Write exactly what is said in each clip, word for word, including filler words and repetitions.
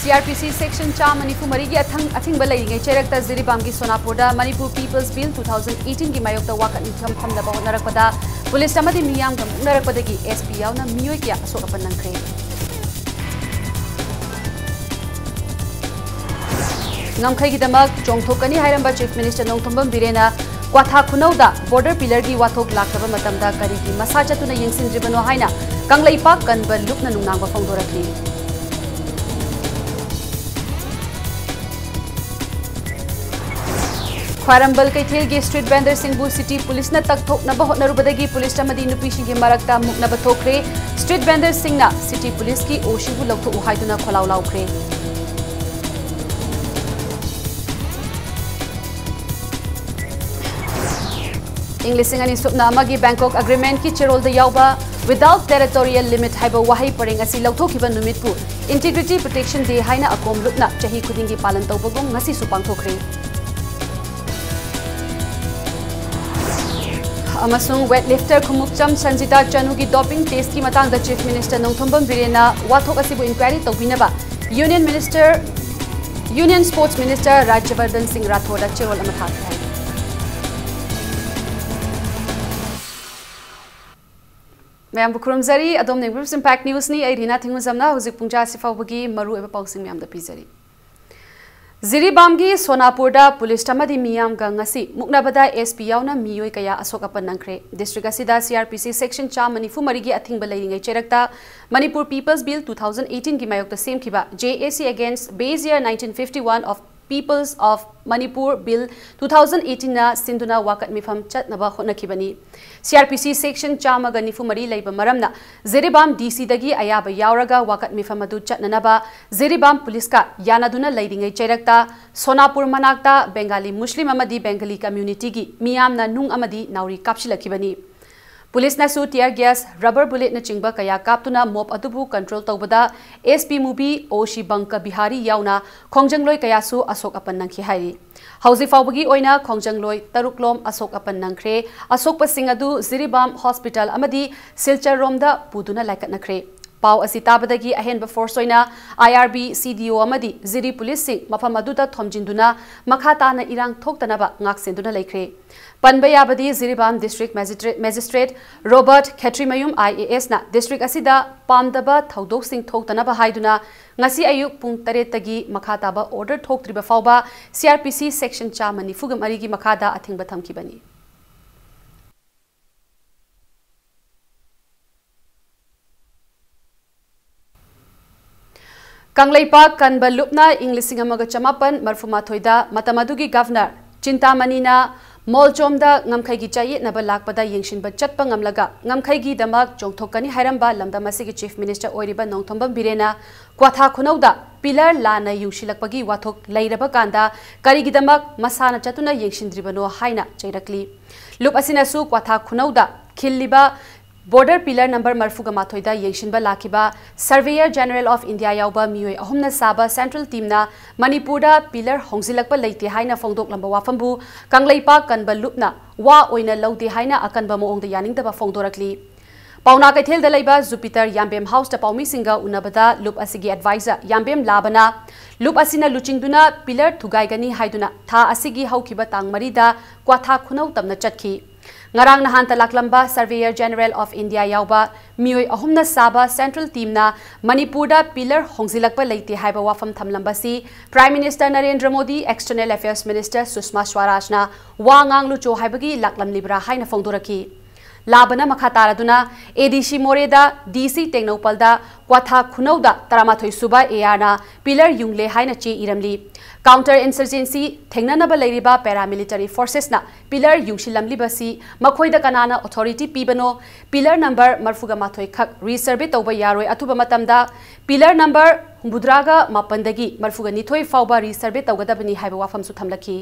C R P ꯁꯤ section ꯆꯥꯝꯃ ꯅꯤꯐꯨ ꯃꯔꯤꯒꯤ ꯑꯊꯪ-, ꯑꯊꯤꯡꯕ ꯂꯩꯔꯤꯉꯩ ꯆꯩꯔꯛꯇ ꯖꯤꯔꯤꯕꯥꯝꯒꯤ ꯁꯣꯅꯥꯄꯨꯔꯗ Manipur people's bill two thousand eighteen ꯒꯤ ꯃꯥꯌꯣꯛꯇ ꯋꯥꯀꯠ ꯃꯤꯐꯝ ꯐꯝꯅꯕ ꯍꯣꯠꯅꯔꯛꯄꯗ ꯄꯨꯂꯤꯁ ꯑꯃꯗꯤ ꯃꯤꯌꯥꯝꯒ ꯃꯨꯛꯅꯔꯛꯄꯗꯒꯤ ꯑꯦꯁ ꯄꯤ ꯌꯥꯎꯅ ꯃꯤꯑꯣꯏ ꯀꯌꯥ ꯑꯁꯣꯛ ꯑꯄꯟ ꯅꯪꯈ꯭ꯔꯦ꯫ ꯉꯝꯈꯩꯒꯤꯗꯃꯛ ꯆꯣꯡꯊꯣꯛꯀꯅꯤ ꯍꯥꯏꯔꯝꯕ ꯆꯤꯐ ꯃꯤꯅꯤꯁꯇꯔ ꯅꯣꯡꯊꯣꯝꯕꯝ ꯕꯤꯔꯦꯟꯅ ꯀ꯭ꯋꯥꯊꯥ ꯈꯨꯅꯧꯗ ꯕꯣꯔꯗꯔ ꯄꯤꯂꯔꯒꯤ ꯋꯥꯊꯣꯛ ꯂꯥꯛꯂꯕ ꯃꯇꯝꯗ ꯀꯔꯤꯒꯤ ꯃꯁꯥ ꯆꯠꯇꯨꯅ ꯌꯦꯡꯁꯤꯟꯗ꯭ꯔꯤꯕꯅꯣ ꯍꯥꯏꯅ ꯀꯪꯂꯩꯄꯥꯛ ꯀꯟꯕ ꯂꯨꯞꯅ ꯅꯨꯡꯅꯥꯡꯕ ꯐꯣꯡꯗꯣꯔꯛꯂꯤ꯫ ꯈ꯭ꯋꯥꯏꯔꯝꯕꯟ ꯀꯩꯊꯦꯜꯒꯤ ꯁ꯭ꯇ꯭ꯔꯤꯠ ꯚꯦꯟꯗꯔꯁꯤꯡꯕꯨ ꯁꯤꯇꯤ ꯄꯨꯂꯤꯁꯅ ꯇꯛꯊꯣꯛꯅꯕ ꯍꯣꯠꯅꯔꯨꯕꯗꯒꯤ ꯄꯨꯂꯤꯁ ꯑꯃꯗꯤ ꯅꯨꯄꯤꯁꯤꯡꯒꯤ ꯃꯔꯛꯇ ꯃꯨꯛꯅꯕ ꯊꯣꯛꯈ꯭ꯔꯦ꯫ ꯁ꯭ꯇ꯭ꯔꯤꯠ ꯚꯦꯟꯗꯔꯁꯤꯡꯅ ꯁꯤꯇꯤ ꯄꯨꯂꯤꯁꯀꯤ ꯑꯣꯁꯤꯕꯨ ꯂꯧꯊꯣꯛꯎ ꯍꯥꯏꯗꯨꯅ ꯈꯣꯜꯂꯥꯎ ꯂꯥꯎꯈ꯭ꯔꯦ꯫ ꯏꯪ ꯂꯤꯁꯤꯡ ꯑꯅꯤ ꯁꯨꯞꯅ ꯑꯃꯒꯤ ꯕꯦꯡꯀꯣꯛ ꯑꯦꯒ꯭ꯔꯤꯃꯦꯟꯠꯀꯤ ꯆꯦꯔꯣꯜꯗ ꯌꯥꯎꯕ Without Territorial Limit ꯍꯥꯏꯕ ꯋꯥꯍꯩ ꯄꯔꯦꯡ ꯑꯁꯤ ꯂꯧꯊꯣꯛꯈꯤꯕ ꯅꯨꯃꯤꯠꯄꯨ Integrity Protection Day ꯍꯥꯏꯅ ꯑꯀꯣꯝ ꯂꯨꯞꯅ ꯆꯍꯤ ꯈꯨꯗꯤꯡꯒꯤ ꯄꯥꯂꯟ ꯇꯧꯕꯒꯨꯝ ꯉꯁꯤꯁꯨ ꯄꯥꯡꯊꯣꯛꯈ꯭ꯔꯦ꯫ ꯑꯃꯁꯨꯡ weightlifter ꯈꯨꯃꯨꯛꯆꯝ ꯁꯟꯖꯤꯇꯥ ꯆꯅꯨꯒꯤ doping test ꯀꯤ ꯃꯇꯥꯡꯗ Chief Minister ꯅꯣꯡꯊꯣꯝꯕꯝ ꯕꯤꯔꯦꯟꯅ ꯋꯥꯊꯣꯛ ꯑꯁꯤꯕꯨ inquiry ꯇꯧꯕꯤꯅꯕ Union Minister, Union Sports Minister ꯔꯥꯖ꯭ꯌꯕꯔꯙꯟ ꯁꯤꯡ ꯔꯥꯊꯣꯔꯗ ꯆꯦꯔꯣꯜ ꯑꯃ ꯊꯥꯈꯤ ꯍꯥꯏꯔꯤ꯫ ꯃꯌꯥꯝꯕꯨ ꯈꯨꯔꯨꯝꯖꯔꯤ꯫ ꯑꯗꯣꯝꯅ ꯌꯦꯡꯕꯤꯔꯤꯕꯁꯤ Impact News ꯅꯤ꯫ ꯑꯩ ꯔꯤꯅꯥ ꯊꯤꯡꯉꯨꯖꯝꯅ ꯍꯧꯖꯤꯛ ꯄꯨꯡ ꯇꯔꯥ ꯑꯁꯤ ꯐꯥꯎꯕꯒꯤ ꯃꯔꯨꯑꯣꯏꯕ ꯄꯥꯎꯁꯤꯡ ꯃꯌꯥꯝꯗ ꯄꯤꯖꯔꯤ꯫ ꯖꯤꯔꯤꯕꯥꯝꯒꯤ ꯁꯣꯅꯥꯄꯨꯔꯗ ꯄꯨꯂꯤꯁ ꯑꯃꯗꯤ ꯃꯤꯌꯥꯝꯒ ꯉꯁꯤ ꯃꯨꯛꯅꯕꯗ ꯑꯦꯁ ꯄꯤ ꯌꯥꯎꯅ ꯃꯤꯑꯣꯏ ꯀꯌꯥ ꯑꯁꯣꯛ ꯑꯄꯟ ꯅꯪꯈ꯭ꯔꯦ꯫ ꯗꯤꯁꯇ꯭ꯔꯤꯛ ꯑꯁꯤꯗ ꯁꯤ ꯑꯥꯔ ꯄꯤ ꯁꯤ ꯁꯦꯛꯁꯟ ꯆꯥꯝꯃ ꯅꯤꯐꯨ ꯃꯔꯤꯒꯤ ꯑꯊꯤꯡꯕ ꯂꯩꯔꯤꯉꯩ ꯆꯩꯔꯛꯇ Manipur People's Bill two thousand eighteen ꯒꯤ ꯃꯥꯌꯣꯛꯇ ꯁꯦꯝꯈꯤꯕ J A C Against Base Year nineteen fifty-one of Peoples of Manipur Bill two thousand eighteen ꯅ ꯁꯤꯟꯗꯨꯅ ꯋꯥꯀꯠ ꯃꯤꯐꯝ ꯆꯠꯅꯕ ꯍꯣꯠꯅꯈꯤꯕꯅꯤ꯫ ꯁꯤ ꯑꯥꯔ ꯄꯤ ꯁꯤ ꯁꯦꯛꯁꯟ ꯆꯥꯝꯃꯒ ꯅꯤꯐꯨ ꯃꯔꯤ ꯂꯩꯕ ꯃꯔꯝꯅ ꯖꯤꯔꯤꯕꯥꯝ ꯗꯤ ꯁꯤꯗꯒꯤ ꯑꯌꯥꯕ ꯌꯥꯎꯔꯒ ꯋꯥꯀꯠ ꯃꯤꯐꯝ ꯑꯗꯨ ꯆꯠꯅꯅꯕ ꯖꯤꯔꯤꯕꯥꯝ ꯄꯨꯂꯤꯁꯀ ꯌꯥꯅꯗꯨꯅ ꯂꯩꯔꯤꯉꯩ ꯆꯩꯔꯛꯇ ꯁꯣꯅꯥꯄꯨꯔ ꯃꯅꯥꯛꯇ ꯕꯦꯡꯒꯥꯂꯤ ꯃꯨꯁꯂꯤꯝ ꯑꯃꯗꯤ ꯕꯦꯡꯒꯂꯤ community ꯒꯤ ꯃꯤꯌꯥꯝꯅ ꯅꯨꯡ ꯑꯃꯗꯤ ꯅꯥꯎꯔꯤ ꯀꯥꯞꯁꯤꯜꯂꯛꯈꯤꯕꯅꯤ꯫ ꯄꯨꯂꯤꯁꯅꯁꯨ tear gas, rubber bullet ꯅꯆꯤꯡꯕ ꯀꯌꯥ ꯀꯥꯞꯇꯨꯅ mob ꯑꯗꯨꯕꯨ control ꯇꯧꯕꯗ ꯑꯦꯁ ꯄꯤ ꯃꯨꯕꯤ, ꯑꯣ ꯁꯤ ꯕꯪꯀ ꯕꯤꯍꯥꯔꯤ ꯌꯥꯎꯅ ꯈꯣꯡꯖꯪꯂꯣꯏ ꯀꯌꯥꯁꯨ ꯑꯁꯣꯛ ꯑꯄꯟ ꯅꯪꯈꯤ ꯍꯥꯏꯔꯤ꯫ ꯍꯧꯖꯤꯛ ꯐꯥꯎꯕꯒꯤ ꯑꯣꯏꯅ ꯈꯣꯡꯖꯪꯂꯣꯏ ꯇꯔꯨꯛ ꯂꯣꯝ ꯑꯁꯣꯛ ꯑꯄꯟ ꯅꯪꯈ꯭ꯔꯦ꯫ ꯑꯁꯣꯛꯄꯁꯤꯡ ꯑꯗꯨ ꯖꯤꯔꯤꯕꯥꯝ hospital ꯑꯃꯗꯤ ꯁꯤꯜꯆꯔ ꯔꯣꯝꯗ ꯄꯨꯗꯨꯅ ꯂꯥꯏꯀꯠꯅꯈ꯭ꯔꯦ꯫ ꯄꯥꯎ ꯑꯁꯤ ꯇꯥꯕꯗꯒꯤ ꯑꯍꯦꯟꯕ ꯐꯣꯔꯁ ꯑꯣꯏꯅ I R B, C D O ꯑꯃꯗꯤ ꯖꯤꯔꯤ ꯄꯨꯂꯤꯁꯁꯤꯡ ꯃꯐꯝ ꯑꯗꯨꯗ ꯊꯣꯝꯖꯤꯟꯗꯨꯅ ꯃꯈꯥ ꯇꯥꯅ ꯏꯔꯥꯡ ꯊꯣꯛꯇꯅꯕ ꯉꯥꯛꯁꯦꯟꯗꯨꯅ ꯂꯩꯈ꯭ꯔꯦ꯫ ꯄꯟꯕ ꯌꯥꯕꯗꯤ, Jiribam district magistrate, magistrate Robert Khetrimayum I A S ꯅ ꯗꯤꯁꯇ꯭ꯔꯤꯛ ꯑꯁꯤꯗ ꯄꯥꯝꯗꯕ ꯊꯧꯗꯣꯛꯁꯤꯡ ꯊꯣꯛꯇꯅꯕ ꯍꯥꯏꯗꯨꯅ ꯉꯁꯤ ꯑꯌꯨꯛ ꯄꯨꯡ ꯇꯔꯦꯠꯇꯒꯤ ꯃꯈꯥ ꯇꯥꯕ ꯑꯣꯔꯗꯔ ꯊꯣꯛꯇ꯭ꯔꯤꯕ ꯐꯥꯎꯕ C R P C section ꯆꯥꯝꯃ ꯅꯤꯐꯨꯒ ꯃꯔꯤꯒꯤ ꯃꯈꯥꯗ ꯑꯊꯤꯡꯕ ꯊꯝꯈꯤꯕꯅꯤ꯫ ꯀꯪꯂꯩꯄꯥꯛ ꯀꯟꯕ ꯂꯨꯞꯅ ꯏꯪ ꯂꯤꯁꯤꯡ ꯑꯃꯒ ꯆꯃꯥꯄꯟ ꯃꯔꯐꯨ ꯃꯥꯊꯣꯏꯗ ꯃꯇꯝ ꯑꯗꯨꯒꯤ ꯒꯚꯔꯅꯔ ꯆꯤꯟꯇꯥꯃꯅꯤꯅ ꯃꯣꯜꯆꯣꯝꯗ ꯉꯝꯈꯩꯒꯤ ꯆꯌꯦꯠꯅꯕ ꯂꯥꯛꯄꯗ ꯌꯦꯡꯁꯤꯟꯕ ꯆꯠꯄ ꯉꯝꯂꯒ ꯉꯝꯈꯩꯒꯤꯗꯃꯛ ꯆꯣꯡꯊꯣꯛꯀꯅꯤ ꯍꯥꯏꯔꯝꯕ ꯂꯝꯗꯝ ꯑꯁꯤꯒꯤ ꯆꯤꯐ ꯃꯤꯅꯤꯁꯇꯔ ꯑꯣꯏꯔꯤꯕ ꯅꯣꯡꯊꯣꯝꯕꯝ ꯕꯤꯔꯦꯟꯅ ꯀ꯭ꯋꯥꯊꯥ ꯈꯨꯅꯧꯗ ꯄꯤꯂꯔ ꯂꯥꯟꯅ ꯌꯨꯡꯁꯤꯜꯂꯛꯄꯒꯤ ꯋꯥꯊꯣꯛ ꯂꯩꯔꯕ ꯀꯥꯟꯗ ꯀꯔꯤꯒꯤꯗꯃꯛ ꯃꯁꯥꯅ ꯆꯠꯇꯨꯅ ꯌꯦꯡꯁꯤꯟꯗ꯭ꯔꯤꯕꯅꯣ ꯍꯥꯏꯅ ꯆꯩꯔꯛꯂꯤ꯫ ꯂꯨꯞ ꯑꯁꯤꯅꯁꯨ ꯀ꯭ꯋꯥꯊꯥ ꯈꯨꯅꯧꯗ ꯈꯤꯜꯂꯤꯕ ꯕꯣꯔꯗꯔ ꯄꯤꯂꯔ ꯅꯝꯕꯔ ꯃꯔꯐꯨꯒ ꯃꯥꯊꯣꯏꯗ ꯌꯦꯡꯁꯤꯟꯕ ꯂꯥꯛꯈꯤꯕ Surveyor General of India ꯌꯥꯎꯕ ꯃꯤꯑꯣꯏ ꯑꯍꯨꯝꯅ ꯁꯥꯕ ꯁꯦꯟꯇ꯭ꯔꯦꯜ ꯇꯤꯝꯅ ꯃꯅꯤꯄꯨꯔꯗ ꯄꯤꯂꯔ ꯍꯣꯡꯖꯤꯜꯂꯛꯄ ꯂꯩꯇꯦ ꯍꯥꯏꯅ ꯐꯣꯡꯗꯣꯛꯂꯝꯕ ꯋꯥꯐꯝꯕꯨ ꯀꯪꯂꯩꯄꯥꯛ ꯀꯟꯕ ꯂꯨꯞꯅ ꯋꯥ ꯑꯣꯏꯅ ꯂꯧꯗꯦ ꯍꯥꯏꯅ ꯑꯀꯟꯕ ꯃꯑꯣꯡꯗ ꯌꯥꯅꯤꯡꯗꯕ ꯐꯣꯡꯗꯣꯔꯛꯂꯤ꯫ ꯄꯥꯎꯅꯥ ꯀꯩꯊꯦꯜꯗ ꯂꯩꯕ ꯖꯨꯄꯤꯇꯔ ꯌꯥꯝꯕꯦꯝ ꯍꯥꯎꯁꯇ ꯄꯥꯎꯃꯤꯁꯤꯡꯒ ꯎꯅꯕꯗ ꯂꯨꯞ ꯑꯁꯤꯒꯤ ꯑꯦꯗꯚꯥꯏꯖꯔ ꯌꯥꯝꯕꯦꯝ ꯂꯥꯕꯅ ꯂꯨꯞ ꯑꯁꯤꯅ ꯂꯨꯆꯤꯡꯗꯨꯅ ꯄꯤꯂꯔ ꯊꯨꯒꯥꯏꯒꯅꯤ ꯍꯥꯏꯗꯨꯅ ꯊꯥ ꯑꯁꯤꯒꯤ ꯍꯧꯈꯤꯕ ꯇꯥꯡ ꯃꯔꯤꯗ ꯀ꯭ꯋꯥꯊꯥ ꯈꯨꯅꯧ ꯇꯝꯅ ꯆꯠꯈꯤ꯫ ꯉꯔꯥꯡ ꯅꯍꯥꯟꯇ ꯂꯥꯛꯂꯝꯕ Surveyor General of India ꯌꯥꯎꯕ ꯃꯤꯑꯣꯏ ꯑꯍꯨꯝꯅ ꯁꯥꯕ ꯁꯦꯟꯇ꯭ꯔꯦꯜ ꯇꯤꯝꯅ ꯃꯅꯤꯄꯨꯔꯗ ꯄꯤꯂꯔ ꯍꯣꯡꯖꯤꯜꯂꯛꯄ ꯂꯩꯇꯦ ꯍꯥꯏꯕ ꯋꯥꯐꯝ ꯊꯝꯂꯝꯕꯁꯤ Prime Minister Narendra Modi, External Affairs Minister ꯁꯨꯁꯃꯥ ꯁ꯭ꯋꯥꯔꯥꯖꯅ ꯋꯥ ꯉꯥꯡꯂꯨꯆꯣ ꯍꯥꯏꯕꯒꯤ ꯂꯥꯛꯂꯝꯂꯤꯕ꯭ꯔꯥ ꯍꯥꯏꯅ ꯐꯣꯡꯗꯣꯔꯛꯈꯤ꯫ ꯂꯥꯕꯅ ꯃꯈꯥ ꯇꯥꯔꯗꯨꯅ A D C ꯃꯣꯔꯦꯗ, D C ꯇꯦꯡꯅꯧꯄꯜꯗ, ꯀ꯭ꯋꯥꯊꯥ ꯈꯨꯅꯧꯗ ꯇꯔꯥꯃꯥꯊꯣꯏ ꯁꯨꯕ A R ꯅ ꯄꯤꯂꯔ ꯌꯨꯡꯂꯦ ꯍꯥꯏꯅ ꯆꯦ ꯏꯔꯝꯂꯤ꯫ Counter insurgency ꯊꯦꯡꯅꯅꯕ ꯂꯩꯔꯤꯕ paramilitary forces ꯅ ꯄꯤꯂꯔ ꯌꯨꯡꯁꯤꯜꯂꯝꯂꯤꯕꯁꯤ ꯃꯈꯣꯏꯗ ꯀꯅꯥꯅ authority ꯄꯤꯕꯅꯣ? ꯄꯤꯂꯔ ꯅꯝꯕꯔ ꯃꯔꯐꯨꯒ ꯃꯥꯊꯣꯏ ꯈꯛ ꯔꯤꯁꯔꯚꯦ ꯇꯧꯕ ꯌꯥꯔꯣꯏ, ꯑꯊꯨꯕ ꯃꯇꯝꯗ ꯄꯤꯂꯔ ꯅꯝꯕꯔ ꯍꯨꯝꯐꯨꯇꯔꯥꯒ ꯃꯥꯄꯟꯗꯒꯤ ꯃꯔꯐꯨꯒ ꯅꯤꯊꯣꯏ ꯐꯥꯎꯕ ꯔꯤꯁꯔꯚꯦ ꯇꯧꯒꯗꯕꯅꯤ ꯍꯥꯏꯕ ꯋꯥꯐꯝꯁꯨ ꯊꯝꯂꯛꯈꯤ꯫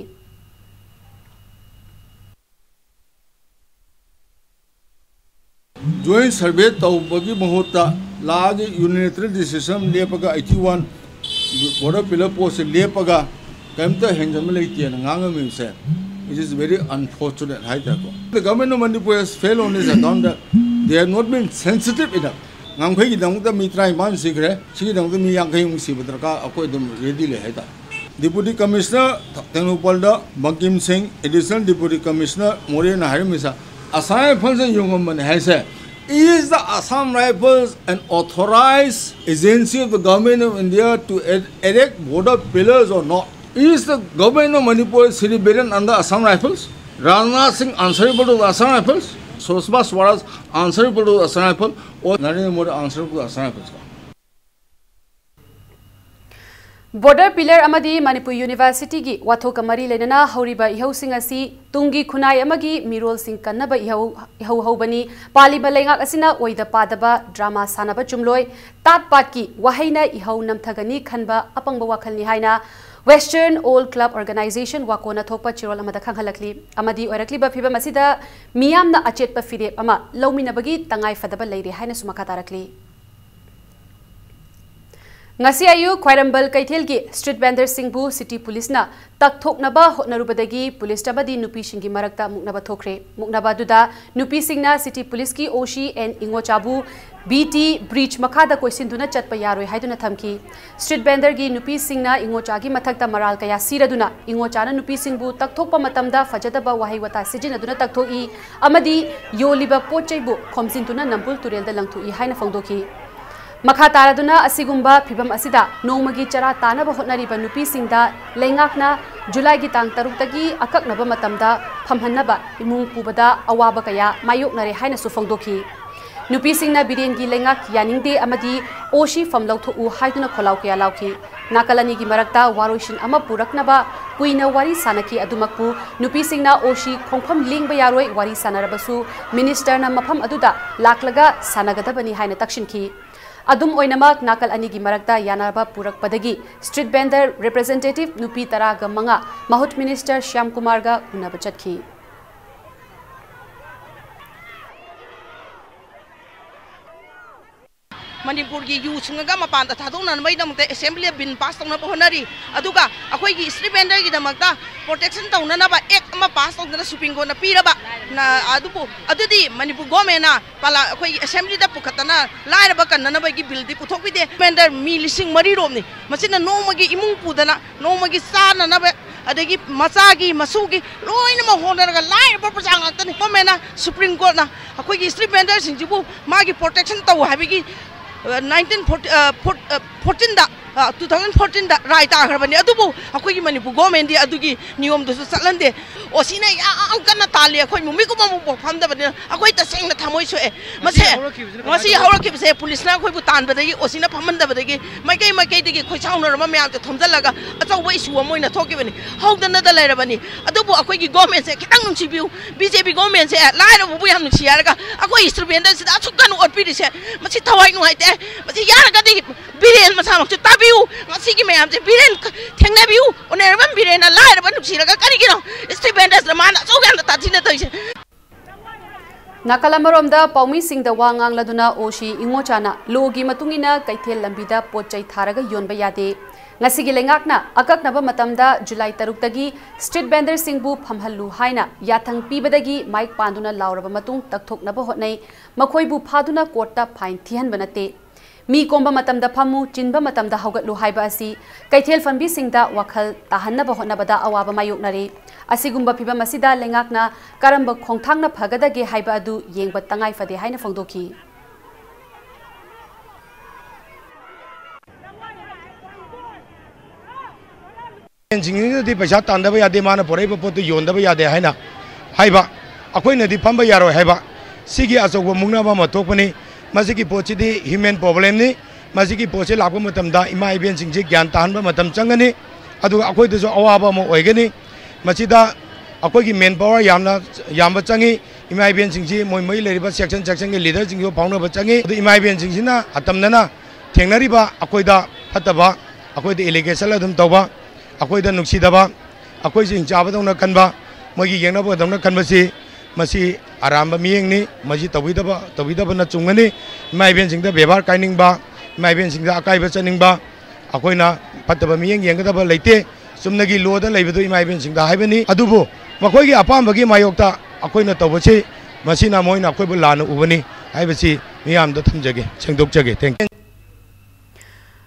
ꯖꯣꯏꯟ ꯁꯔꯚꯦ ꯇꯧꯕꯒꯤ ꯃꯍꯨꯠꯇ ꯂꯥꯛꯑꯒ ꯌꯨꯅꯤꯂꯦꯇꯔꯦꯜ ꯗꯤꯁꯤꯖꯟ ꯂꯦꯞꯄꯒ ꯑꯩꯠꯇꯤ ꯋꯥꯟ ꯕꯣꯔꯗꯔ ꯄꯤꯂꯔ ꯄꯣꯁꯁꯦ ꯂꯦꯞꯄꯒ ꯀꯔꯤꯝꯇ ꯍꯦꯟꯖꯟꯕ ꯂꯩꯇꯦꯅ ꯉꯥꯡꯉꯝꯃꯤꯕꯁꯦ, it is very unfortunate ꯍꯥꯏꯇꯥꯔꯦꯀꯣ꯫ The government of Manipur has failed on this account that they have not been sensitive enough. ꯉꯝꯈꯩꯒꯤꯗꯃꯛꯇ ꯃꯤ ꯇꯔꯥꯅꯤꯄꯥꯟ ꯁꯤꯈ꯭ꯔꯦ꯫ ꯁꯤꯒꯤꯗꯃꯛꯇ ꯃꯤ ꯌꯥꯡꯈꯩꯃꯨꯛ ꯁꯤꯕ ꯗꯔꯀꯥꯔ ꯑꯩꯈꯣꯏ ꯑꯗꯨꯝ ready ꯂꯩ ꯍꯥꯏꯇꯥꯔꯦ꯫ Deputy Commissioner ꯇꯦꯡꯅꯧꯄꯜꯗ ꯕꯪꯀꯤꯝ ꯁꯤꯡ, Additional Deputy Commissioner ꯃꯣꯔꯦꯅ ꯍꯥꯏꯔꯝꯃꯤꯁꯦ, Assam Rifles ꯌꯣꯡꯉꯝꯕꯅꯦ ꯍꯥꯏꯁꯦ, is the Assam Rifles an authorized agency of the Government of India to er-, erect border pillars or not? Is the Government of Manipur civilian under Assam Rifles? Rajnath Singh answerable to the Assam Rifles? Sushma Swaraj answerable to the Assam Rifles? Or Narendra Modi answerable to the Assam Rifles? Border pillar ꯑꯃꯗꯤ ꯃꯅꯤꯄꯨꯔ ꯌꯨꯅꯤꯚꯔꯁꯤꯇꯤꯒꯤ ꯋꯥꯊꯣꯛꯀ ꯃꯔꯤ ꯂꯩꯅꯅ ꯍꯧꯔꯤꯕ ꯏꯍꯧꯁꯤꯡ ꯑꯁꯤ ꯇꯨꯡꯒꯤ ꯈꯨꯟꯅꯥꯏ ꯑꯃꯒꯤ ꯃꯤꯔꯣꯜꯁꯤꯡ ꯀꯟꯅꯕ ꯏꯍꯧ, ꯏꯍꯧ ꯍꯧꯕꯅꯤ꯫ ꯄꯥꯜꯂꯤꯕ ꯂꯩꯉꯥꯛ ꯑꯁꯤꯅ ꯑꯣꯏꯗ ꯄꯥꯗꯕ drama ꯁꯥꯟꯅꯕ ꯆꯨꯝꯂꯣꯏ꯫ ꯇꯥꯠ ꯄꯥꯠꯀꯤ ꯋꯥꯍꯩꯅ ꯏꯍꯧ ꯅꯝꯊꯒꯅꯤ ꯈꯟꯕ ꯑꯄꯪꯕ ꯋꯥꯈꯜꯅꯤ ꯍꯥꯏꯅ Western Old Club Organization ꯋꯥꯀꯣꯟꯅ ꯊꯣꯛꯄ ꯆꯦꯔꯣꯜ ꯑꯃꯗ ꯈꯪꯍꯜꯂꯛꯂꯤ꯫ ꯑꯃꯗꯤ ꯑꯣꯏꯔꯛꯂꯤꯕ ꯐꯤꯕꯝ ꯑꯁꯤꯗ ꯃꯤꯌꯥꯝꯅ ꯑꯆꯦꯠꯄ ꯐꯤꯔꯦꯞ ꯑꯃ ꯂꯧꯃꯤꯟꯅꯕꯒꯤ ꯇꯉꯥꯏ ꯐꯗꯕ ꯂꯩꯔꯦ ꯍꯥꯏꯅꯁꯨ ꯃꯈꯥ ꯇꯥꯔꯛꯂꯤ꯫ ꯉꯁꯤ ꯑꯌꯨꯛ ꯈ꯭ꯋꯥꯏꯔꯝꯕꯟ ꯀꯩꯊꯦꯜꯒꯤ street vendorꯁꯤꯡꯕꯨ city policeꯅ ꯇꯛꯊꯣꯛꯅꯕ ꯍꯣꯠꯅꯔꯨꯕꯗꯒꯤ police ꯑꯃꯗꯤ ꯅꯨꯄꯤꯁꯤꯡꯒꯤ ꯃꯔꯛꯇ ꯃꯨꯛꯅꯕ ꯊꯣꯛꯈ꯭ꯔꯦ꯫ ꯃꯨꯛꯅꯕ ꯑꯗꯨꯗ ꯅꯨꯄꯤꯁꯤꯡꯅ city policeꯀꯤ OC ꯑꯦꯟ ꯏꯉꯣꯆꯥꯕꯨ BT bridge ꯃꯈꯥꯗ ꯀꯣꯏꯁꯤꯟꯗꯨꯅ ꯆꯠꯄ ꯌꯥꯔꯣꯏ ꯍꯥꯏꯗꯨꯅ ꯊꯝꯈꯤ꯫ Street vendorꯒꯤ ꯅꯨꯄꯤꯁꯤꯡꯅ ꯏꯉꯣꯆꯥꯒꯤ ꯃꯊꯛꯇ ꯃꯔꯥꯜ ꯀꯌꯥ ꯁꯤꯔꯗꯨꯅ ꯏꯉꯣꯆꯥꯅ ꯅꯨꯄꯤꯁꯤꯡꯕꯨ ꯇꯛꯊꯣꯛꯄ ꯃꯇꯝꯗ ꯐꯖꯗꯕ ꯋꯥꯍꯩ ꯋꯥꯇꯥ ꯁꯤꯖꯤꯟꯅꯗꯨꯅ ꯇꯛꯊꯣꯛꯏ ꯑꯃꯗꯤ ꯌꯣꯜꯂꯤꯕ ꯄꯣꯠ ꯆꯩꯕꯨ ꯈꯣꯝꯖꯤꯟꯗꯨꯅ ꯅꯝꯕꯨꯜ ꯇꯨꯔꯦꯜꯗ ꯂꯪꯊꯣꯛꯏ ꯍꯥꯏꯅ ꯐꯣꯡꯗꯣꯛꯈꯤ꯫ ꯃꯈꯥ ꯇꯥꯔꯗꯨꯅ ꯑꯁꯤꯒꯨꯝꯕ ꯐꯤꯚꯝ ꯑꯁꯤꯗ ꯅꯣꯡꯃꯒꯤ ꯆꯔꯥ ꯇꯥꯅꯕ ꯍꯣꯠꯅꯔꯤꯕ ꯅꯨꯄꯤꯁꯤꯡꯗ ꯂꯩꯉꯥꯛꯅ ꯖꯨꯂꯥꯏꯒꯤ ꯇꯥꯡ ꯇꯔꯨꯛꯇꯒꯤ ꯑꯀꯛꯅꯕ ꯃꯇꯝꯗ ꯐꯝꯍꯟꯅꯕ ꯏꯃꯨꯡ ꯄꯨꯕꯗ ꯑꯋꯥꯕ ꯀꯌꯥ ꯃꯥꯌꯣꯛꯅꯔꯦ ꯍꯥꯏꯅꯁꯨ ꯐꯣꯡꯗꯣꯛꯈꯤ꯫ ꯅꯨꯄꯤꯁꯤꯡꯅ ꯕꯤꯔꯦꯟꯒꯤ ꯂꯩꯉꯥꯛ ꯌꯥꯅꯤꯡꯗꯦ ꯑꯃꯗꯤ OC ꯐꯝ ꯂꯧꯊꯣꯛꯎ ꯍꯥꯏꯗꯨꯅ ꯈꯣꯜꯂꯥꯎ ꯀꯌꯥ ꯂꯥꯎꯈꯤ꯫ ꯅꯥꯀꯜ ꯑꯅꯤꯒꯤ ꯃꯔꯛꯇ ꯋꯥꯔꯣꯏꯁꯤꯟ ꯑꯃ ꯄꯨꯔꯛꯅꯕ ꯀꯨꯏꯅ ꯋꯥꯔꯤ ꯁꯥꯅꯈꯤ꯫ ꯑꯗꯨꯃꯛꯄꯨ ꯅꯨꯄꯤꯁꯤꯡꯅ OC ꯈꯣꯡꯐꯝ ꯂꯦꯡꯕ ꯌꯥꯔꯣꯏ, ꯋꯥꯔꯤ ꯁꯥꯅꯔꯕꯁꯨ ministerꯅ ꯃꯐꯝ ꯑꯗꯨꯗ ꯂꯥꯛꯂꯒ ꯁꯥꯅꯒꯗꯕꯅꯤ ꯍꯥꯏꯅ ꯇꯛꯁꯤꯟꯈꯤ꯫ ꯑꯗꯨꯝ ꯑꯣꯏꯅꯃꯛ, ꯅꯥꯀꯜ ꯑꯅꯤꯒꯤ ꯃꯔꯛꯇ ꯌꯥꯅꯕ ꯄꯨꯔꯛꯄꯗꯒꯤ street vendor representative ꯅꯨꯄꯤ ꯇꯔꯥꯒ ꯃꯉꯥ ꯃꯍꯨꯠ minister ꯁ꯭ꯌꯥꯝ ꯀꯨꯃꯥꯔꯒ ꯎꯅꯕ ꯆꯠꯈꯤ꯫ ꯃꯅꯤꯄꯨꯔꯒꯤ ꯌꯨ ꯁꯨꯡꯉꯒ ꯃꯄꯥꯟꯗ ꯊꯥꯗꯣꯛꯅꯅꯕꯒꯤꯗꯃꯛꯇ ꯑꯦꯁꯦꯝꯕ꯭ꯂꯤꯗ ꯕꯤꯜ ꯄꯥꯁ ꯇꯧꯅꯕ ꯍꯣꯠꯅꯔꯤ꯫ ꯑꯗꯨꯒ ꯑꯩꯈꯣꯏꯒꯤ ꯁ꯭ꯇ꯭ꯔꯤꯠ ꯚꯦꯟꯗꯔꯒꯤꯗꯃꯛꯇ ꯄ꯭ꯔꯣꯇꯦꯛꯁꯟ ꯇꯧꯅꯅꯕ ꯑꯦꯛ ꯑꯃ ꯄꯥꯁ ꯇꯧꯗꯅ ꯁꯨꯄ꯭ꯔꯤꯝ ꯀꯣꯔꯠꯅ ꯄꯤꯔꯕ꯫ ꯅ-, ꯑꯗꯨꯕꯨ ꯑꯗꯨꯗꯤ ꯃꯅꯤꯄꯨꯔ ꯒꯣꯔꯃꯦꯟꯅ ꯄꯥꯂꯥ-, ꯑꯩꯈꯣꯏꯒꯤ ꯑꯦꯁꯦꯝꯕ꯭ꯂꯤꯗ ꯄꯨꯈꯠꯇꯅ ꯂꯥꯏꯔꯕ ꯀꯟꯅꯅꯕꯒꯤ ꯕꯤꯜꯗꯤ ꯄꯨꯊꯣꯛꯄꯤꯗꯦ꯫ ꯚꯦꯟꯗꯔ ꯃꯤ ꯂꯤꯁꯤꯡ ꯃꯔꯤ ꯔꯣꯝꯅꯤ꯫ ꯃꯁꯤꯅ ꯅꯣꯡꯃꯒꯤ ꯏꯃꯨꯡ ꯄꯨꯗꯅ, ꯅꯣꯡꯃꯒꯤ ꯆꯥꯅꯅꯕ, ꯑꯗꯒꯤ ꯃꯆꯥꯒꯤ, ꯃꯁꯨꯒꯤ ꯂꯣꯏꯅꯃꯛ ꯍꯣꯠꯅꯔꯒ ꯂꯥꯏꯔꯕ ꯄ꯭ꯔꯖꯥ ꯉꯥꯛꯇꯅꯤ꯫ ꯒꯣꯔꯃꯦꯟꯅ, ꯁꯨꯄ꯭ꯔꯤꯝ ꯀꯣꯔꯠꯅ ꯑꯩꯈꯣꯏꯒꯤ ꯁ꯭ꯇ꯭ꯔꯤꯠ ꯚꯦꯟꯗꯔꯁꯤꯡꯁꯤꯕꯨ ꯃꯥꯒꯤ ꯄ꯭ꯔꯣꯇꯦꯛꯁꯟ ꯇꯧ ꯍꯥꯏꯕꯒꯤ, ꯑ, ꯅꯥꯏꯟꯇꯤꯟ ꯐꯣꯔꯇꯤ, ꯑ, ꯐꯣꯔ-, ꯑ, ꯐꯣꯔꯇꯤꯟꯗ, ꯑ, ꯇꯨ ꯊꯥꯎꯖꯟ ꯐꯣꯔꯇꯤꯟꯗ ꯔꯥꯏ ꯇꯥꯈ꯭ꯔꯕꯅꯤ꯫ ꯑꯗꯨꯕꯨ ꯑꯩꯈꯣꯏꯒꯤ ꯃꯅꯤꯄꯨꯔ ꯒꯣꯔꯃꯦꯟꯗꯤ ꯑꯗꯨꯒꯤ ꯅꯤꯌꯣꯝꯗꯨꯁꯨ ꯆꯠꯍꯟꯗꯦ꯫ ꯑꯣ ꯁꯤꯅ ꯌꯥꯝ ꯀꯟꯅ ꯇꯥꯜꯂꯤ, ꯑꯩꯈꯣꯏ ꯃꯤꯀꯨꯞ ꯑꯃꯐꯥꯎ ꯐꯝꯗꯕꯅꯤꯅ ꯑꯩꯈꯣꯏ ꯇꯁꯦꯡꯅ ꯊꯃꯣꯏ ꯁꯣꯛꯑꯦ꯫ ꯃꯁꯦ, ꯍꯧꯔꯛꯈꯤꯕꯁꯤꯅ ꯀꯃꯥꯏꯅ ꯉꯁꯤ ꯇꯧꯕꯅꯣ? ꯍꯧꯔꯛꯈꯤꯕꯁꯦ ꯄꯨꯂꯤꯁꯅ ꯑꯩꯈꯣꯏꯕꯨ ꯇꯥꯟꯕꯗꯒꯤ, ꯑꯣ ꯁꯤꯅ ꯐꯝꯍꯟꯗꯕꯗꯒꯤ, ꯃꯥꯏꯀꯩ ꯃꯥꯏꯀꯩꯗꯒꯤ ꯈꯣꯏꯁꯥꯎꯅꯔꯕ ꯃꯌꯥꯝꯁꯦ ꯊꯣꯝꯖꯤꯜꯂꯒ ꯑꯆꯧꯕ ꯏꯁꯨ ꯑꯃ ꯑꯣꯏꯅ ꯊꯣꯛꯈꯤꯕꯅꯤ꯫ ꯍꯧꯗꯅꯗ ꯂꯩꯔꯕꯅꯤ꯫ ꯑꯗꯨꯕꯨ ꯑꯩꯈꯣꯏꯒꯤ ꯒꯣꯔꯃꯦꯟꯁꯦ ꯈꯤꯇꯪ ꯅꯨꯡꯁꯤꯕꯤꯌꯨ꯫ ꯕꯤ ꯖꯦ ꯄꯤ ꯒꯣꯔꯃꯦꯟꯁꯦ ꯂꯥꯏꯔꯕꯕꯨ ꯌꯥꯝ ꯅꯨꯡꯁꯤ ꯍꯥꯏꯔꯒ ꯑꯩꯈꯣꯏ ꯁ꯭ꯇꯨꯗꯦꯟꯗꯁꯤꯗ ꯑꯁꯨꯛ ꯀꯟꯅ ꯑꯣꯠꯄꯤꯔꯤꯁꯦ, ꯃꯁꯤ ꯊꯋꯥꯏ ꯅꯨꯡꯉꯥꯏꯇꯦ꯫ ꯃꯁꯤ ꯌꯥꯔꯒꯗꯤ ꯕꯤꯔꯦꯟ ꯃꯁꯥꯃꯛꯁꯨ ꯇꯥꯕꯤꯌꯨ꯫ ꯉꯁꯤꯒꯤ ꯃꯌꯥꯝꯁꯦ ꯕꯤꯔꯦꯟ ꯈ-, ꯊꯦꯡꯅꯕꯤꯌꯨ꯫ ꯑꯣꯅꯔꯦꯕꯜ ꯕꯤꯔꯦꯟꯅ ꯂꯥꯏꯔꯕ ꯅꯨꯡꯁꯤꯔꯒ ꯀꯔꯤꯒꯤꯅꯣ ꯁ꯭ꯇꯨꯗꯦꯟꯗꯁꯤꯗ ꯃꯥꯅ ꯑꯁꯨꯛ ꯌꯥꯝꯅ ꯇꯥꯊꯤꯅ ꯇꯧꯔꯤꯁꯦ? ꯅꯥꯀꯜ ꯑꯃꯔꯣꯝꯗ ꯄꯥꯎꯃꯤꯁꯤꯡꯗ ꯋꯥ ꯉꯥꯡꯂꯗꯨꯅ ꯑꯣ ꯁꯤ ꯏꯉꯣꯆꯥꯅ ꯂꯣꯒꯤ ꯃꯇꯨꯡ ꯏꯟꯅ ꯀꯩꯊꯦꯜ ꯂꯝꯕꯤꯗ ꯄꯣꯠ ꯆꯩ ꯊꯥꯔꯒ ꯌꯣꯟꯕ ꯌꯥꯗꯦ꯫ ꯉꯁꯤꯒꯤ ꯂꯩꯉꯥꯛꯅ ꯑꯀꯛꯅꯕ ꯃꯇꯝꯗ ꯖꯨꯂꯥꯏ ꯇꯔꯨꯛꯇꯒꯤ ꯁ꯭ꯇ꯭ꯔꯤꯠ ꯚꯦꯟꯗꯔꯁꯤꯡꯕꯨ ꯐꯝꯍꯜꯂꯨ ꯍꯥꯏꯅ ꯌꯥꯊꯪ ꯄꯤꯕꯗꯒꯤ ꯃꯥꯏꯛ ꯄꯥꯟꯗꯨꯅ ꯂꯥꯎꯔꯕ ꯃꯇꯨꯡ ꯇꯛꯊꯣꯛꯅꯕ ꯍꯣꯠꯅꯩ꯫ ꯃꯈꯣꯏꯕꯨ ꯐꯥꯗꯨꯅ ꯀꯣꯔꯠꯇ ꯐꯥꯏꯟ ꯊꯤꯍꯟꯕ ꯅꯠꯇꯦ꯫ ꯃꯤ ꯀꯣꯝꯕ ꯃꯇꯝꯗ ꯐꯝꯃꯨ, ꯆꯤꯟꯕ ꯃꯇꯝꯗ ꯍꯧꯒꯠꯂꯨ ꯍꯥꯏꯕ ꯑꯁꯤ ꯀꯩꯊꯦꯜ ꯐꯝꯕꯤꯁꯤꯡꯗ ꯋꯥꯈꯜ ꯇꯥꯍꯟꯅꯕ ꯍꯣꯠꯅꯕꯗ ꯑꯋꯥꯕ ꯃꯥꯌꯣꯛꯅꯔꯦ꯫ ꯑꯁꯤꯒꯨꯝꯕ ꯐꯤꯚꯝ ꯑꯁꯤꯗ ꯂꯩꯉꯥꯛꯅ ꯀꯔꯝꯕ ꯈꯣꯡꯊꯥꯡꯅ ꯐꯒꯗꯒꯦ ꯍꯥꯏꯕ ꯑꯗꯨ ꯌꯦꯡꯕ ꯇꯉꯥꯏ ꯐꯗꯦ ꯍꯥꯏꯅ ꯐꯣꯡꯗꯣꯛꯈꯤ꯫ ꯁꯤꯡꯁꯤꯅꯗꯤ ꯄꯩꯁꯥ ꯇꯥꯟꯗꯕ ꯌꯥꯗꯦ, ꯃꯥꯅ ꯄꯨꯔꯛꯏꯕ ꯄꯣꯠꯇꯨ ꯌꯣꯟꯗꯕ ꯌꯥꯗꯦ ꯍꯥꯏꯅ ꯍꯥꯏꯕ, ꯑꯩꯈꯣꯏꯅꯗꯤ ꯐꯝꯕ ꯌꯥꯔꯣꯏ ꯍꯥꯏꯕ, ꯁꯤꯒꯤ ꯑꯆꯧꯕ ꯃꯨꯛꯅꯕ ꯑꯃ ꯊꯣꯛꯄꯅꯤ꯫ ꯃꯁꯤꯒꯤ ꯄꯣꯠꯁꯤꯗꯤ ꯍ꯭ꯌꯨꯃꯦꯟ ꯄ꯭ꯔꯣꯕ꯭ꯂꯦꯝꯅꯤ꯫ ꯃꯁꯤꯒꯤ ꯄꯣꯠꯁꯤ ꯂꯥꯛꯄ ꯃꯇꯝꯗ ꯏꯃꯥ ꯏꯕꯦꯟꯁꯤꯡꯁꯤ ꯒ꯭ꯌꯥꯟ ꯇꯥꯍꯟꯕ ꯃꯇꯝ ꯆꯪꯒꯅꯤ, ꯑꯗꯨꯒ ꯑꯩꯈꯣꯏꯗꯁꯨ ꯑꯋꯥꯕ ꯑꯃ ꯑꯣꯏꯒꯅꯤ꯫ ꯃꯁꯤꯗ ꯑꯩꯈꯣꯏꯒꯤ ꯃꯦꯟ ꯄꯥꯋꯔ ꯌꯥꯝꯅ, ꯌꯥꯝꯕ ꯆꯪꯉꯤ꯫ ꯏꯃꯥ ꯏꯕꯦꯟꯁꯤꯡꯁꯤ ꯃꯣꯏ ꯃꯣꯏ ꯂꯩꯔꯤꯕ ꯁꯦꯛꯁꯟ ꯁꯦꯛꯁꯟꯒꯤ ꯂꯤꯗꯔꯁꯤꯡꯁꯨ ꯐꯥꯎꯅꯕ ꯆꯪꯉꯤ꯫ ꯑꯗꯨ ꯏꯃꯥ ꯏꯕꯦꯟꯁꯤꯡꯁꯤꯅ ꯑꯇꯝꯅꯅ ꯊꯦꯡꯅꯔꯤꯕ ꯑꯩꯈꯣꯏꯗ ꯐꯠꯇꯕ, ꯑꯩꯈꯣꯏꯗ ꯑꯦꯂꯤꯒꯦꯁꯟ ꯑꯗꯨꯝ ꯇꯧꯕ, ꯑꯩꯈꯣꯏꯗ ꯅꯨꯡꯁꯤꯗꯕ, ꯑꯩꯈꯣꯏꯁꯦ ꯍꯤꯡꯆꯥꯕꯗꯧꯅ ꯈꯟꯕ, ꯃꯣꯏꯒꯤ ꯌꯦꯛꯅꯕꯗꯧꯅ ꯈꯟꯕꯁꯤ ꯃꯁꯤ ꯑꯔꯥꯟꯕ ꯃꯤꯠꯌꯦꯡꯅꯤ꯫ ꯃꯁꯤ ꯇꯧꯕꯤꯗꯕ, ꯇꯧꯕꯤꯗꯕꯅ ꯆꯨꯝꯒꯅꯤ꯫ ꯏꯃꯥ ꯏꯕꯦꯟꯁꯤꯡꯗ ꯕꯦꯕꯥꯔ ꯀꯥꯏꯅꯤꯡꯕ, ꯏꯃꯥ ꯏꯕꯦꯟꯁꯤꯡꯗ ꯑꯀꯥꯏꯕ ꯆꯠꯅꯤꯡꯕ, ꯑꯩꯈꯣꯏꯅ ꯐꯠꯇꯕ ꯃꯤꯠꯌꯦꯡ ꯌꯦꯡꯒꯗꯕ ꯂꯩꯇꯦ꯫ ꯆꯨꯝꯅꯒꯤ ꯂꯣꯗ ꯂꯩꯕꯗꯨ ꯏꯃꯥ ꯏꯕꯦꯟꯁꯤꯡꯗ ꯍꯥꯏꯕꯅꯤ꯫ ꯑꯗꯨꯕꯨ ꯃꯈꯣꯏꯒꯤ ꯑꯄꯥꯝꯕꯒꯤ ꯃꯥꯌꯣꯛꯇ ꯑꯩꯈꯣꯏꯅ ꯇꯧꯕꯁꯤ, ꯃꯁꯤꯅ ꯃꯣꯏꯅ ꯑꯩꯈꯣꯏꯕꯨ ꯂꯥꯟꯅ ꯎꯕꯅꯤ ꯍꯥꯏꯕꯁꯤ ꯃꯤꯌꯥꯝꯗ ꯊꯝꯖꯒꯦ, ꯁꯦꯡꯗꯣꯛꯆꯒꯦ꯫ Thank you꯫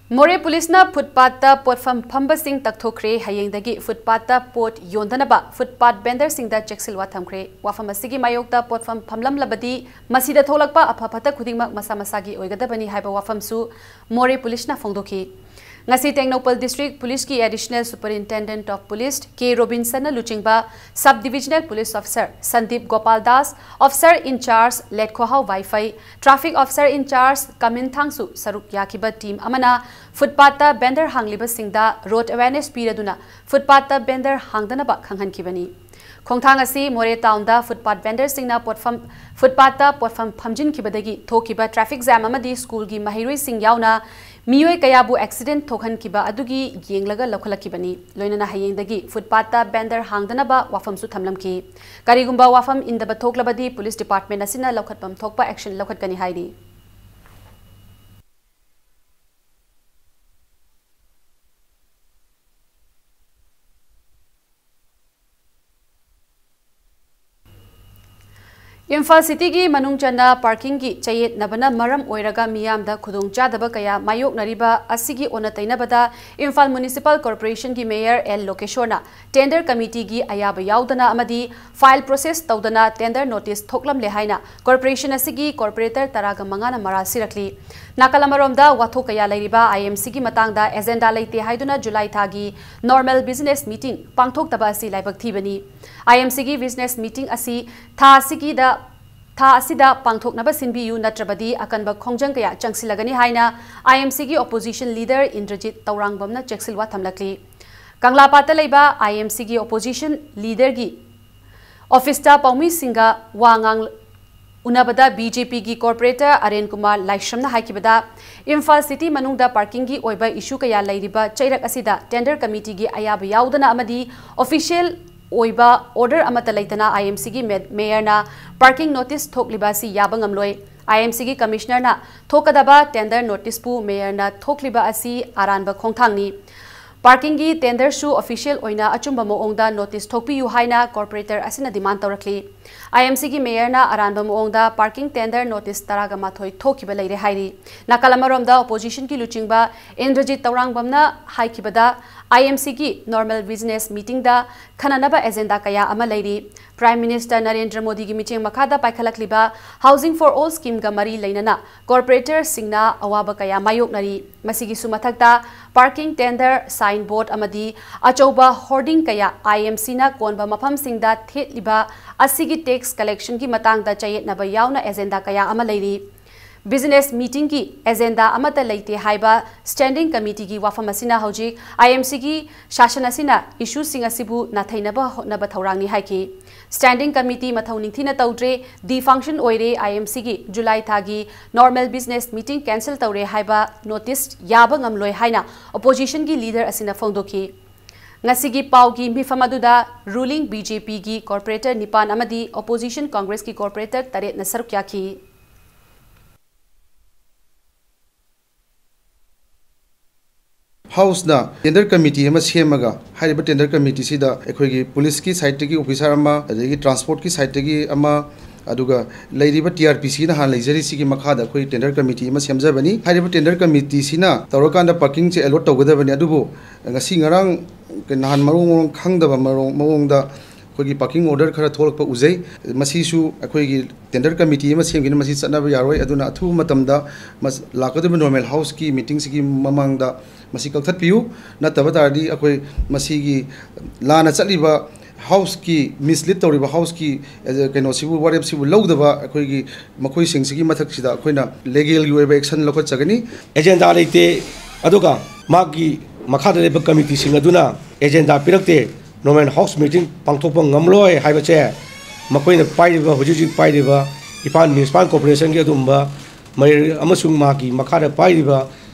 ꯃꯣꯔꯦ ꯄꯨꯂꯤꯁꯅ ꯐꯨꯠꯄꯥꯠꯇ ꯄꯣꯠꯐꯝ ꯐꯝꯕꯁꯤꯡ ꯇꯛꯊꯣꯛꯈ꯭ꯔꯦ꯫ ꯍꯌꯦꯡꯗꯒꯤ ꯐꯨꯠꯄꯥꯠꯇ ꯄꯣꯠ ꯌꯣꯟꯗꯅꯕ ꯐꯨꯠꯄꯥꯠ ꯚꯦꯟꯗꯔꯁꯤꯡꯗ ꯆꯦꯛꯁꯤꯜꯋꯥ ꯊꯝꯈ꯭ꯔꯦ꯫ ꯋꯥꯐꯝ ꯑꯁꯤꯒꯤ ꯃꯥꯌꯣꯛꯇ ꯄꯣꯠꯐꯝ ꯐꯝꯂꯝꯂꯕꯗꯤ ꯃꯁꯤꯗ ꯊꯣꯛꯂꯛꯄ ꯑꯐ ꯐꯠꯇ ꯈꯨꯗꯤꯡꯃꯛ ꯃꯁꯥ ꯃꯁꯥꯒꯤ ꯑꯣꯏꯒꯗꯕꯅꯤ ꯍꯥꯏꯕ ꯋꯥꯐꯝꯁꯨ ꯃꯣꯔꯦ ꯄꯨꯂꯤꯁꯅ ꯐꯣꯡꯗꯣꯛꯈꯤ꯫ ꯉꯁꯤ ꯇꯦꯡꯅꯧꯄꯜ ꯗꯤꯁꯇ꯭ꯔꯤꯛ ꯄꯨꯂꯤꯁꯀꯤ additional superintendent of police K ꯔꯣꯕꯤꯟꯁꯟꯅ ꯂꯨꯆꯤꯡꯕ sub divisional police officer Sandeep Gopal Das, officer in charge Letkhohao Vaiphei, traffic officer in charge ꯀꯃꯤꯟꯊꯥꯡꯁꯨ ꯁꯔꯨꯛ ꯌꯥꯈꯤꯕ ꯇꯤꯝ ꯑꯃꯅ ꯐꯨꯠꯄꯥꯠꯇ ꯚꯦꯟꯗꯔ ꯍꯥꯡꯂꯤꯕꯁꯤꯡꯗ ꯔꯣꯗ ꯑꯦꯋꯦꯔꯅꯦꯁ ꯄꯤꯔꯗꯨꯅ ꯐꯨꯠꯄꯥꯠꯇ ꯚꯦꯟꯗꯔ ꯍꯥꯡꯗꯅꯕ ꯈꯪꯍꯟꯈꯤꯕꯅꯤ꯫ ꯈꯣꯡꯊꯥꯡ ꯑꯁꯤ ꯃꯣꯔꯦ ꯇꯥꯎꯟꯗ ꯐꯨꯠꯄꯥꯠ ꯚꯦꯟꯗꯔꯁꯤꯡꯅ ꯄꯣꯠꯐꯝ, ꯐꯨꯠꯄꯥꯠꯇ ꯄꯣꯠꯐꯝ ꯐꯝꯖꯤꯟꯈꯤꯕꯗꯒꯤ ꯊꯣꯛꯈꯤꯕ ꯇ꯭ꯔꯥꯐꯤꯛ ꯖꯥꯝ ꯑꯃꯗꯤ ꯁ꯭ꯀꯨꯜꯒꯤ ꯃꯍꯩꯔꯣꯏꯁꯤꯡ ꯌꯥꯎꯅ ꯃꯤꯑꯣꯏ ꯀꯌꯥꯕꯨ ꯑꯦꯛꯁꯤꯗꯦꯟꯠ ꯊꯣꯛꯍꯟꯈꯤꯕ ꯑꯗꯨꯒꯤ ꯌꯦꯡꯂꯒ ꯂꯧꯈꯠꯂꯛꯈꯤꯕꯅꯤ꯫ ꯂꯣꯏꯅꯅ ꯍꯌꯦꯡꯗꯒꯤ ꯐꯨꯠꯄꯥꯠꯇ ꯚꯦꯟꯗꯔ ꯍꯥꯡꯗꯅꯕ ꯋꯥꯐꯝꯁꯨ ꯊꯝꯂꯝꯈꯤ꯫ ꯀꯔꯤꯒꯨꯝꯕ ꯋꯥꯐꯝ ꯏꯟꯗꯕ ꯊꯣꯛꯂꯕꯗꯤ ꯄꯨꯂꯤꯁ ꯗꯤꯄꯥꯔꯠꯃꯦꯟꯠ ꯑꯁꯤꯅ ꯂꯧꯈꯠꯐꯝ ꯊꯣꯛꯄ ꯑꯦꯛꯁꯟ ꯂꯧꯈꯠꯀꯅꯤ ꯍꯥꯏꯔꯤ꯫ ꯏꯝꯐꯥꯜ ꯁꯤꯇꯤꯒꯤ ꯃꯅꯨꯡ ꯆꯟꯅ ꯄꯥꯔꯀꯤꯡꯒꯤ ꯆꯌꯦꯠꯅꯕꯅ ꯃꯔꯝ ꯑꯣꯏꯔꯒ ꯃꯤꯌꯥꯝꯗ ꯈꯨꯗꯣꯡꯆꯥꯗꯕ ꯀꯌꯥ ꯃꯥꯌꯣꯛꯅꯔꯤꯕ ꯑꯁꯤꯒꯤ ꯑꯣꯟꯅ ꯇꯩꯅꯕꯗ ꯏꯝꯐꯥꯜ ꯃ꯭ꯌꯨꯅꯤꯁꯤꯄꯥꯜ ꯀꯣꯔꯄꯣꯔꯦꯁꯟꯒꯤ ꯃꯦꯌꯔ ꯑꯦꯜ ꯂꯣꯀꯦꯁꯣꯔꯅ ꯇꯦꯟꯗꯔ ꯀꯃꯤꯇꯤꯒꯤ ꯑꯌꯥꯕ ꯌꯥꯎꯗꯅ ꯑꯃꯗꯤ ꯐꯥꯏꯜ ꯄ꯭ꯔꯣꯁꯦꯁ ꯇꯧꯗꯅ ꯇꯦꯟꯗꯔ ꯅꯣꯇꯤꯁ ꯊꯣꯛꯂꯝꯂꯦ ꯍꯥꯏꯅ ꯀꯣꯔꯄꯣꯔꯦꯁꯟ ꯑꯁꯤꯒꯤ ꯀꯣꯔꯄꯣꯔꯦꯇꯔ ꯇꯔꯥꯒ ꯃꯉꯥꯅ ꯃꯔꯥꯜ ꯁꯤꯔꯛꯂꯤ꯫ ꯅꯥꯀꯜ ꯑꯃꯔꯣꯝꯗ ꯋꯥꯊꯣꯛ ꯀꯌꯥ ꯂꯩꯔꯤꯕ ꯑꯥꯏ ꯑꯦꯝ ꯁꯤꯒꯤ ꯃꯇꯥꯡꯗ ꯑꯦꯖꯦꯟꯗꯥ ꯂꯩꯇꯦ ꯍꯥꯏꯗꯨꯅ ꯖꯨꯂꯥꯏ ꯊꯥꯒꯤ ꯅꯣꯔꯃꯦꯜ ꯕꯤꯖꯤꯅꯦꯁ ꯃꯤꯇꯤꯡ ꯄꯥꯡꯊꯣꯛꯇꯕ ꯑꯁꯤ ꯂꯥꯏꯕꯛ ꯊꯤꯕꯅꯤ꯫ ꯑꯥꯏ ꯑꯦꯝ ꯁꯤꯒꯤ ꯕꯤꯖꯤꯅꯦꯁ ꯃꯤꯇꯤꯡ ꯑꯁꯤ ꯊꯥ ꯑꯁꯤꯒꯤꯗ, ꯊꯥ ꯑꯁꯤꯗ ꯄꯥꯡꯊꯣꯛꯅꯕ ꯁꯤꯟꯕꯤꯌꯨ, ꯅꯠꯇ꯭ꯔꯕꯗꯤ ꯑꯀꯟꯕ ꯈꯣꯡꯖꯪ ꯀꯌꯥ ꯆꯪꯁꯤꯜꯂꯒꯅꯤ ꯍꯥꯏꯅ ꯑꯥꯏ ꯑꯦꯝ ꯁꯤꯒꯤ ꯑꯣꯄꯣꯖꯤꯁꯟ ꯂꯤꯗꯔ ꯏꯟꯗ꯭ꯔꯖꯤꯠ ꯇꯧꯔꯥꯡꯕꯝꯅ ꯆꯦꯛꯁꯤꯜꯋꯥ ꯊꯝꯂꯛꯂꯤ꯫ ꯀꯪꯂꯥꯄꯥꯠꯇ ꯂꯩꯕ ꯑꯥꯏ ꯑꯦꯝ ꯁꯤꯒꯤ ꯑꯣꯄꯣꯖꯤꯁꯟ ꯂꯤꯗꯔꯒꯤ ꯑꯣꯐꯤꯁꯇ ꯄꯥꯎꯃꯤꯁꯤꯡꯒ ꯋꯥ ꯉꯥꯡ-, ꯎꯅꯕꯗ ꯕꯤ ꯖꯦ ꯄꯤꯒꯤ ꯀꯣꯔꯄꯣꯔꯦꯇꯔ ꯑꯔꯦꯟ ꯀꯨꯃꯥꯔ ꯂꯥꯏꯁ꯭ꯔꯝꯅ ꯍꯥꯏꯈꯤꯕꯗ, ꯏꯝꯐꯥꯜ ꯁꯤꯇꯤ ꯃꯅꯨꯡꯗ ꯄꯥꯔꯀꯤꯡꯒꯤ ꯑꯣꯏꯕ ꯏꯁꯨ ꯀꯌꯥ ꯂꯩꯔꯤꯕ ꯆꯩꯔꯛ ꯑꯁꯤꯗ ꯇꯦꯟꯗꯔ ꯀꯃꯤꯇꯤꯒꯤ ꯑꯌꯥꯕ ꯌꯥꯎꯗꯅ ꯑꯃꯗꯤ ꯑꯣꯐꯤꯁꯤꯌꯦꯜ ꯑꯣꯏꯕ order ꯑꯃꯠꯇ ꯂꯩꯇꯅ IMCꯒꯤ ꯃꯦ-, mayorꯅ parking notice ꯊꯣꯛꯂꯤꯕ ꯑꯁꯤ ꯌꯥꯕ ꯉꯝꯂꯣꯏ꯫ IMCꯒꯤ commissionerꯅ ꯊꯣꯛꯀꯗꯕ tender noticeꯄꯨ mayorꯅ ꯊꯣꯛꯂꯤꯕ ꯑꯁꯤ ꯑꯔꯥꯟꯕ ꯈꯣꯡꯊꯥꯡꯅꯤ꯫ Parkingꯒꯤ tenderꯁꯨ official ꯑꯣꯏꯅ ꯑꯆꯨꯝꯕ ꯃꯑꯣꯡꯗ notice ꯊꯣꯛꯄꯤꯌꯨ ꯍꯥꯏꯅ corporator ꯑꯁꯤꯅ demand ꯇꯧꯔꯛꯂꯤ꯫ IMCꯒꯤ mayorꯅ ꯑꯔꯥꯟꯕ ꯃꯑꯣꯡꯗ parking tender notice ꯇꯔꯥꯒ ꯃꯥꯊꯣꯏ ꯊꯣꯛꯈꯤꯕ ꯂꯩꯔꯦ ꯍꯥꯏꯔꯤ꯫ ꯅꯥꯀꯜ ꯑꯃꯔꯣꯝꯗ oppositionꯒꯤ ꯂꯨꯆꯤꯡꯕ ꯏꯟꯗ꯭ꯔꯖꯤꯠ ꯇꯧꯔꯥꯡꯕꯝꯅ ꯍꯥꯏꯈꯤꯕꯗ, IMCꯒꯤ normal business meetingꯗ ꯈꯟꯅꯅꯕ agenda ꯀꯌꯥ ꯑꯃ ꯂꯩꯔꯤ꯫ Prime Minister ꯅꯔꯦꯟꯗ꯭ꯔ ꯃꯣꯗꯤꯒꯤ ꯃꯤꯠꯌꯦꯡ ꯃꯈꯥꯗ ꯄꯥꯏꯈꯠꯂꯛꯂꯤꯕ Housing for All schemeꯒ ꯃꯔꯤ ꯂꯩꯅꯅ corporatorꯁꯤꯡꯅ ꯑꯋꯥꯕ ꯀꯌꯥ ꯃꯥꯌꯣꯛꯅꯔꯤ꯫ ꯃꯁꯤꯒꯤꯁꯨ ꯃꯊꯛꯇ parking tender, sign board ꯑꯃꯗꯤ ꯑꯆꯧꯕ hoarding ꯀꯌꯥ IMCꯅ ꯀꯣꯟꯕ ꯃꯐꯝꯁꯤꯡꯗ ꯊꯦꯠꯂꯤꯕ ꯑꯁꯤꯒꯤ tax collectionꯒꯤ ꯃꯇꯥꯡꯗ ꯆꯌꯦꯠꯅꯕ ꯌꯥꯎꯅ agenda ꯀꯌꯥ ꯑꯃ ꯂꯩꯔꯤ꯫ Business meetingꯒꯤ agenda ꯑꯃꯠꯇ ꯂꯩꯇꯦ ꯍꯥꯏꯕ standing committeeꯒꯤ ꯋꯥꯐꯝ ꯑꯁꯤꯅ ꯍꯧꯖꯤꯛ IMCꯒꯤ ꯁꯥꯁꯟ ꯑꯁꯤꯅ issueꯁꯤꯡ ꯑꯁꯤꯕꯨ ꯅꯥꯊꯩꯅꯕ ꯍꯣꯠꯅꯕ ꯊꯧꯔꯥꯡꯅꯤ ꯍꯥꯏꯈꯤ꯫ Standing committee ꯃꯊꯧ ꯅꯤꯡꯊꯤꯅ ꯇꯧꯗ꯭ꯔꯦ, defunction ꯑꯣꯏꯔꯦ, IMCꯒꯤ July ꯊꯥꯒꯤ normal business meeting cancel ꯇꯧꯔꯦ ꯍꯥꯏꯕ notice ꯌꯥꯕ ꯉꯝꯂꯣꯏ ꯍꯥꯏꯅ oppositionꯒꯤ leader ꯑꯁꯤꯅ ꯐꯣꯡꯗꯣꯛꯈꯤ꯫ ꯉꯁꯤꯒꯤ ꯄꯥꯎꯒꯤ ꯃꯤꯐꯝ ꯑꯗꯨꯗ ruling BJPꯒꯤ corporator ꯅꯤꯄꯥꯟ ꯑꯃꯗꯤ opposition Congressꯀꯤ corporator ꯇꯔꯦꯠꯅ ꯁꯔꯨꯛ ꯌꯥꯈꯤ꯫ Houseꯅ tender committee ꯑꯃ ꯁꯦꯝꯃꯒ, ꯍꯥꯏꯔꯤꯕ tender committeeꯁꯤꯗ ꯑꯩꯈꯣꯏꯒꯤ policeꯀꯤ sideꯇꯒꯤ officer ꯑꯃ, ꯑꯗꯒꯤ transportꯀꯤ sideꯇꯒꯤ ꯑꯃ, ꯑꯗꯨꯒ ꯂꯩꯔꯤꯕ TRPCꯅ ꯍꯥꯟꯅ ꯂꯩꯖꯔꯤꯁꯤꯒꯤ ꯃꯈꯥꯗ ꯑꯩꯈꯣꯏ tender committee ꯑꯃ ꯁꯦꯝꯖꯕꯅꯤ꯫ ꯍꯥꯏꯔꯤꯕ tender committeeꯁꯤꯅ ꯇꯧꯔꯀꯥꯟꯗ parkingꯁꯦ allot ꯇꯧꯒꯗꯕꯅꯤ꯫ ꯑꯗꯨꯕꯨ ꯉꯁꯤ ꯉꯔꯥꯡ ꯅꯍꯥꯟ ꯃꯔꯣꯡ ꯃꯔꯣꯡ ꯈꯪꯗꯕ ꯃꯔꯣꯡ-, ꯃꯑꯣꯡꯗ ꯑꯩꯈꯣꯏꯒꯤ parking order ꯈꯔ ꯊꯣꯛꯂꯛꯄ ꯎꯖꯩ꯫ ꯃꯁꯤꯁꯨ ꯑꯩꯈꯣꯏꯒꯤ tender committee ꯑꯃ ꯁꯦꯝꯒꯅꯤ, ꯃꯁꯤ ꯆꯠꯅꯕ ꯌꯥꯔꯣꯏ꯫ ꯑꯗꯨꯅ ꯑꯊꯨꯕ ꯃꯇꯝꯗ ꯃꯁ-, ꯂꯥꯛꯀꯗꯧꯔꯤꯕ normal houseꯀꯤ meetingꯁꯤꯒꯤ ꯃꯃꯥꯡꯗ ꯃꯁꯤ ꯀꯛꯊꯠꯄꯤꯌꯨ꯫ ꯅꯠꯇꯕ ꯇꯥꯔꯗꯤ ꯑꯩꯈꯣꯏ ꯃꯁꯤꯒꯤ ꯂꯥꯟꯅ ꯆꯠꯂꯤꯕ houseꯀꯤ, mislead ꯇꯧꯔꯤꯕ houseꯀꯤ, ꯑꯦ, ꯀꯩꯅꯣꯁꯤꯕꯨ, ꯋꯥꯔꯦꯞꯁꯤꯕꯨ ꯂꯧꯗꯕ ꯑꯩꯈꯣꯏꯒꯤ ꯃꯈꯣꯏꯁꯤꯡꯁꯤꯒꯤ ꯃꯊꯛꯁꯤꯗ ꯑꯩꯈꯣꯏꯅ legalꯒꯤ ꯑꯣꯏꯕ action ꯂꯧꯈꯠꯆꯒꯅꯤ꯫ Agenda ꯂꯩꯇꯦ꯫ ꯑꯗꯨꯒ ꯃꯥꯒꯤ ꯃꯈꯥꯗ ꯂꯩꯕ committeeꯁꯤꯡ ꯑꯗꯨꯅ agenda ꯄꯤꯔꯛꯇꯦ꯫ Normal house meeting ꯄꯥꯡꯊꯣꯛꯄ ꯉꯝꯂꯣꯏ ꯍꯥꯏꯕꯁꯦ ꯃꯈꯣꯏꯅ ꯄꯥꯏꯔꯤꯕ, ꯍꯧꯖꯤꯛ ꯍꯧꯖꯤꯛ ꯄꯥꯏꯔꯤꯕ ꯏꯝꯐꯥꯜ municipal corporationꯒꯤ ꯑꯗꯨꯒꯨꯝꯕ mayor ꯑꯃꯁꯨꯡ ꯃꯥꯒꯤ ꯃꯈꯥꯗ ꯄꯥꯏꯔꯤꯕ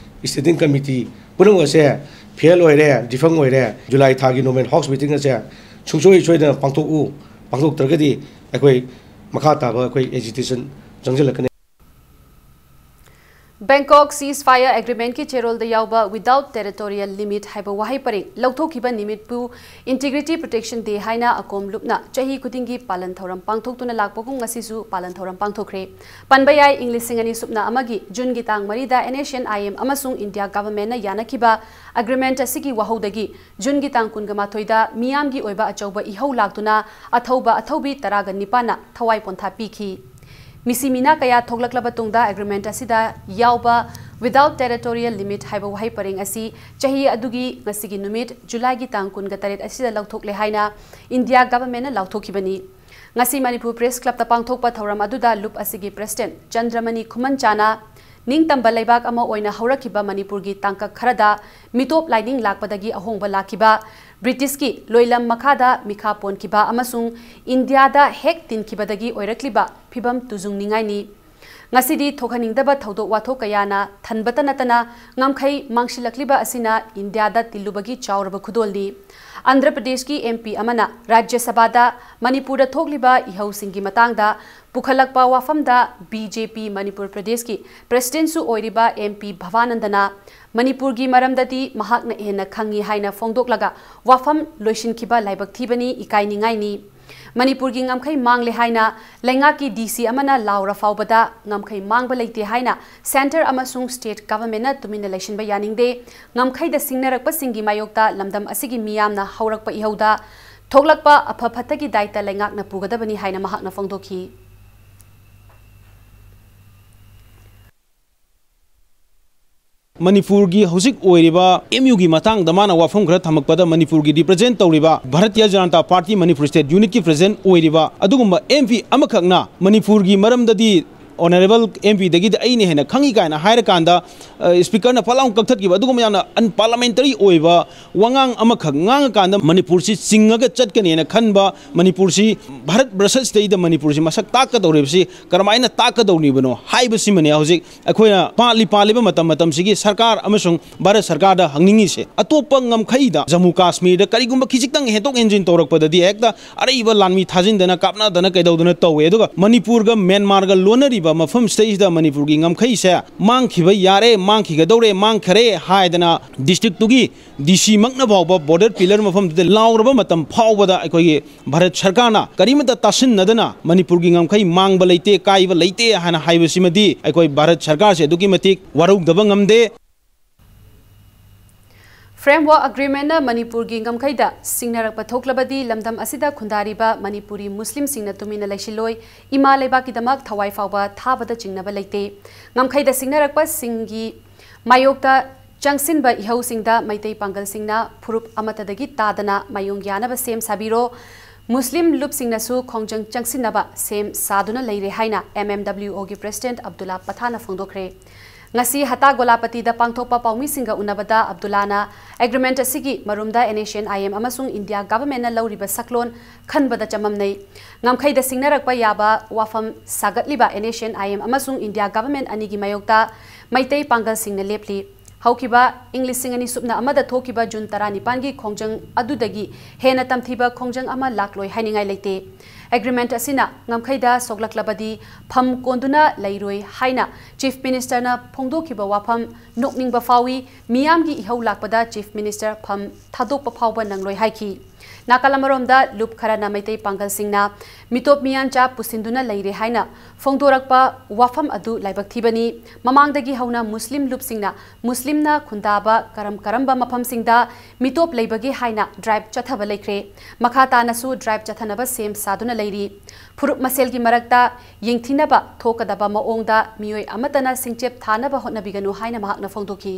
standing committee ꯄꯨꯝꯅꯃꯛ ꯑꯁꯦ fail ꯑꯣꯏꯔꯦ, defunct ꯑꯣꯏꯔꯦ꯫ July ꯊꯥꯒꯤ normal house meeting ꯑꯁꯦ ꯁꯨꯡꯁꯣꯏ ꯁꯣꯏꯗꯅ ꯄꯥꯡꯊꯣꯛꯎ꯫ ꯄꯥꯡꯊꯣꯛꯇ꯭ꯔꯒꯗꯤ ꯑꯩꯈꯣꯏ ꯃꯈꯥ ꯇꯥꯕ ꯑꯩꯈꯣꯏ agitation ꯆꯪꯁꯤꯜꯂꯛꯀꯅꯤ꯫ Bangkok ceasefire agreement ꯀꯤ ꯆꯦꯔꯣꯜꯗ ꯌꯥꯎꯕ without territorial limit ꯍꯥꯏꯕ ꯋꯥꯍꯩ ꯄꯔꯦꯡ ꯂꯧꯊꯣꯛꯈꯤꯕ ꯅꯨꯃꯤꯠꯄꯨ Integrity Protection Day ꯍꯥꯏꯅ ꯑꯀꯣꯝ ꯂꯨꯞꯅ ꯆꯍꯤ ꯈꯨꯗꯤꯡꯒꯤ ꯄꯥꯂꯟ ꯊꯧꯔꯝ ꯄꯥꯡꯊꯣꯛꯇꯨꯅ ꯂꯥꯛꯄꯒꯨꯝ ꯉꯁꯤꯁꯨ ꯄꯥꯂꯟ ꯊꯧꯔꯝ ꯄꯥꯡꯊꯣꯛꯈ꯭ꯔꯦ꯫ ꯄꯟꯕ ꯌꯥꯏ, ꯏꯪ ꯂꯤꯁꯤꯡ ꯑꯅꯤ ꯁꯨꯞꯅ ꯑꯃꯒꯤ ꯖꯨꯟꯒꯤ ꯇꯥꯡ ꯃꯔꯤꯗ NSCN-IM ꯑꯃꯁꯨꯡ ꯏꯟꯗꯤꯌꯥ ꯒꯚꯔꯟꯃꯦꯟꯠꯅ ꯌꯥꯅꯈꯤꯕ agreement ꯑꯁꯤꯒꯤ ꯋꯥꯍꯧꯗꯒꯤ ꯖꯨꯟꯒꯤ ꯇꯥꯡ ꯀꯨꯟꯒ ꯃꯥꯊꯣꯏꯗ ꯃꯤꯌꯥꯝꯒꯤ ꯑꯣꯏꯕ ꯑꯆꯧꯕ ꯏꯍꯧ ꯂꯥꯛꯇꯨꯅ ꯑꯊꯧꯕ ꯑꯊꯧꯕꯤ ꯇꯔꯥꯒ ꯅꯤꯄꯥꯟꯅ ꯊꯋꯥꯏ ꯄꯣꯟꯊꯥ ꯄꯤꯈꯤ꯫ ꯃꯤꯁꯤ ꯃꯤꯅꯥ ꯀꯌꯥ ꯊꯣꯛꯂꯛꯂꯕ ꯇꯨꯡꯗ agreement ꯑꯁꯤꯗ ꯌꯥꯎꯕ without territorial limit ꯍꯥꯏꯕ ꯋꯥꯍꯩ ꯄꯔꯦꯡ ꯑꯁꯤ ꯆꯍꯤ ꯑꯗꯨꯒꯤ ꯉꯁꯤꯒꯤ ꯅꯨꯃꯤꯠ ꯖꯨꯂꯥꯏꯒꯤ ꯇꯥꯡ ꯀꯨꯟꯒ ꯇꯔꯦꯠ ꯑꯁꯤꯗ ꯂꯧꯊꯣꯛꯂꯦ ꯍꯥꯏꯅ ꯏꯟꯗꯤꯌꯥ ꯒꯚꯔꯟꯃꯦꯟꯠꯅ ꯂꯥꯎꯊꯣꯛꯈꯤꯕꯅꯤ꯫ ꯉꯁꯤ ꯃꯅꯤꯄꯨꯔ ꯄ꯭ꯔꯦꯁ ꯀ꯭ꯂꯕꯇ ꯄꯥꯡꯊꯣꯛꯄ ꯊꯧꯔꯝ ꯑꯗꯨꯗ ꯂꯨꯞ ꯑꯁꯤꯒꯤ ꯄ꯭ꯔꯦꯁꯤꯗꯦꯟꯠ ꯆꯟꯗ꯭ꯔꯃꯅꯤ ꯈꯨꯃꯟꯆꯥꯅ ꯅꯤꯡꯇꯝꯕ ꯂꯩꯕꯥꯛ ꯑꯃ ꯑꯣꯏꯅ ꯍꯧꯔꯛꯈꯤꯕ ꯃꯅꯤꯄꯨꯔꯒꯤ ꯇꯥꯡꯀꯛ ꯈꯔꯗ ꯃꯤꯇꯣꯞ ꯂꯥꯏꯅꯤꯡ ꯂꯥꯛꯄꯗꯒꯤ ꯑꯍꯣꯡꯕ ꯂꯥꯛꯈꯤꯕ, ꯕ꯭ꯔꯤꯇꯤꯁꯀꯤ ꯂꯣꯏꯂꯝ ꯃꯈꯥꯗ ꯃꯤꯈꯥ ꯄꯣꯟꯈꯤꯕ ꯑꯃꯁꯨꯡ ꯏꯟꯗꯤꯌꯥꯗ ꯍꯦꯛ ꯇꯤꯟꯈꯤꯕꯗꯒꯤ ꯑꯣꯏꯔꯛꯂꯤꯕ ꯐꯤꯚꯝ ꯇꯨꯖꯨꯡꯅꯤꯡꯉꯥꯏꯅꯤ꯫ ꯉꯁꯤꯗꯤ ꯊꯣꯛꯍꯟꯅꯤꯡꯗꯕ ꯊꯧꯗꯣꯛ ꯋꯥꯊꯣꯛ ꯀꯌꯥꯅ ꯊꯟꯕꯇ ꯅꯠꯇꯅ ꯉꯝꯈꯩ ꯃꯥꯡꯁꯤꯜꯂꯛꯂꯤꯕ ꯑꯁꯤꯅ ꯏꯟꯗꯤꯌꯥꯗ ꯇꯤꯜꯂꯨꯕꯒꯤ ꯆꯥꯎꯔꯕ ꯈꯨꯗꯣꯜꯅꯤ꯫ ꯑꯟꯙ꯭ꯔ ꯄ꯭ꯔꯗꯦꯁꯀꯤ MP ꯑꯃꯅ ꯔꯥꯖ꯭ꯌ ꯁꯚꯥꯗ ꯃꯅꯤꯄꯨꯔꯗ ꯊꯣꯛꯂꯤꯕ ꯏꯍꯧꯁꯤꯡꯒꯤ ꯃꯇꯥꯡꯗ ꯄꯨꯈꯠꯂꯛꯄ ꯋꯥꯐꯝꯗ BJP ꯃꯅꯤꯄꯨꯔ ꯄ꯭ꯔꯗꯦꯁꯀꯤ ꯄ꯭ꯔꯦꯁꯤꯗꯦꯟꯠꯁꯨ ꯑꯣꯏꯔꯤꯕ MP ꯚꯕꯥꯅꯟꯗꯅ ꯃꯅꯤꯄꯨꯔꯒꯤ ꯃꯔꯝꯗꯗꯤ ꯃꯍꯥꯛꯅ ꯍꯦꯟꯅ ꯈꯪꯏ ꯍꯥꯏꯅ ꯐꯣꯡꯗꯣꯛꯂꯒ ꯋꯥꯐꯝ ꯂꯣꯏꯁꯤꯟꯈꯤꯕ ꯂꯥꯏꯕꯛ ꯊꯤꯕꯅꯤ, ꯏꯀꯥꯏꯅꯤꯡꯉꯥꯏꯅꯤ꯫ ꯃꯅꯤꯄꯨꯔꯒꯤ ꯉꯝꯈꯩ ꯃꯥꯡꯂꯦ ꯍꯥꯏꯅ ꯂꯩꯉꯥꯛꯀꯤ DC ꯑꯃꯅ ꯂꯥꯎꯔ ꯐꯥꯎꯕꯗ ꯉꯝꯈꯩ ꯃꯥꯡꯕ ꯂꯩꯇꯦ ꯍꯥꯏꯅ centre ꯑꯃꯁꯨꯡ state governmentꯅ ꯇꯨꯃꯤꯟꯅ ꯂꯩꯁꯤꯟꯕ ꯌꯥꯅꯤꯡꯗꯦ꯫ ꯉꯝꯈꯩꯗ ꯁꯤꯡꯅꯔꯛꯄꯁꯤꯡꯒꯤ ꯃꯥꯌꯣꯛꯇ ꯂꯝꯗꯝ ꯑꯁꯤꯒꯤ ꯃꯤꯌꯥꯝꯅ ꯍꯧꯔꯛꯄ ꯏꯍꯧꯗ ꯊꯣꯛꯂꯛꯄ ꯑꯐ ꯐꯠꯇꯒꯤ ꯗꯥꯏꯇ ꯂꯩꯉꯥꯛꯅ ꯄꯨꯒꯗꯕꯅꯤ ꯍꯥꯏꯅ ꯃꯍꯥꯛꯅ ꯐꯣꯡꯗꯣꯛꯈꯤ꯫ ꯃꯅꯤꯄꯨꯔꯒꯤ ꯍꯧꯖꯤꯛ ꯑꯣꯏꯔꯤꯕ MUꯒꯤ ꯃꯇꯥꯡꯗ ꯃꯥꯅ ꯋꯥꯐꯝ ꯈꯔ ꯊꯝꯃꯛꯄꯗ, ꯃꯅꯤꯄꯨꯔꯒꯤ represent ꯇꯧꯔꯤꯕ Bharatiya Janata party Manipur state unitꯀꯤ president ꯑꯣꯏꯔꯤꯕ ꯑꯗꯨꯒꯨꯝꯕ MP ꯑꯃꯈꯛꯅ ꯃꯅꯤꯄꯨꯔꯒꯤ ꯃꯔꯝꯗꯗꯤ ꯑꯣꯅꯔꯦꯕꯜ ꯑꯦꯝ ꯄꯤꯗꯒꯤꯗꯤ ꯑꯩꯅ ꯍꯦꯟꯅ ꯈꯪꯉꯤ ꯀꯥꯏꯅ ꯍꯥꯏꯔꯀꯥꯟꯗ, ꯑ, ꯁ꯭ꯄꯤꯀꯔꯅ ꯐꯠ ꯂꯥꯎꯅ ꯀꯛꯊꯠꯈꯤꯕ ꯑꯗꯨꯒꯨꯝꯕ ꯌꯥꯝꯅ ꯑꯟꯄꯥꯔꯂꯥꯃꯦꯟꯇꯔꯤ ꯑꯣꯏꯕ ꯋꯥꯉꯥꯡ ꯑꯃꯈꯛ ꯉꯥꯡꯉꯀꯥꯟꯗ ꯃꯅꯤꯄꯨꯔꯁꯤ ꯆꯤꯡꯉꯒ ꯆꯠꯀꯅꯦꯅ ꯈꯟꯕ, ꯃꯅꯤꯄꯨꯔꯁꯤ, ꯚꯥꯔꯠ ꯕ꯭ꯔꯁꯁꯤꯗꯩꯗ ꯃꯅꯤꯄꯨꯔꯁꯤ ꯃꯁꯛ ꯇꯥꯛꯀꯗꯧꯔꯤꯕꯁꯤ ꯀꯔꯝꯍꯥꯏꯅ ꯇꯥꯛꯀꯗꯧꯔꯤꯕꯅꯣ ꯍꯥꯏꯕꯁꯤꯃꯅꯦ ꯍꯧꯖꯤꯛ ꯑꯩꯈꯣꯏꯅ ꯄꯥꯜꯂꯤ ꯄꯥꯜꯂꯤꯕ ꯃꯇꯝ ꯃꯇꯝꯁꯤꯒꯤ ꯁꯔꯀꯥꯔ ꯑꯃꯁꯨꯡ ꯚꯥꯔꯠ ꯁꯔꯀꯥꯔꯗ ꯍꯪꯅꯤꯡꯉꯤꯁꯦ꯫ ꯑꯇꯣꯞꯄ ꯉꯝꯈꯩꯗ ꯖꯝꯃꯨ ꯀꯥꯁꯃꯤꯔꯗ ꯀꯔꯤꯒꯨꯝꯕ ꯈꯤꯖꯤꯛꯇꯪ ꯍꯦꯟꯗꯣꯛ ꯍꯦꯟꯖꯤꯟ ꯇꯧꯔꯛꯄꯗꯗꯤ ꯍꯦꯛꯇ ꯑꯔꯩꯕ ꯂꯥꯟꯃꯤ ꯊꯥꯖꯤꯟꯗꯅ ꯀꯥꯞꯅꯗꯅ ꯀꯩꯗꯧꯗꯅ ꯇꯧꯋꯦ꯫ ꯑꯗꯨꯒ ꯃꯅꯤꯄꯨꯔꯒ ꯃ꯭ꯌꯥꯟꯃꯥꯔꯒ ꯂꯣꯟꯅꯔꯤꯕ ꯃꯐꯝꯁꯤꯗꯩꯁꯤꯗ ꯃꯅꯤꯄꯨꯔꯒꯤ ꯉꯝꯈꯩꯁꯦ ꯃꯥꯡꯈꯤꯕ ꯌꯥꯔꯦ, ꯃꯥꯡꯈꯤꯒꯗꯧꯔꯦ, ꯃꯥꯡꯈꯔꯦ ꯍꯥꯏꯗꯅ ꯗꯤꯁꯇ꯭ꯔꯤꯛꯇꯨꯒꯤ ꯗꯤ ꯁꯤ ꯃꯛꯅ ꯐꯥꯎꯕ ꯕꯣꯔꯗꯔ ꯄꯤꯂꯔ ꯃꯐꯝꯗꯨꯗ ꯂꯥꯎꯔꯕ ꯃꯇꯝ ꯐꯥꯎꯕꯗ ꯑꯩꯈꯣꯏꯒꯤ ꯚꯥꯔꯠ ꯁꯔꯀꯥꯔꯅ ꯀꯔꯤꯃꯠꯇ ꯇꯥꯁꯤꯟꯅꯗꯅ ꯃꯅꯤꯄꯨꯔꯒꯤ ꯉꯝꯈꯩ ꯃꯥꯡꯕ ꯂꯩꯇꯦ, ꯀꯥꯏꯕ ꯂꯩꯇꯦ ꯍꯥꯏꯅ ꯍꯥꯏꯕꯁꯤꯃꯗꯤ ꯑꯩꯈꯣꯏ ꯚꯥꯔꯠ ꯁꯔꯀꯥꯔꯁꯦ ꯑꯗꯨꯛꯀꯤ ꯃꯇꯤꯛ ꯋꯥꯔꯧꯗꯕ ꯉꯝꯗꯦ꯫ Framework Agreement ꯅ ꯃꯅꯤꯄꯨꯔꯒꯤ ꯉꯝꯈꯩꯗ ꯁꯤꯡꯅꯔꯛꯄ ꯊꯣꯛꯂꯕꯗꯤ ꯂꯝꯗꯝ ꯑꯁꯤꯗ ꯈꯨꯟꯗꯥꯔꯤꯕ ꯃꯅꯤꯄꯨꯔꯤ ꯃꯨꯁꯂꯤꯝꯁꯤꯡꯅ ꯇꯨꯃꯤꯟꯅ ꯂꯩꯁꯤꯜꯂꯣꯏ, ꯏꯃꯥ ꯂꯩꯕꯥꯛꯀꯤꯗꯃꯛ ꯊꯋꯥꯏ ꯐꯥꯎꯕ ꯊꯥꯕꯗ ꯆꯤꯡꯅꯕ ꯂꯩꯇꯦ꯫ ꯉꯝꯈꯩꯗ ꯁꯤꯡꯅꯔꯛꯄꯁꯤꯡꯒꯤ ꯃꯥꯌꯣꯛꯇ ꯆꯪꯁꯤꯟꯕ ꯏꯍꯧꯁꯤꯡꯗ ꯃꯩꯇꯩ ꯄꯥꯡꯒꯜꯁꯤꯡꯅ ꯐꯨꯔꯨꯞ ꯑꯃꯠꯇꯗꯒꯤ ꯇꯥꯗꯅ ꯃꯥꯌꯣꯡ ꯌꯥꯅꯕ ꯁꯦꯝ ꯁꯥꯕꯤꯔꯣ꯫ ꯃꯨꯁꯂꯤꯝ ꯂꯨꯞꯁꯤꯡꯅꯁꯨ ꯈꯣꯡꯖꯪ ꯆꯪꯁꯤꯟꯅꯕ ꯁꯦꯝ ꯁꯥꯗꯨꯅ ꯂꯩꯔꯦ ꯍꯥꯏꯅ ꯑꯦꯝ ꯑꯦꯝ ꯗꯕ꯭ꯂꯤꯌꯨ ꯑꯣꯒꯤ ꯄ꯭ꯔꯦꯁꯤꯗꯦꯟꯠ ꯑꯕꯗꯨꯜꯂꯥ ꯄꯊꯥꯟꯅ ꯐꯣꯡꯗꯣꯛꯈ꯭ꯔꯦ꯫ ꯉꯁꯤ ꯍꯇꯥ ꯒꯣꯂꯥꯄꯇꯤꯗ ꯄꯥꯡꯊꯣꯛꯄ ꯄꯥꯎꯃꯤꯁꯤꯡꯒ ꯎꯅꯕꯗ ꯑꯕꯗꯨꯜꯂꯥꯅ agreement ꯑꯁꯤꯒꯤ ꯃꯔꯨꯝꯗ N S C N I M ꯑꯃꯁꯨꯡ ꯏꯟꯗꯤꯌꯥ government ꯅ ꯂꯧꯔꯤꯕ ꯁꯛꯂꯣꯟ ꯈꯟꯕꯗ ꯆꯃꯝꯅꯩ꯫ ꯉꯝꯈꯩꯗ ꯁꯤꯡꯅꯔꯛꯄ ꯌꯥꯕ ꯋꯥꯐꯝ ꯁꯥꯒꯠꯂꯤꯕ N S C N I M ꯑꯃꯁꯨꯡ ꯏꯟꯗꯤꯌꯥ government ꯑꯅꯤꯒꯤ ꯃꯥꯌꯣꯛꯇ ꯃꯩꯇꯩ ꯄꯥꯡꯒꯜꯁꯤꯡꯅ ꯂꯦꯞꯂꯤ꯫ ꯍꯧꯈꯤꯕ ꯏꯪ ꯂꯤꯁꯤꯡ ꯑꯅꯤ ꯁꯨꯞꯅ ꯑꯃꯗ ꯊꯣꯛꯈꯤꯕ ꯖꯨꯟ ꯇꯔꯥꯅꯤꯄꯥꯟꯒꯤ ꯈꯣꯡꯖꯪ ꯑꯗꯨꯗꯒꯤ ꯍꯦꯟꯅ ꯇꯝꯊꯤꯕ ꯈꯣꯡꯖꯪ ꯑꯃ ꯂꯥꯛꯂꯣꯏ ꯍꯥꯏꯅꯤꯡꯉꯥꯏ ꯂꯩꯇꯦ꯫ Agreement ꯑꯁꯤꯅ ꯉꯝꯈꯩꯗ ꯁꯣꯛꯂꯛꯂꯕꯗꯤ ꯐꯝ ꯀꯣꯟꯗꯨꯅ ꯂꯩꯔꯣꯏ ꯍꯥꯏꯅ Chief Minister ꯅ ꯐꯣꯡꯗꯣꯛꯈꯤꯕ ꯋꯥꯐꯝ ꯅꯣꯛꯅꯤꯡꯕ ꯐꯥꯎꯏ꯫ ꯃꯤꯌꯥꯝꯒꯤ ꯏꯍꯧ ꯂꯥꯛꯄꯗ Chief Minister ꯐꯝ ꯊꯥꯗꯣꯛꯄ ꯐꯥꯎꯕ ꯅꯪꯂꯣꯏ ꯍꯥꯏꯈꯤ꯫ ꯅꯥꯀꯜ ꯑꯃꯔꯣꯝꯗ ꯂꯨꯞ ꯈꯔꯅ ꯃꯩꯇꯩ ꯄꯥꯡꯒꯜꯁꯤꯡꯅ ꯃꯤꯇꯣꯞ ꯃꯤꯌꯥꯟꯆꯥ ꯄꯨꯁꯤꯟꯗꯨꯅ ꯂꯩꯔꯦ ꯍꯥꯏꯅ ꯐꯣꯡꯗꯣꯔꯛꯄ ꯋꯥꯐꯝ ꯑꯗꯨ ꯂꯥꯏꯕꯛ ꯊꯤꯕꯅꯤ꯫ ꯃꯃꯥꯡꯗꯒꯤ ꯍꯧꯅ ꯃꯨꯁꯂꯤꯝ ꯂꯨꯞꯁꯤꯡꯅ ꯃꯨꯁꯂꯤꯝꯅ ꯈꯨꯟꯗꯥꯕ ꯀꯔꯝ ꯀꯔꯝꯕ ꯃꯐꯝꯁꯤꯡꯗ ꯃꯤꯇꯣꯞ ꯂꯩꯕꯒꯦ ꯍꯥꯏꯅ drive ꯆꯠꯊꯕ ꯂꯩꯈ꯭ꯔꯦ꯫ ꯃꯈꯥ ꯇꯥꯅꯁꯨ drive ꯆꯠꯊꯅꯕ ꯁꯦꯝ ꯁꯥꯗꯨꯅ ꯂꯩꯔꯤ꯫ ꯐꯨꯔꯨꯞ ꯃꯁꯦꯜꯒꯤ ꯃꯔꯛꯇ ꯌꯦꯡꯊꯤꯅꯕ ꯊꯣꯛꯀꯗꯕ ꯃꯑꯣꯡꯗ ꯃꯤꯑꯣꯏ ꯑꯃꯠꯇꯅ ꯁꯤꯡꯆꯦꯞ ꯊꯥꯅꯕ ꯍꯣꯠꯅꯕꯤꯒꯅꯨ ꯍꯥꯏꯅ ꯃꯍꯥꯛꯅ ꯐꯣꯡꯗꯣꯛꯈꯤ꯫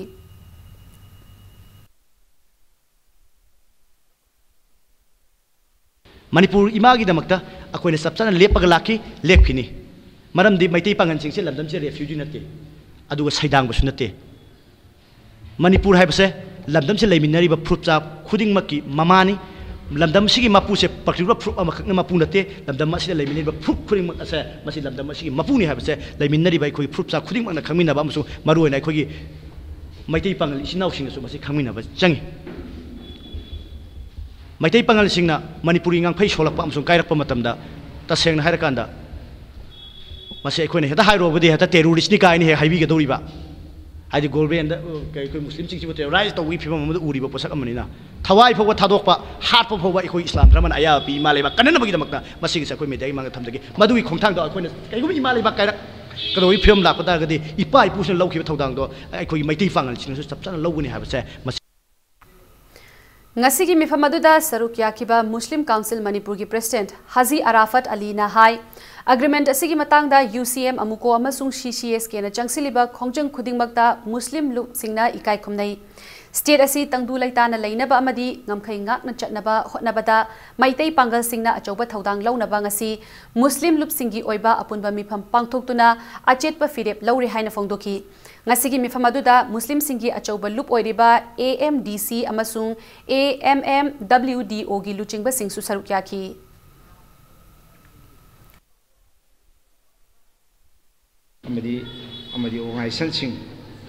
ꯃꯅꯤꯄꯨꯔ ꯏꯃꯥꯒꯤꯗꯃꯛꯇ ꯑꯩꯈꯣꯏꯅ ꯆꯞ ꯆꯥꯅ ꯂꯦꯞꯄꯒ ꯂꯥꯛꯈꯤ, ꯂꯦꯞꯈꯤꯅꯤ꯫ ꯃꯔꯝꯗꯤ ꯃꯩꯇꯩ ꯄꯥꯉꯜꯁꯤꯡꯁꯦ ꯂꯝꯗꯝꯁꯤꯗ refugee ꯅꯠꯇꯦ, ꯑꯗꯨꯒ ꯁꯩꯗꯥꯡꯕꯁꯨ ꯅꯠꯇꯦ꯫ ꯃꯅꯤꯄꯨꯔ ꯍꯥꯏꯕꯁꯦ ꯂꯝꯗꯝꯁꯤꯗ ꯂꯩꯃꯤꯟꯅꯔꯤꯕ ꯐꯨꯔꯨꯞꯆꯥ ꯈꯨꯗꯤꯡꯃꯛꯀꯤ ꯃꯃꯥꯅꯤ꯫ ꯂꯝꯗꯝꯁꯤꯒꯤ ꯃꯄꯨꯁꯦ particular ꯐꯨꯔꯨꯞ ꯑꯃꯈꯛꯅ ꯃꯄꯨ ꯅꯠꯇꯦ꯫ ꯂꯝꯗꯝ ꯑꯁꯤꯗ ꯂꯩꯃꯤꯟꯅꯔꯤꯕ ꯐꯨꯔꯨꯞ ꯈꯨꯗꯤꯡꯃꯛ ꯑꯁꯦ ꯃꯁꯤ ꯂꯝꯗꯝ ꯑꯁꯤꯒꯤ ꯃꯄꯨꯅꯤ ꯍꯥꯏꯕꯁꯦ ꯂꯩꯃꯤꯟꯅꯔꯤꯕ ꯑꯩꯈꯣꯏꯒꯤ ꯐꯨꯔꯨꯞꯆꯥ ꯈꯨꯗꯤꯡꯃꯛꯅ ꯈꯪꯃꯤꯟꯅꯕ ꯑꯃꯁꯨꯡ ꯃꯔꯨꯑꯣꯏꯅ ꯑꯩꯈꯣꯏꯒꯤ ꯃꯩꯇꯩ ꯄꯥꯉꯜ ꯏꯆꯤꯟ ꯏꯅꯥꯎꯁꯤꯡꯅꯁꯨ ꯃꯁꯤ ꯈꯪꯃꯤꯟꯅꯕ ꯆꯪꯉꯤ꯫ ꯃꯩꯇꯩ ꯄꯥꯉꯜꯁꯤꯡꯅ ꯃꯅꯤꯄꯨꯔꯤ ꯉꯥꯡꯐꯩ ꯁꯣꯜꯂꯛꯄ ꯑꯃꯁꯨꯡ ꯀꯥꯏꯔꯛꯄ ꯃꯇꯝꯗ, ꯇꯁꯦꯡꯅ ꯍꯥꯏꯔꯀꯥꯟꯗ, ꯃꯁꯤ ꯑꯩꯈꯣꯏꯅ ꯍꯦꯛꯇ ꯍꯥꯏꯔꯨꯔꯕꯗꯤ ꯍꯦꯛꯇ terrorist ꯅꯤ ꯀꯥꯏꯅ ꯍꯦꯛ ꯍꯥꯏꯕꯤꯒꯗꯧꯔꯤꯕ꯫ ꯍꯥꯏꯗꯤ government ꯗ, ꯑ, ꯀꯩ-, ꯑꯩꯈꯣꯏ ꯃꯨꯁꯂꯤꯝꯁꯤꯡꯁꯤꯕꯨ terrorize ꯇꯧꯕꯒꯤ ꯐꯤꯕꯝ ꯑꯃꯗ ꯎꯔꯤꯕ ꯄꯣꯠꯁꯛ ꯑꯃꯅꯤꯅ, ꯊꯋꯥꯏ ꯐꯥꯎꯕ ꯊꯥꯗꯣꯛꯄ, ꯍꯥꯠꯄ ꯐꯥꯎꯕ ꯑꯩꯈꯣꯏ ꯏꯁꯂꯥꯝ ꯙꯔꯃꯅ ꯑꯌꯥꯕ ꯄꯤ, ꯏꯃꯥ ꯂꯩꯕꯥꯛ ꯀꯟꯅꯅꯕꯒꯤꯗꯃꯛꯇ꯫ ꯃꯁꯤꯒꯤꯁꯦ ꯑꯩꯈꯣꯏ media ꯒꯤ ꯃꯥꯡꯗ ꯊꯝꯖꯒꯦ꯫ ꯃꯗꯨꯒꯤ ꯈꯣꯡꯊꯥꯡꯗꯣ ꯑꯩꯈꯣꯏꯅ ꯀꯩꯒꯨꯝꯕ ꯏꯃꯥ ꯂꯩꯕꯥꯛ ꯀꯥꯏꯔꯛꯀꯗꯧꯕꯒꯤ ꯐꯤꯕꯝ ꯂꯥꯛꯄ ꯇꯥꯔꯒꯗꯤ, ꯏꯄꯥ ꯏꯄꯨꯁꯤꯡꯅ ꯂꯧꯈꯤꯕ ꯊꯧꯗꯥꯡꯗꯣ ꯑꯩꯈꯣꯏꯒꯤ ꯃꯩꯇꯩ ꯄꯥꯉꯜꯁꯤꯡꯅꯁꯨ ꯆꯞ ꯆꯥꯅ ꯂꯧꯒꯅꯤ ꯍꯥꯏꯕꯁꯦ ꯃꯁꯤ ꯉꯁꯤꯒꯤ ꯃꯤꯐꯝ ꯑꯗꯨꯗ ꯁꯔꯨꯛ ꯌꯥꯈꯤꯕ ꯃꯨꯁꯂꯤꯝ ꯀꯥꯎꯟꯁꯤꯜ ꯃꯅꯤꯄꯨꯔꯒꯤ president ꯍꯥꯖꯤ ꯑꯔꯥꯐꯠ ꯑꯂꯤꯅ ꯍꯥꯏ, agreement ꯑꯁꯤꯒꯤ ꯃꯇꯥꯡꯗ ꯌꯨ ꯁꯤ ꯑꯦꯝ ꯑꯃꯨꯀꯣ ꯑꯃꯁꯨꯡ ꯁꯤ ꯁꯤ ꯑꯦꯁ ꯀꯦꯅ ꯆꯪꯁꯤꯜꯂꯤꯕ ꯈꯣꯡꯖꯪ ꯈꯨꯗꯤꯡꯃꯛꯇ ꯃꯨꯁꯂꯤꯝ ꯂꯨꯞꯁꯤꯡꯅ ꯏꯀꯥꯏ ꯈꯨꯝꯅꯩ꯫ State ꯑꯁꯤ ꯇꯪꯗꯨ ꯂꯩꯇꯥꯅ ꯂꯩꯅꯕ ꯑꯃꯗꯤ ꯉꯝꯈꯩ ꯉꯥꯛꯅ ꯆꯠꯅꯕ ꯍꯣꯠꯅꯕꯗ ꯃꯩꯇꯩ ꯄꯥꯡꯒꯜꯁꯤꯡꯅ ꯑꯆꯧꯕ ꯊꯧꯗꯥꯡ ꯂꯧꯅꯕ ꯉꯁꯤ ꯃꯨꯁꯂꯤꯝ ꯂꯨꯞꯁꯤꯡꯒꯤ ꯑꯣꯏꯕ ꯑꯄꯨꯟꯕ ꯃꯤꯐꯝ ꯄꯥꯡꯊꯣꯛꯇꯨꯅ ꯑꯆꯦꯠꯄ ꯐꯤꯔꯦꯞ ꯂꯧꯔꯦ ꯍꯥꯏꯅ ꯐꯣꯡꯗꯣꯛꯈꯤ꯫ ꯉꯁꯤꯒꯤ ꯃꯤꯐꯝ ꯑꯗꯨꯗ ꯃꯨꯁꯂꯤꯝꯁꯤꯡꯒꯤ ꯑꯆꯧꯕ ꯂꯨꯞ ꯑꯣꯏꯔꯤꯕ ꯑꯦ ꯑꯦꯝ ꯗꯤ ꯁꯤ ꯑꯃꯁꯨꯡ ꯑꯦ ꯑꯦꯝ ꯑꯦꯝ ꯗꯕ꯭ꯂꯤꯎ ꯗꯤ ꯑꯣꯒꯤ ꯂꯨꯆꯤꯡꯕꯁꯤꯡꯁꯨ ꯁꯔꯨꯛ ꯌꯥꯈꯤ꯫ ꯑꯃꯗꯤ, ꯑꯃꯗꯤ organization ꯁꯤꯡ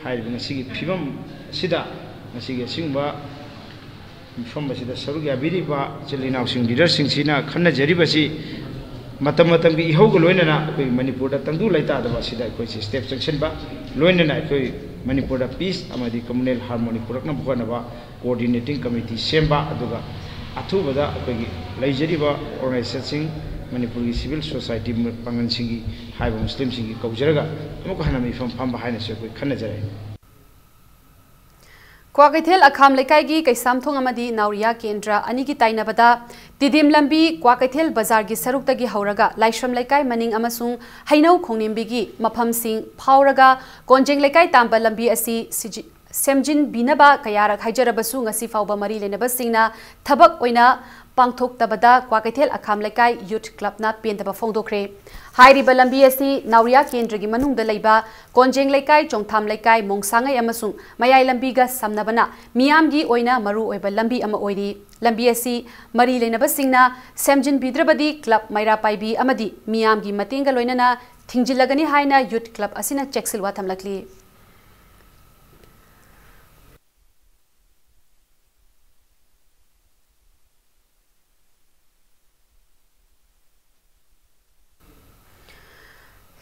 ꯍꯥꯏꯔꯤꯕ ꯉꯁꯤꯒꯤ ꯐꯤꯕꯝ ꯑꯁꯤꯗ, ꯉꯁꯤꯒꯤ ꯑꯁꯤꯒꯨꯝꯕ ꯃꯤꯐꯝ ꯑꯁꯤꯗ ꯁꯔꯨꯛ ꯌꯥꯕꯤꯔꯤꯕ ꯏꯆꯤꯜ ꯏꯅꯥꯎꯁꯤꯡ, leader ꯁꯤꯡꯁꯤꯅ ꯈꯟꯅꯖꯔꯤꯕꯁꯤ ꯃꯇꯝ ꯃꯇꯝꯒꯤ ꯏꯍꯧꯒ ꯂꯣꯏꯅꯅ ꯑꯩꯈꯣꯏ ꯃꯅꯤꯄꯨꯔꯗ ꯇꯪꯗꯨ ꯂꯩꯇꯥꯗꯕ ꯑꯁꯤꯗ ꯑꯩꯈꯣꯏꯁꯤ step ꯆꯪꯁꯤꯟꯕ, ꯂꯣꯏꯅꯅ ꯑꯩꯈꯣꯏ ꯃꯅꯤꯄꯨꯔꯗ peace ꯑꯃꯗꯤ communal harmony ꯄꯨꯔꯛꯅꯕ ꯍꯣꯠꯅꯕ coordinating committee ꯁꯦꯝꯕ, ꯑꯗꯨꯒ ꯑꯊꯨꯕꯗ ꯑꯩꯈꯣꯏꯒꯤ ꯂꯩꯖꯔꯤꯕ organization ꯁꯤꯡ, ꯃꯅꯤꯄꯨꯔꯒꯤ civil society ꯄꯥꯡꯒꯜꯁꯤꯡꯒꯤ ꯍꯥꯏꯕ ꯃꯨꯁꯂꯤꯝꯁꯤꯡꯒꯤ ꯀꯧꯖꯔꯒ ꯑꯃꯨꯛꯀ ꯍꯟꯅ ꯃꯤꯐꯝ ꯐꯝꯕ ꯍꯥꯏꯅꯁꯨ ꯑꯩꯈꯣꯏ ꯈꯟꯅꯖꯔꯛꯏ꯫ ꯀ꯭ꯋꯥꯀꯩꯊꯦꯜ ꯑꯈꯥꯝ ꯂꯩꯀꯥꯏꯒꯤ ꯀꯩꯁꯥꯝꯊꯣꯡ ꯑꯃꯗꯤ ꯅꯥꯎꯔꯤꯌꯥ ꯀꯦꯟꯗ꯭ꯔ ꯑꯅꯤꯒꯤ ꯇꯥꯏꯅꯕꯗ ꯇꯤꯗꯤꯝ ꯂꯝꯕꯤ ꯀ꯭ꯋꯥꯀꯩꯊꯦꯜ ꯕꯖꯥꯔꯒꯤ ꯁꯔꯨꯛꯇꯒꯤ ꯍꯧꯔꯒ ꯂꯥꯏꯁ꯭ꯔꯝ ꯂꯩꯀꯥꯏ ꯃꯅꯤꯡ ꯑꯃꯁꯨꯡ ꯍꯩꯅꯧ ꯈꯣꯡꯅꯤꯡꯕꯤꯒꯤ ꯃꯐꯝꯁꯤꯡ ꯐꯥꯎꯔꯒ ꯀꯣꯟꯖꯦꯡ ꯂꯩꯀꯥꯏ ꯇꯥꯝꯕ ꯂꯝꯕꯤ ꯑꯁꯤ ꯁꯤꯖꯤ-, ꯁꯦꯝꯖꯤꯟꯕꯤꯅꯕ ꯀꯌꯥꯔꯛ ꯍꯥꯏꯖꯔꯕꯁꯨ ꯉꯁꯤ ꯐꯥꯎꯕ ꯃꯔꯤ ꯂꯩꯅꯕꯁꯤꯡꯅ ꯊꯕꯛ ꯑꯣꯏꯅ ꯄꯥꯡꯊꯣꯛꯇꯕꯗ ꯀ꯭ꯋꯥꯀꯩꯊꯦꯜ ꯑꯈꯥꯝ ꯂꯩꯀꯥꯏ ꯌꯨꯠ ꯀ꯭ꯂꯕꯅ ꯄꯦꯟꯗꯕ ꯐꯣꯡꯗꯣꯛꯈ꯭ꯔꯦ꯫ ꯍꯥꯏꯔꯤꯕ ꯂꯝꯕꯤ ꯑꯁꯤ ꯅꯥꯎꯔꯤꯌꯥ ꯀꯦꯟꯗ꯭ꯔꯒꯤ ꯃꯅꯨꯡꯗ ꯂꯩꯕ ꯀꯣꯟꯖꯦꯡ ꯂꯩꯀꯥꯏ, ꯆꯣꯡꯊꯥꯝ ꯂꯩꯀꯥꯏ, ꯃꯣꯡꯁꯥꯡꯉꯩ ꯑꯃꯁꯨꯡ ꯃꯌꯥꯏ ꯂꯝꯕꯤꯒ ꯁꯝꯅꯕꯅ ꯃꯤꯌꯥꯝꯒꯤ ꯑꯣꯏꯅ ꯃꯔꯨ ꯑꯣꯏꯕ ꯂꯝꯕꯤ ꯑꯃ ꯑꯣꯏꯔꯤ꯫ ꯂꯝꯕꯤ ꯑꯁꯤ ꯃꯔꯤ ꯂꯩꯅꯕꯁꯤꯡꯅ ꯁꯦꯝꯖꯤꯟꯕꯤꯗ꯭ꯔꯕꯗꯤ ꯀ꯭ꯂꯕ ꯃꯩꯔꯥ ꯄꯥꯏꯕꯤ ꯑꯃꯗꯤ ꯃꯤꯌꯥꯝꯒꯤ ꯃꯇꯦꯡꯒ ꯂꯣꯏꯅꯅ ꯊꯤꯡꯖꯤꯜꯂꯒꯅꯤ ꯍꯥꯏꯅ ꯌꯨꯠ ꯀ꯭ꯂꯕ ꯑꯁꯤꯅ ꯆꯦꯛꯁꯤꯜꯋꯥ ꯊꯝꯂꯛꯂꯤ꯫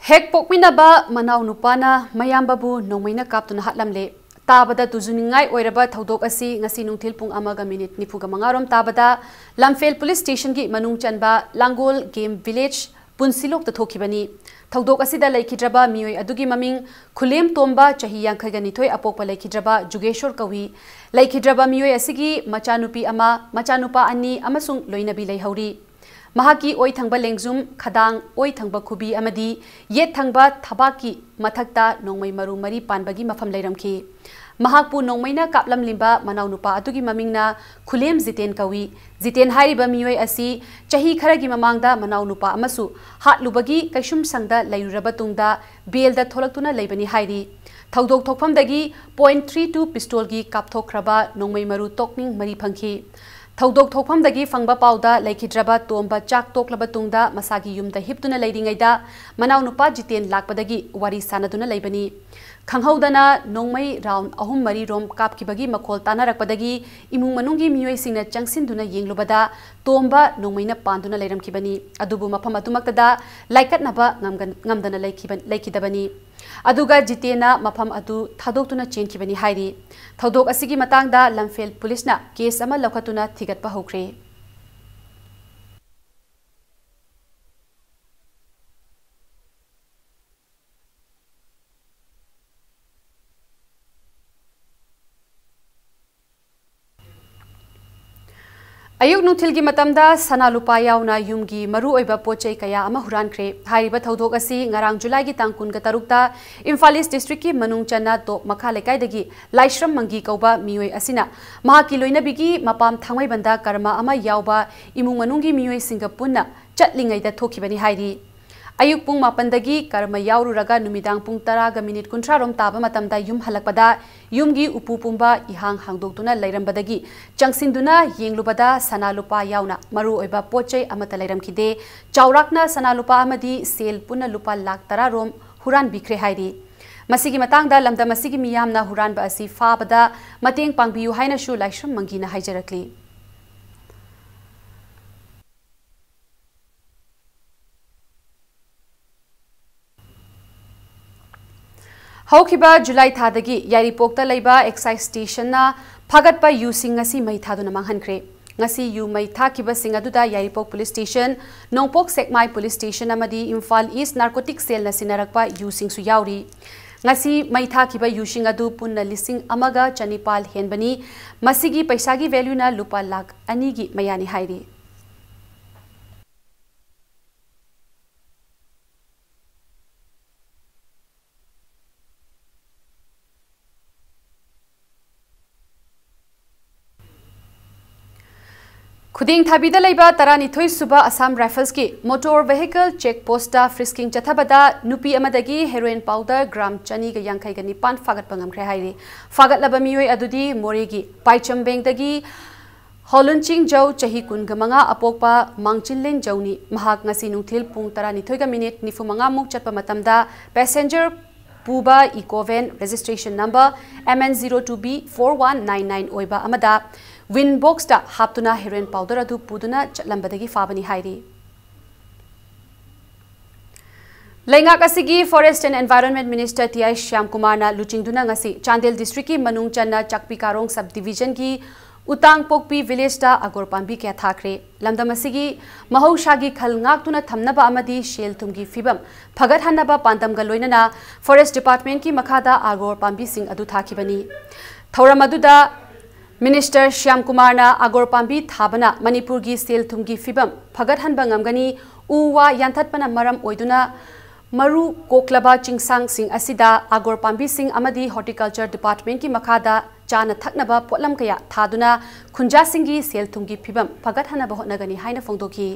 ꯍꯦꯛ ꯄꯣꯛꯃꯤꯟꯅꯕ ꯃꯅꯥꯎ ꯅꯨꯄꯥꯅ ꯃꯌꯥꯝꯕꯕꯨ ꯅꯣꯡꯃꯩꯅ ꯀꯥꯞꯇꯨꯅ ꯍꯥꯠꯂꯝꯂꯦ꯫ ꯇꯥꯕꯗ ꯇꯨꯖꯨꯅꯤꯡꯉꯥꯏ ꯑꯣꯏꯔꯕ ꯊꯧꯗꯣꯛ ꯑꯁꯤ ꯉꯁꯤ ꯅꯨꯡꯊꯤꯜ ꯄꯨꯡ ꯑꯃꯒ ꯃꯤꯅꯤꯠ ꯅꯤꯐꯨꯒ ꯃꯉꯥ ꯔꯣꯝ ꯇꯥꯕꯗ ꯂꯝꯐꯦꯜ ꯄꯨꯂꯤꯁ ꯁ꯭ꯇꯦꯁꯟꯒꯤ ꯃꯅꯨꯡ ꯆꯟꯕ ꯂꯥꯡꯒꯣꯜ ꯒꯦꯝ ꯚꯤꯂꯦꯖ ꯄꯨꯟꯁꯤꯂꯣꯛꯇ ꯊꯣꯛꯈꯤꯕꯅꯤ꯫ ꯊꯧꯗꯣꯛ ꯑꯁꯤꯗ ꯂꯩꯈꯤꯗ꯭ꯔꯕ ꯃꯤꯑꯣꯏ ꯑꯗꯨꯒꯤ ꯃꯃꯤꯡ ꯈꯨꯂꯦꯝ ꯇꯣꯝꯕ, ꯆꯍꯤ ꯌꯥꯡꯈꯩꯒ ꯅꯤꯊꯣꯏ, ꯑꯄꯣꯛꯄ ꯂꯩꯈꯤꯗ꯭ꯔꯕ ꯖꯨꯒꯦꯁꯣꯔ ꯀꯧꯏ꯫ ꯂꯩꯈꯤꯗ꯭ꯔꯕ ꯃꯤꯑꯣꯏ ꯑꯁꯤꯒꯤ ꯃꯆꯥꯅꯨꯄꯤ ꯑꯃ, ꯃꯆꯥꯅꯨꯄꯥ ꯑꯅꯤ ꯑꯃꯁꯨꯡ ꯂꯣꯏꯅꯕꯤ ꯂꯩꯍꯧꯔꯤ꯫ ꯃꯍꯥꯛꯀꯤ ꯑꯣꯏ ꯊꯪꯕ ꯂꯦꯡꯖꯨꯝ, ꯈꯗꯥꯡ, ꯑꯣꯏ ꯊꯪꯕ ꯈꯨꯕꯤ ꯑꯃꯗꯤ ꯌꯦꯠ ꯊꯪꯕ ꯊꯕꯥꯛꯀꯤ ꯃꯊꯛꯇ ꯅꯣꯡꯃꯩ ꯃꯔꯨ ꯃꯔꯤ ꯄꯥꯟꯕꯒꯤ ꯃꯐꯝ ꯂꯩꯔꯝꯈꯤ꯫ ꯃꯍꯥꯛꯄꯨ ꯅꯣꯡꯃꯩꯅ ꯀꯥꯞꯂꯝꯂꯤꯕ ꯃꯅꯥꯎꯅꯨꯄꯥ ꯑꯗꯨꯒꯤ ꯃꯃꯤꯡꯅ ꯈꯨꯂꯦꯝ ꯖꯤꯇꯦꯟ ꯀꯧꯏ꯫ ꯖꯤꯇꯦꯟ ꯍꯥꯏꯔꯤꯕ ꯃꯤꯑꯣꯏ ꯑꯁꯤ ꯆꯍꯤ ꯈꯔꯒꯤ ꯃꯃꯥꯡꯗ ꯃꯅꯥꯎꯅꯨꯄꯥ ꯑꯃꯁꯨ ꯍꯥꯠꯂꯨꯕꯒꯤ ꯀꯩꯁꯨꯝꯁꯪꯗ ꯂꯩꯔꯨꯔꯕ ꯇꯨꯡꯗ ꯕꯦꯜꯗ ꯊꯣꯛꯂꯛꯇꯨꯅ ꯂꯩꯕꯅꯤ ꯍꯥꯏꯔꯤ꯫ ꯊꯧꯗꯣꯛ ꯊꯣꯛꯐꯝꯗꯒꯤ ꯄꯣꯏꯟꯠ ꯊ꯭ꯔꯤ ꯇꯨ ꯄꯤꯁꯇꯣꯜꯒꯤ ꯀꯥꯞꯊꯣꯛꯈ꯭ꯔꯕ ꯅꯣꯡꯃꯩ ꯃꯔꯨ ꯇꯣꯛꯅꯤꯡ ꯃꯔꯤ ꯐꯪꯈꯤ꯫ ꯊꯧꯗꯣꯛ ꯊꯣꯛꯐꯝꯗꯒꯤ ꯐꯪꯕ ꯄꯥꯎꯗ ꯂꯩꯈꯤꯗ꯭ꯔꯕ ꯇꯣꯝꯕ ꯆꯥꯛ ꯇꯣꯛꯂꯕ ꯇꯨꯡꯗ ꯃꯁꯥꯒꯤ ꯌꯨꯝꯗ ꯍꯤꯞꯇꯨꯅ ꯂꯩꯔꯤꯉꯩꯗ ꯃꯅꯥꯎꯅꯨꯄꯥ ꯖꯤꯇꯦꯟ ꯂꯥꯛꯄꯗꯒꯤ ꯋꯥꯔꯤ ꯁꯥꯟꯅꯗꯨꯅ ꯂꯩꯕꯅꯤ꯫ ꯈꯪꯍꯧꯗꯅ ꯅꯣꯡꯃꯩ ꯔꯥꯎꯟ ꯑꯍꯨꯝ ꯃꯔꯤ ꯔꯣꯝ ꯀꯥꯞꯈꯤꯕꯒꯤ ꯃꯈꯣꯜ ꯇꯥꯅꯔꯛꯄꯗꯒꯤ ꯏꯃꯨꯡ ꯃꯅꯨꯡꯒꯤ ꯃꯤꯑꯣꯏꯁꯤꯡꯅ ꯆꯪꯁꯤꯟꯗꯨꯅ ꯌꯦꯡꯂꯨꯕꯗ ꯇꯣꯝꯕ ꯅꯣꯡꯃꯩꯅ ꯄꯥꯟꯗꯨꯅ ꯂꯩꯔꯝꯈꯤꯕꯅꯤ꯫ ꯑꯗꯨꯕꯨ ꯃꯐꯝ ꯑꯗꯨꯃꯛꯇꯗ ꯂꯥꯏꯀꯠꯅꯕ ꯉꯝꯒꯟ-, ꯉꯝꯗꯅ ꯂꯩꯈꯤꯕ-, ꯂꯩꯈꯤꯗꯕꯅꯤ꯫ ꯑꯗꯨꯒ ꯖꯤꯇꯦꯟꯅ ꯃꯐꯝ ꯑꯗꯨ ꯊꯥꯗꯣꯛꯇꯨꯅ ꯆꯦꯟꯈꯤꯕꯅꯤ ꯍꯥꯏꯔꯤ꯫ ꯊꯧꯗꯣꯛ ꯑꯁꯤꯒꯤ ꯃꯇꯥꯡꯗ ꯂꯝꯐꯦꯜ ꯄꯨꯂꯤꯁꯅ ꯀꯦꯁ ꯑꯃ ꯂꯧꯈꯠꯇꯨꯅ ꯊꯤꯒꯠꯄ ꯍꯧꯈ꯭ꯔꯦ꯫ ꯑꯌꯨꯛ ꯅꯨꯡꯊꯤꯜꯒꯤ ꯃꯇꯝꯗ ꯁꯅꯥ ꯂꯨꯄꯥ ꯌꯥꯎꯅ ꯌꯨꯝꯒꯤ ꯃꯔꯨꯑꯣꯏꯕ ꯄꯣꯠ ꯆꯩ ꯀꯌꯥ ꯑꯃ ꯍꯨꯔꯥꯟꯈ꯭ꯔꯦ꯫ ꯍꯥꯏꯔꯤꯕ ꯊꯧꯗꯣꯛ ꯑꯁꯤ ꯉꯔꯥꯡ ꯖꯨꯂꯥꯏꯒꯤ ꯇꯥꯡ ꯀꯨꯟꯒ ꯇꯔꯨꯛꯇ ꯏꯝꯐꯥꯜ ꯏꯁ ꯗꯤꯁꯇ꯭ꯔꯤꯛꯀꯤ ꯃꯅꯨꯡ ꯆꯟꯅ ꯇꯣꯞ ꯃꯈꯥ ꯂꯩꯀꯥꯏꯗꯒꯤ ꯂꯥꯏꯁ꯭ꯔꯝ ꯃꯪꯒꯤ ꯀꯧꯕ ꯃꯤꯑꯣꯏ ꯑꯁꯤꯅ ꯃꯍꯥꯛꯀꯤ ꯂꯣꯏꯅꯕꯤꯒꯤ ꯃꯄꯥꯝ ꯊꯥꯡꯃꯩꯕꯟꯗ ꯀꯔꯃ ꯑꯃ ꯌꯥꯎꯕ ꯏꯃꯨꯡ ꯃꯅꯨꯡꯒꯤ ꯃꯤꯑꯣꯏꯁꯤꯡꯒ ꯄꯨꯟꯅ ꯆꯠꯂꯤꯉꯩꯗ ꯊꯣꯛꯈꯤꯕꯅꯤ ꯍꯥꯏꯔꯤ꯫ ꯑꯌꯨꯛ ꯄꯨꯡ ꯃꯥꯄꯟꯗꯒꯤ ꯀꯔꯃ ꯌꯥꯎꯔꯨꯔꯒ ꯅꯨꯃꯤꯗꯥꯡ ꯄꯨꯡ ꯇꯔꯥꯒ ꯃꯤꯅꯤꯠ ꯀꯨꯟꯊ꯭ꯔꯥ ꯔꯣꯝ ꯇꯥꯕ ꯃꯇꯝꯗ ꯌꯨꯝ ꯍꯜꯂꯛꯄꯗ ꯌꯨꯝꯒꯤ ꯎꯄꯨ ꯄꯨꯝꯕ ꯏꯍꯥꯡ ꯍꯥꯡꯗꯣꯛꯇꯨꯅ ꯂꯩꯔꯝꯕꯗꯒꯤ ꯆꯪꯁꯤꯟꯗꯨꯅ ꯌꯦꯡꯂꯨꯕꯗ ꯁꯅꯥ ꯂꯨꯄꯥ ꯌꯥꯎꯅ ꯃꯔꯨꯑꯣꯏꯕ ꯄꯣꯠ ꯆꯩ ꯑꯃꯠꯇ ꯂꯩꯔꯝꯈꯤꯗꯦ꯫ ꯆꯥꯎꯔꯥꯛꯅ ꯁꯅꯥ ꯂꯨꯄꯥ ꯑꯃꯗꯤ ꯁꯦꯜ ꯄꯨꯟꯅ ꯂꯨꯄꯥ ꯂꯥꯈ ꯇꯔꯥ ꯔꯣꯝ ꯍꯨꯔꯥꯟꯕꯤꯈ꯭ꯔꯦ ꯍꯥꯏꯔꯤ꯫ ꯃꯁꯤꯒꯤ ꯃꯇꯥꯡꯗ ꯂꯝꯗꯝ ꯑꯁꯤꯒꯤ ꯃꯤꯌꯥꯝꯅ ꯍꯨꯔꯥꯟꯕ ꯑꯁꯤ ꯐꯥꯕꯗ ꯃꯇꯦꯡ ꯄꯥꯡꯕꯤꯌꯨ ꯍꯥꯏꯅꯁꯨ ꯂꯥꯏꯁ꯭ꯔꯝ ꯃꯪꯒꯤꯅ ꯍꯥꯏꯖꯔꯛꯂꯤ꯫ ꯍꯧꯈꯤꯕ ꯖꯨꯂꯥꯏ ꯊꯥꯗꯒꯤ ꯌꯥꯏꯔꯤꯄꯣꯛꯇ ꯂꯩꯕ ꯑꯦꯛꯁꯥꯏꯖ ꯁ꯭ꯇꯦꯁꯟꯅ ꯐꯥꯒꯠꯄ ꯌꯨꯁꯤꯡ ꯉꯁꯤ ꯃꯩ ꯊꯥꯗꯨꯅ ꯃꯥꯡꯍꯟꯈ꯭ꯔꯦ꯫ ꯉꯁꯤ ꯌꯨ ꯃꯩ ꯊꯥꯈꯤꯕꯁꯤꯡ ꯑꯗꯨꯗ ꯌꯥꯏꯔꯤꯄꯣꯛ ꯄꯨꯂꯤꯁ ꯁ꯭ꯇꯦꯁꯟ, ꯅꯣꯡꯄꯣꯛ ꯁꯦꯛꯃꯥꯏ ꯄꯨꯂꯤꯁ ꯁ꯭ꯇꯦꯁꯟ ꯑꯃꯗꯤ ꯏꯝꯐꯥꯜ ꯏꯁ ꯅꯥꯔꯀꯣꯇꯤꯛ ꯁꯦꯜꯅ ꯁꯤꯟꯅꯔꯛꯄ ꯌꯨꯁꯤꯡꯁꯨ ꯌꯥꯎꯔꯤ꯫ ꯉꯁꯤ ꯃꯩ ꯊꯥꯈꯤꯕ ꯌꯨꯁꯤꯡ ꯑꯗꯨ ꯄꯨꯟꯅ ꯂꯤꯁꯤꯡ ꯑꯃꯒ ꯆꯅꯤꯄꯥꯜ ꯍꯦꯟꯕꯅꯤ꯫ ꯃꯁꯤꯒꯤ ꯄꯩꯁꯥꯒꯤ ꯚꯦꯂ꯭ꯌꯨꯅ ꯂꯨꯄꯥ ꯂꯥꯈ ꯑꯅꯤꯒꯤ ꯃꯌꯥꯅꯤ ꯍꯥꯏꯔꯤ꯫ ꯈꯨꯗꯤꯡ ꯊꯥꯕꯤꯗ ꯂꯩꯕ ꯇꯔꯥꯅꯤꯊꯣꯏ ꯁꯨꯕ ꯑꯁꯥꯝ ꯔꯥꯏꯐꯜꯁꯀꯤ motor vehicle check post frisking ꯆꯠꯊꯕꯗ ꯅꯨꯄꯤ ꯑꯃꯗꯒꯤ ꯍꯦꯔꯣꯏꯟ ꯄꯥꯎꯗꯔ ꯒ꯭ꯔꯥꯝ ꯆꯅꯤꯒ ꯌꯥꯡꯈꯩꯒ ꯅꯤꯄꯥꯟ ꯐꯥꯒꯠꯄ ꯉꯝꯈ꯭ꯔꯦ ꯍꯥꯏꯔꯤ꯫ ꯐꯥꯒꯠꯂꯕ ꯃꯤꯑꯣꯏ ꯑꯗꯨꯗꯤ ꯃꯣꯔꯦꯒꯤ ꯄꯥꯏꯆꯝꯕꯦꯡꯗꯒꯤ ꯍꯣꯂꯨꯟꯆꯤꯡ ꯖꯧ, ꯆꯍꯤ ꯀꯨꯟꯒ ꯃꯉꯥ, ꯑꯄꯣꯛꯄ ꯃꯥꯡꯆꯤꯟꯂꯦꯟ ꯖꯧꯅꯤ꯫ ꯃꯍꯥꯛ ꯉꯁꯤ ꯅꯨꯡꯊꯤꯜ ꯄꯨꯡ ꯇꯔꯥꯅꯤꯊꯣꯏꯒ ꯃꯤꯅꯤꯠ ꯅꯤꯐꯨ ꯃꯉꯥꯃꯨꯛ ꯆꯠꯄ ꯃꯇꯝꯗ ꯄꯦꯁꯦꯟꯖꯔ ꯄꯨꯕ eco van registration number M N zero two B four one nine nine ꯑꯣꯏꯕ ꯑꯃꯗ ꯋꯤꯟ ꯕꯣꯛꯁꯇ ꯍꯥꯞꯇꯨꯅ ꯍꯦꯔꯣꯏꯟ ꯄꯥꯎꯗꯔ ꯑꯗꯨ ꯄꯨꯗꯨꯅ ꯆꯠꯂꯝꯕꯗꯒꯤ ꯐꯥꯕꯅꯤ ꯍꯥꯏꯔꯤ꯫ ꯂꯩꯉꯥꯛ ꯑꯁꯤꯒꯤ Forest and Environment Minister T I ꯁ꯭ꯌꯥꯝꯀꯨꯃꯥꯔꯅ ꯂꯨꯆꯤꯡꯗꯨꯅ ꯉꯁꯤ ꯆꯥꯟꯗꯦꯜ ꯗꯤꯁꯇ꯭ꯔꯤꯛꯀꯤ ꯃꯅꯨꯡ ꯆꯟꯅ ꯆꯥꯛꯄꯤ ꯀꯥꯔꯣꯡ ꯁꯕ ꯗꯤꯚꯤꯖꯟꯒꯤ ꯎꯇꯥꯡꯄꯣꯛꯄꯤ ꯚꯤꯂꯦꯖꯇ ꯑꯒꯣꯔ ꯄꯥꯝꯕꯤ ꯀꯌꯥ ꯊꯥꯈ꯭ꯔꯦ꯫ ꯂꯝꯗꯝ ꯑꯁꯤꯒꯤ ꯃꯍꯧꯁꯥꯒꯤ ꯈꯜ ꯉꯥꯛꯇꯨꯅ ꯊꯝꯅꯕ ꯑꯃꯗꯤ ꯁꯦꯜ ꯊꯨꯝꯒꯤ ꯐꯤꯕꯝ ꯐꯒꯠꯍꯟꯅꯕ ꯄꯥꯟꯗꯝꯒ ꯂꯣꯏꯅꯅ Forest Departmentꯀꯤ ꯃꯈꯥꯗ ꯑꯒꯣꯔ ꯄꯥꯝꯕꯤꯁꯤꯡ ꯑꯗꯨ ꯊꯥꯈꯤꯕꯅꯤ꯫ ꯊꯧꯔꯝ ꯑꯗꯨꯗ ꯃꯤꯅꯤꯁꯇꯔ ꯁ꯭ꯌꯥꯝ ꯀꯨꯃꯥꯔꯅ ꯑꯒꯣꯔ ꯄꯥꯝꯕꯤ ꯊꯥꯕꯅ ꯃꯅꯤꯄꯨꯔꯒꯤ ꯁꯦꯜ ꯊꯨꯝꯒꯤ ꯐꯤꯕꯝ ꯐꯒꯠꯍꯟꯕ ꯉꯝꯒꯅꯤ, ꯎ ꯋꯥ ꯌꯥꯟꯊꯠꯄꯅ ꯃꯔꯝ ꯑꯣꯏꯗꯨꯅ ꯃꯔꯨ ꯀꯣꯛꯂꯕ ꯆꯤꯡꯁꯥꯡꯁꯤꯡ ꯑꯁꯤꯗ ꯑꯒꯣꯔ ꯄꯥꯝꯕꯤꯁꯤꯡ ꯑꯃꯗꯤ Horticulture Departmentꯀꯤ ꯃꯈꯥꯗ ꯆꯥꯅ ꯊꯛꯅꯕ ꯄꯣꯠꯂꯝ ꯀꯌꯥ ꯊꯥꯗꯨꯅ ꯈꯨꯟꯖꯥꯁꯤꯡꯒꯤ ꯁꯦꯜ ꯊꯨꯝꯒꯤ ꯐꯤꯕꯝ ꯐꯒꯠꯍꯟꯅꯕ ꯍꯣꯠꯅꯒꯅꯤ ꯍꯥꯏꯅ ꯐꯣꯡꯗꯣꯛꯈꯤ꯫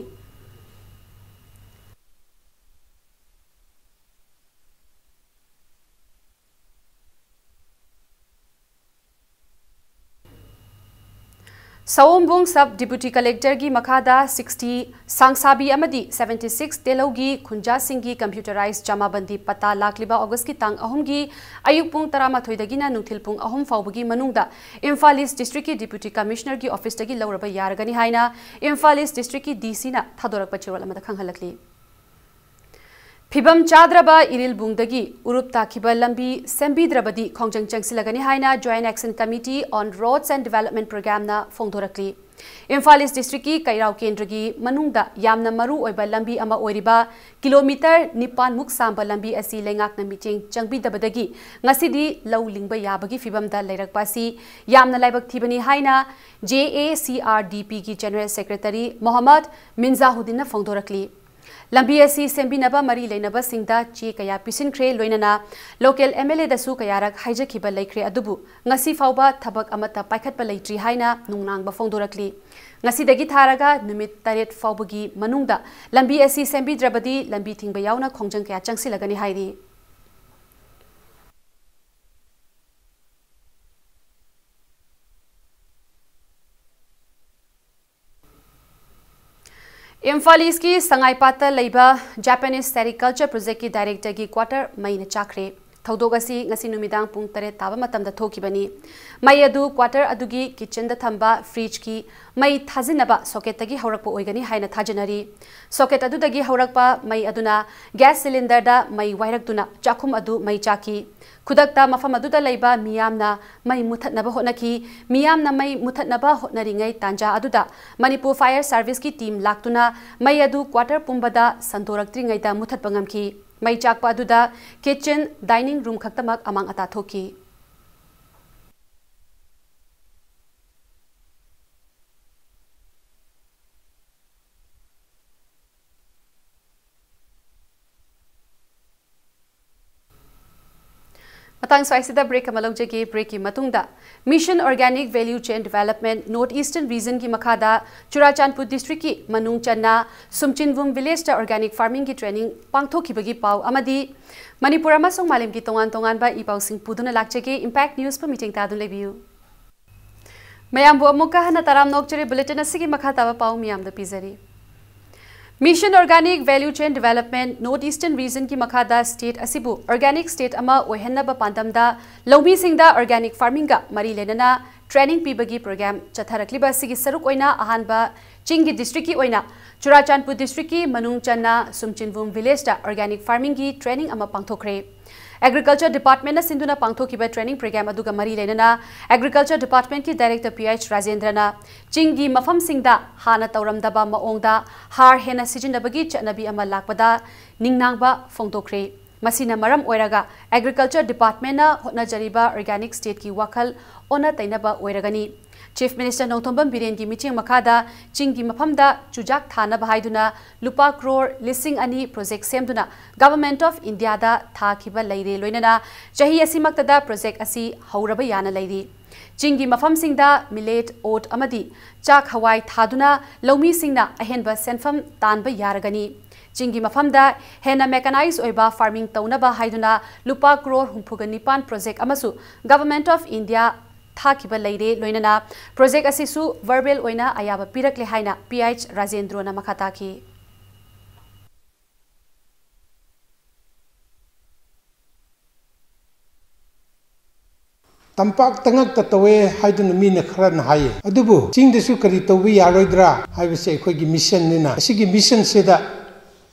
ꯁꯑꯣꯝꯕꯨꯡ Sub Deputy Collectorꯒꯤ ꯃꯈꯥꯗ sixty ꯁꯥꯡꯁꯥꯕꯤ ꯑꯃꯗꯤ seventy six ꯇꯦꯂꯧꯒꯤ ꯈꯨꯟꯖꯥꯁꯤꯡꯒꯤ computerized ꯖꯃꯥꯕꯟꯗꯤ ꯄꯇꯥ ꯂꯥꯛꯂꯤꯕ ꯑꯣꯒꯁꯀꯤ ꯇꯥꯡ ꯑꯍꯨꯝꯒꯤ ꯑꯌꯨꯛ ꯄꯨꯡ ꯇꯔꯥꯃꯥꯊꯣꯏꯗꯒꯤꯅ ꯅꯨꯡꯊꯤꯜ ꯄꯨꯡ ꯑꯍꯨꯝ ꯐꯥꯎꯕꯒꯤ ꯃꯅꯨꯡꯗ ꯏꯝꯐꯥꯜ East Districtꯀꯤ Deputy Commissionerꯒꯤ officeꯇꯒꯤ ꯂꯧꯔꯕ ꯌꯥꯔꯒꯅꯤ ꯍꯥꯏꯅ ꯏꯝꯐꯥꯜ East Districtꯀꯤ DCꯅ ꯊꯥꯗꯣꯔꯛꯄ ꯆꯦꯔꯣꯜ ꯑꯃꯗ ꯈꯪꯍꯜꯂꯛꯂꯤ꯫ ꯐꯤꯕꯝ ꯆꯥꯗ꯭ꯔꯕ ꯏꯔꯤꯜꯕꯨꯡꯗꯒꯤ ꯎꯔꯨꯞ ꯇꯥꯈꯤꯕ ꯂꯝꯕꯤ ꯁꯦꯝꯕꯤꯗ꯭ꯔꯕꯗꯤ ꯈꯣꯡꯖꯪ ꯆꯪꯁꯤꯜꯂꯒꯅꯤ ꯍꯥꯏꯅ Joint Action Committee on Roads and Development Programmeꯅ ꯐꯣꯡꯗꯣꯔꯛꯂꯤ꯫ Imphal East Districtꯀꯤ ꯀꯩꯔꯥꯎ ꯀꯦꯟꯗ꯭ꯔꯒꯤ ꯃꯅꯨꯡꯗ ꯌꯥꯝꯅ ꯃꯔꯨ ꯑꯣꯏꯕ ꯂꯝꯕꯤ ꯑꯃ ꯑꯣꯏꯔꯤꯕ kilometre ꯅꯤꯄꯥꯟ ꯃꯨꯛ ꯁꯥꯡꯕ ꯂꯝꯕꯤ ꯑꯁꯤ ꯂꯩꯉꯥꯛꯅ ꯃꯤꯠꯌꯦꯡ ꯆꯪꯕꯤꯗꯕꯗꯒꯤ ꯉꯁꯤꯗꯤ ꯂꯧ ꯂꯤꯡꯕ ꯌꯥꯕꯒꯤ ꯐꯤꯕꯝꯗ ꯂꯩꯔꯛꯄ ꯑꯁꯤ ꯌꯥꯝꯅ ꯂꯥꯏꯕꯛ ꯊꯤꯕꯅꯤ ꯍꯥꯏꯅ JACRDPꯒꯤ General Secretary ꯃꯣꯍꯝꯃꯗ ꯃꯤꯟꯖꯥꯍꯨꯗꯤꯟꯅ ꯐꯣꯡꯗꯣꯔꯛꯂꯤ꯫ ꯂꯝꯕꯤ ꯑꯁꯤ ꯁꯦꯝꯕꯤꯅꯕ ꯃꯔꯤ ꯂꯩꯅꯕꯁꯤꯡꯗ ꯆꯦ ꯀꯌꯥ ꯄꯤꯁꯤꯟꯈ꯭ꯔꯦ, ꯂꯣꯏꯅꯅ local MLAꯗꯁꯨ ꯀꯌꯥꯔꯛ ꯍꯥꯏꯖꯈꯤꯕ ꯂꯩꯈ꯭ꯔꯦ, ꯑꯗꯨꯕꯨ ꯉꯁꯤ ꯐꯥꯎꯕ ꯊꯕꯛ ꯑꯃꯠꯇ ꯄꯥꯏꯈꯠꯄ ꯂꯩꯇ꯭ꯔꯤ ꯍꯥꯏꯅ ꯅꯨꯡꯅꯥꯡꯕ ꯐꯣꯡꯗꯣꯔꯛꯂꯤ꯫ ꯉꯁꯤꯗꯒꯤ ꯊꯥꯔꯒ ꯅꯨꯃꯤꯠ ꯇꯔꯦꯠ ꯐꯥꯎꯕꯒꯤ ꯃꯅꯨꯡꯗ ꯂꯝꯕꯤ ꯑꯁꯤ ꯁꯦꯝꯕꯤꯗ꯭ꯔꯕꯗꯤ ꯂꯝꯕꯤ ꯊꯤꯡꯕ ꯌꯥꯎꯅ ꯈꯣꯡꯖꯪ ꯀꯌꯥ ꯆꯪꯁꯤꯜꯂꯒꯅꯤ ꯍꯥꯏꯔꯤ꯫ ꯏꯝꯐꯥꯜ Eastꯀꯤ ꯁꯉꯥꯏꯄꯥꯠꯇ ꯂꯩꯕ Japanese Sericulture Projectꯀꯤ Directorꯒꯤ quarter ꯃꯩꯅ ꯆꯥꯛꯈ꯭ꯔꯦ꯫ ꯊꯧꯗꯣꯛ ꯑꯁꯤ ꯉꯁꯤ ꯅꯨꯃꯤꯗꯥꯡ ꯄꯨꯡ ꯇꯔꯦꯠ ꯇꯥꯕ ꯃꯇꯝꯗ ꯊꯣꯛꯈꯤꯕꯅꯤ꯫ ꯃꯩ ꯑꯗꯨ quarter ꯑꯗꯨꯒꯤ kitchenꯗ ꯊꯝꯕ fridgeꯀꯤ ꯃꯩ ꯊꯥꯖꯤꯟꯅꯕ socketꯇꯒꯤ ꯍꯧꯔꯛꯄ ꯑꯣꯏꯒꯅꯤ ꯍꯥꯏꯅ ꯊꯥꯖꯅꯔꯤ꯫ Socket ꯑꯗꯨꯗꯒꯤ ꯍꯧꯔꯛꯄ ꯃꯩ ꯑꯗꯨꯅ gas cylinderꯗ ꯃꯩ ꯋꯥꯏꯔꯛꯇꯨꯅ ꯆꯥꯛꯈꯨꯝ ꯑꯗꯨ ꯃꯩ ꯆꯥꯛꯈꯤ꯫ ꯈꯨꯗꯛꯇ ꯃꯐꯝ ꯑꯗꯨꯗ ꯂꯩꯕ ꯃꯤꯌꯥꯝꯅ ꯃꯩ ꯃꯨꯊꯠꯅꯕ ꯍꯣꯠꯅꯈꯤ꯫ ꯃꯤꯌꯥꯝꯅ ꯃꯩ ꯃꯨꯊꯠꯅꯕ ꯍꯣꯠꯅꯔꯤꯉꯩ ꯇꯥꯟꯖꯥ ꯑꯗꯨꯗ ꯃꯅꯤꯄꯨꯔ Fire Serviceꯀꯤ team ꯂꯥꯛꯇꯨꯅ ꯃꯩ ꯑꯗꯨ quarter ꯄꯨꯝꯕꯗ ꯁꯟꯗꯣꯔꯛꯇ꯭ꯔꯤꯉꯩꯗ ꯃꯨꯊꯠꯄ ꯉꯝꯈꯤ꯫ ꯃꯩ ꯆꯥꯛꯄ ꯑꯗꯨꯗ kitchen, dining room ꯈꯛꯇꯃꯛ ꯑꯃꯥꯡ ꯑꯇꯥ ꯊꯣꯛꯈꯤ꯫ ꯃꯇꯥꯡ ꯁ꯭ꯋꯥꯏꯁꯤꯗ break ꯑꯃ ꯂꯧꯖꯒꯦ꯫ Breakꯀꯤ ꯃꯇꯨꯡꯗ Mission Organic Value Chain Development North Eastern Regionꯒꯤ ꯃꯈꯥꯗ ꯆꯨꯔꯥꯆꯥꯟꯄꯨꯔ districtꯀꯤ ꯃꯅꯨꯡ ꯆꯟꯅ ꯁꯨꯝꯆꯤꯟꯕꯨꯝ villageꯇ organic farmingꯒꯤ training ꯄꯥꯡꯊꯣꯛꯈꯤꯕꯒꯤ ꯄꯥꯎ ꯑꯃꯗꯤ ꯃꯅꯤꯄꯨꯔ ꯑꯃꯁꯨꯡ ꯃꯥꯂꯦꯝꯒꯤ ꯇꯣꯉꯥꯟ ꯇꯣꯉꯥꯟꯕ ꯏ ꯄꯥꯎꯁꯤꯡ ꯄꯨꯗꯨꯅ ꯂꯥꯛꯆꯒꯦ꯫ Impact Newsꯄꯨ ꯃꯤꯠꯌꯦꯡ ꯇꯥꯗꯨꯅ ꯂꯩꯕꯤꯌꯨ꯫ ꯃꯌꯥꯝꯕꯨ ꯑꯃꯨꯛꯀ ꯍꯟꯅ ꯇꯔꯥꯝꯅ ꯑꯣꯛꯆꯔꯤ꯫ Bulletin ꯑꯁꯤꯒꯤ ꯃꯈꯥ ꯇꯥꯕ ꯄꯥꯎ ꯃꯤꯌꯥꯝꯗ ꯄꯤꯖꯔꯤ꯫ Mission Organic Value Chain Development North Eastern Regionꯒꯤ ꯃꯈꯥꯗ state ꯑꯁꯤꯕꯨ organic state ꯑꯃ ꯑꯣꯏꯍꯟꯅꯕ ꯄꯥꯟꯗꯝꯗ ꯂꯧꯃꯤꯁꯤꯡꯗ organic farmingꯒ ꯃꯔꯤ ꯂꯩꯅꯅ training ꯄꯤꯕꯒꯤ program ꯆꯠꯊꯔꯛꯂꯤꯕ ꯑꯁꯤꯒꯤ ꯁꯔꯨꯛ ꯑꯣꯏꯅ ꯑꯍꯥꯟꯕ ꯆꯤꯡꯒꯤ districtꯀꯤ ꯑꯣꯏꯅ ꯆꯨꯔꯥꯆꯥꯟꯄꯨꯔ districtꯀꯤ ꯃꯅꯨꯡ ꯆꯟꯅ ꯁꯨꯝꯆꯤꯟꯕꯨꯝ villageꯇ organic farmingꯒꯤ training ꯑꯃ ꯄꯥꯡꯊꯣꯛꯈ꯭ꯔꯦ꯫ Agriculture Departmentꯅ ꯁꯤꯟꯗꯨꯅ ꯄꯥꯡꯊꯣꯛꯈꯤꯕ training program ꯑꯗꯨꯒ ꯃꯔꯤ ꯂꯩꯅꯅ Agriculture Departmentꯀꯤ Director P H ꯔꯥꯖꯦꯟꯗ꯭ꯔꯅ ꯆꯤꯡꯒꯤ ꯃꯐꯝꯁꯤꯡꯗ ꯍꯥꯟꯅ ꯇꯧꯔꯝꯗꯕ ꯃꯑꯣꯡꯗ ꯍꯥꯔ ꯍꯦꯟꯅ ꯁꯤꯖꯤꯟꯅꯕꯒꯤ ꯆꯠꯅꯕꯤ ꯑꯃ ꯂꯥꯛꯄꯗ ꯅꯤꯡꯅꯥꯡꯕ ꯐꯣꯡꯗꯣꯛꯈ꯭ꯔꯦ꯫ ꯃꯁꯤꯅ ꯃꯔꯝ ꯑꯣꯏꯔꯒ Agriculture Departmentꯅ ꯍꯣꯠꯅꯖꯔꯤꯕ organic stateꯀꯤ ꯋꯥꯈꯜ ꯑꯣꯟꯅ ꯇꯩꯅꯕ ꯑꯣꯏꯔꯒꯅꯤ꯫ Chief Minister ꯅꯣꯡꯊꯣꯝꯕꯝ ꯕꯤꯔꯦꯟꯒꯤ ꯃꯤꯠꯌꯦꯡ ꯃꯈꯥꯗ ꯆꯤꯡꯒꯤ ꯃꯐꯝꯗ ꯆꯨꯖꯥꯛ ꯊꯥꯅꯕ ꯍꯥꯏꯗꯨꯅ ꯂꯨꯄꯥ ꯀ꯭ꯔꯣꯔ ꯂꯤꯁꯤꯡ ꯑꯅꯤ project ꯁꯦꯝꯗꯨꯅ Government of Indiaꯗ ꯊꯥꯈꯤꯕ ꯂꯩꯔꯦ꯫ ꯂꯣꯏꯅꯅ ꯆꯍꯤ ꯑꯁꯤꯃꯛꯇꯗ project ꯑꯁꯤ ꯍꯧꯔꯕ ꯌꯥꯅ ꯂꯩꯔꯤ꯫ ꯆꯤꯡꯒꯤ ꯃꯐꯝꯁꯤꯡꯗ millet, oat ꯑꯃꯗꯤ ꯆꯥꯛ ꯍꯋꯥꯏ ꯊꯥꯗꯨꯅ ꯂꯧꯃꯤꯁꯤꯡꯅ ꯑꯍꯦꯟꯕ ꯁꯦꯟꯐꯝ ꯇꯥꯟꯕ ꯌꯥꯔꯒꯅꯤ꯫ ꯆꯤꯡꯒꯤ ꯃꯐꯝꯗ ꯍꯦꯟꯅ mechanized ꯑꯣꯏꯕ farming ꯇꯧꯅꯕ ꯍꯥꯏꯗꯨꯅ ꯂꯨꯄꯥ ꯀ꯭ꯔꯣꯔ ꯍꯨꯝꯐꯨꯒ ꯅꯤꯄꯥꯟ project ꯑꯃꯁꯨ Government of India ꯊꯥꯈꯤꯕ ꯂꯩꯔꯦ꯫ ꯂꯣꯏꯅꯅ project ꯑꯁꯤꯁꯨ verbal ꯑꯣꯏꯅ ꯑꯌꯥꯕ ꯄꯤꯔꯛꯂꯦ ꯍꯥꯏꯅ P H ꯔꯥꯖꯦꯟꯗ꯭ꯔꯣꯅ ꯃꯈꯥ ꯇꯥꯈꯤ꯫ ꯇꯝꯄꯥꯛꯇ ꯉꯛꯇ ꯇꯧꯋꯦ ꯍꯥꯏꯗꯨꯅ ꯃꯤꯅ ꯈꯔꯅ ꯍꯥꯏꯌꯦ꯫ ꯑꯗꯨꯕꯨ ꯆꯤꯡꯗꯁꯨ ꯀꯔꯤ ꯇꯧꯕ ꯌꯥꯔꯣꯏꯗ꯭ꯔꯥ ꯍꯥꯏꯕꯁꯦ ꯑꯩꯈꯣꯏꯒꯤ missionꯅꯤꯅ, ꯑꯁꯤꯒꯤ missionꯁꯤꯗ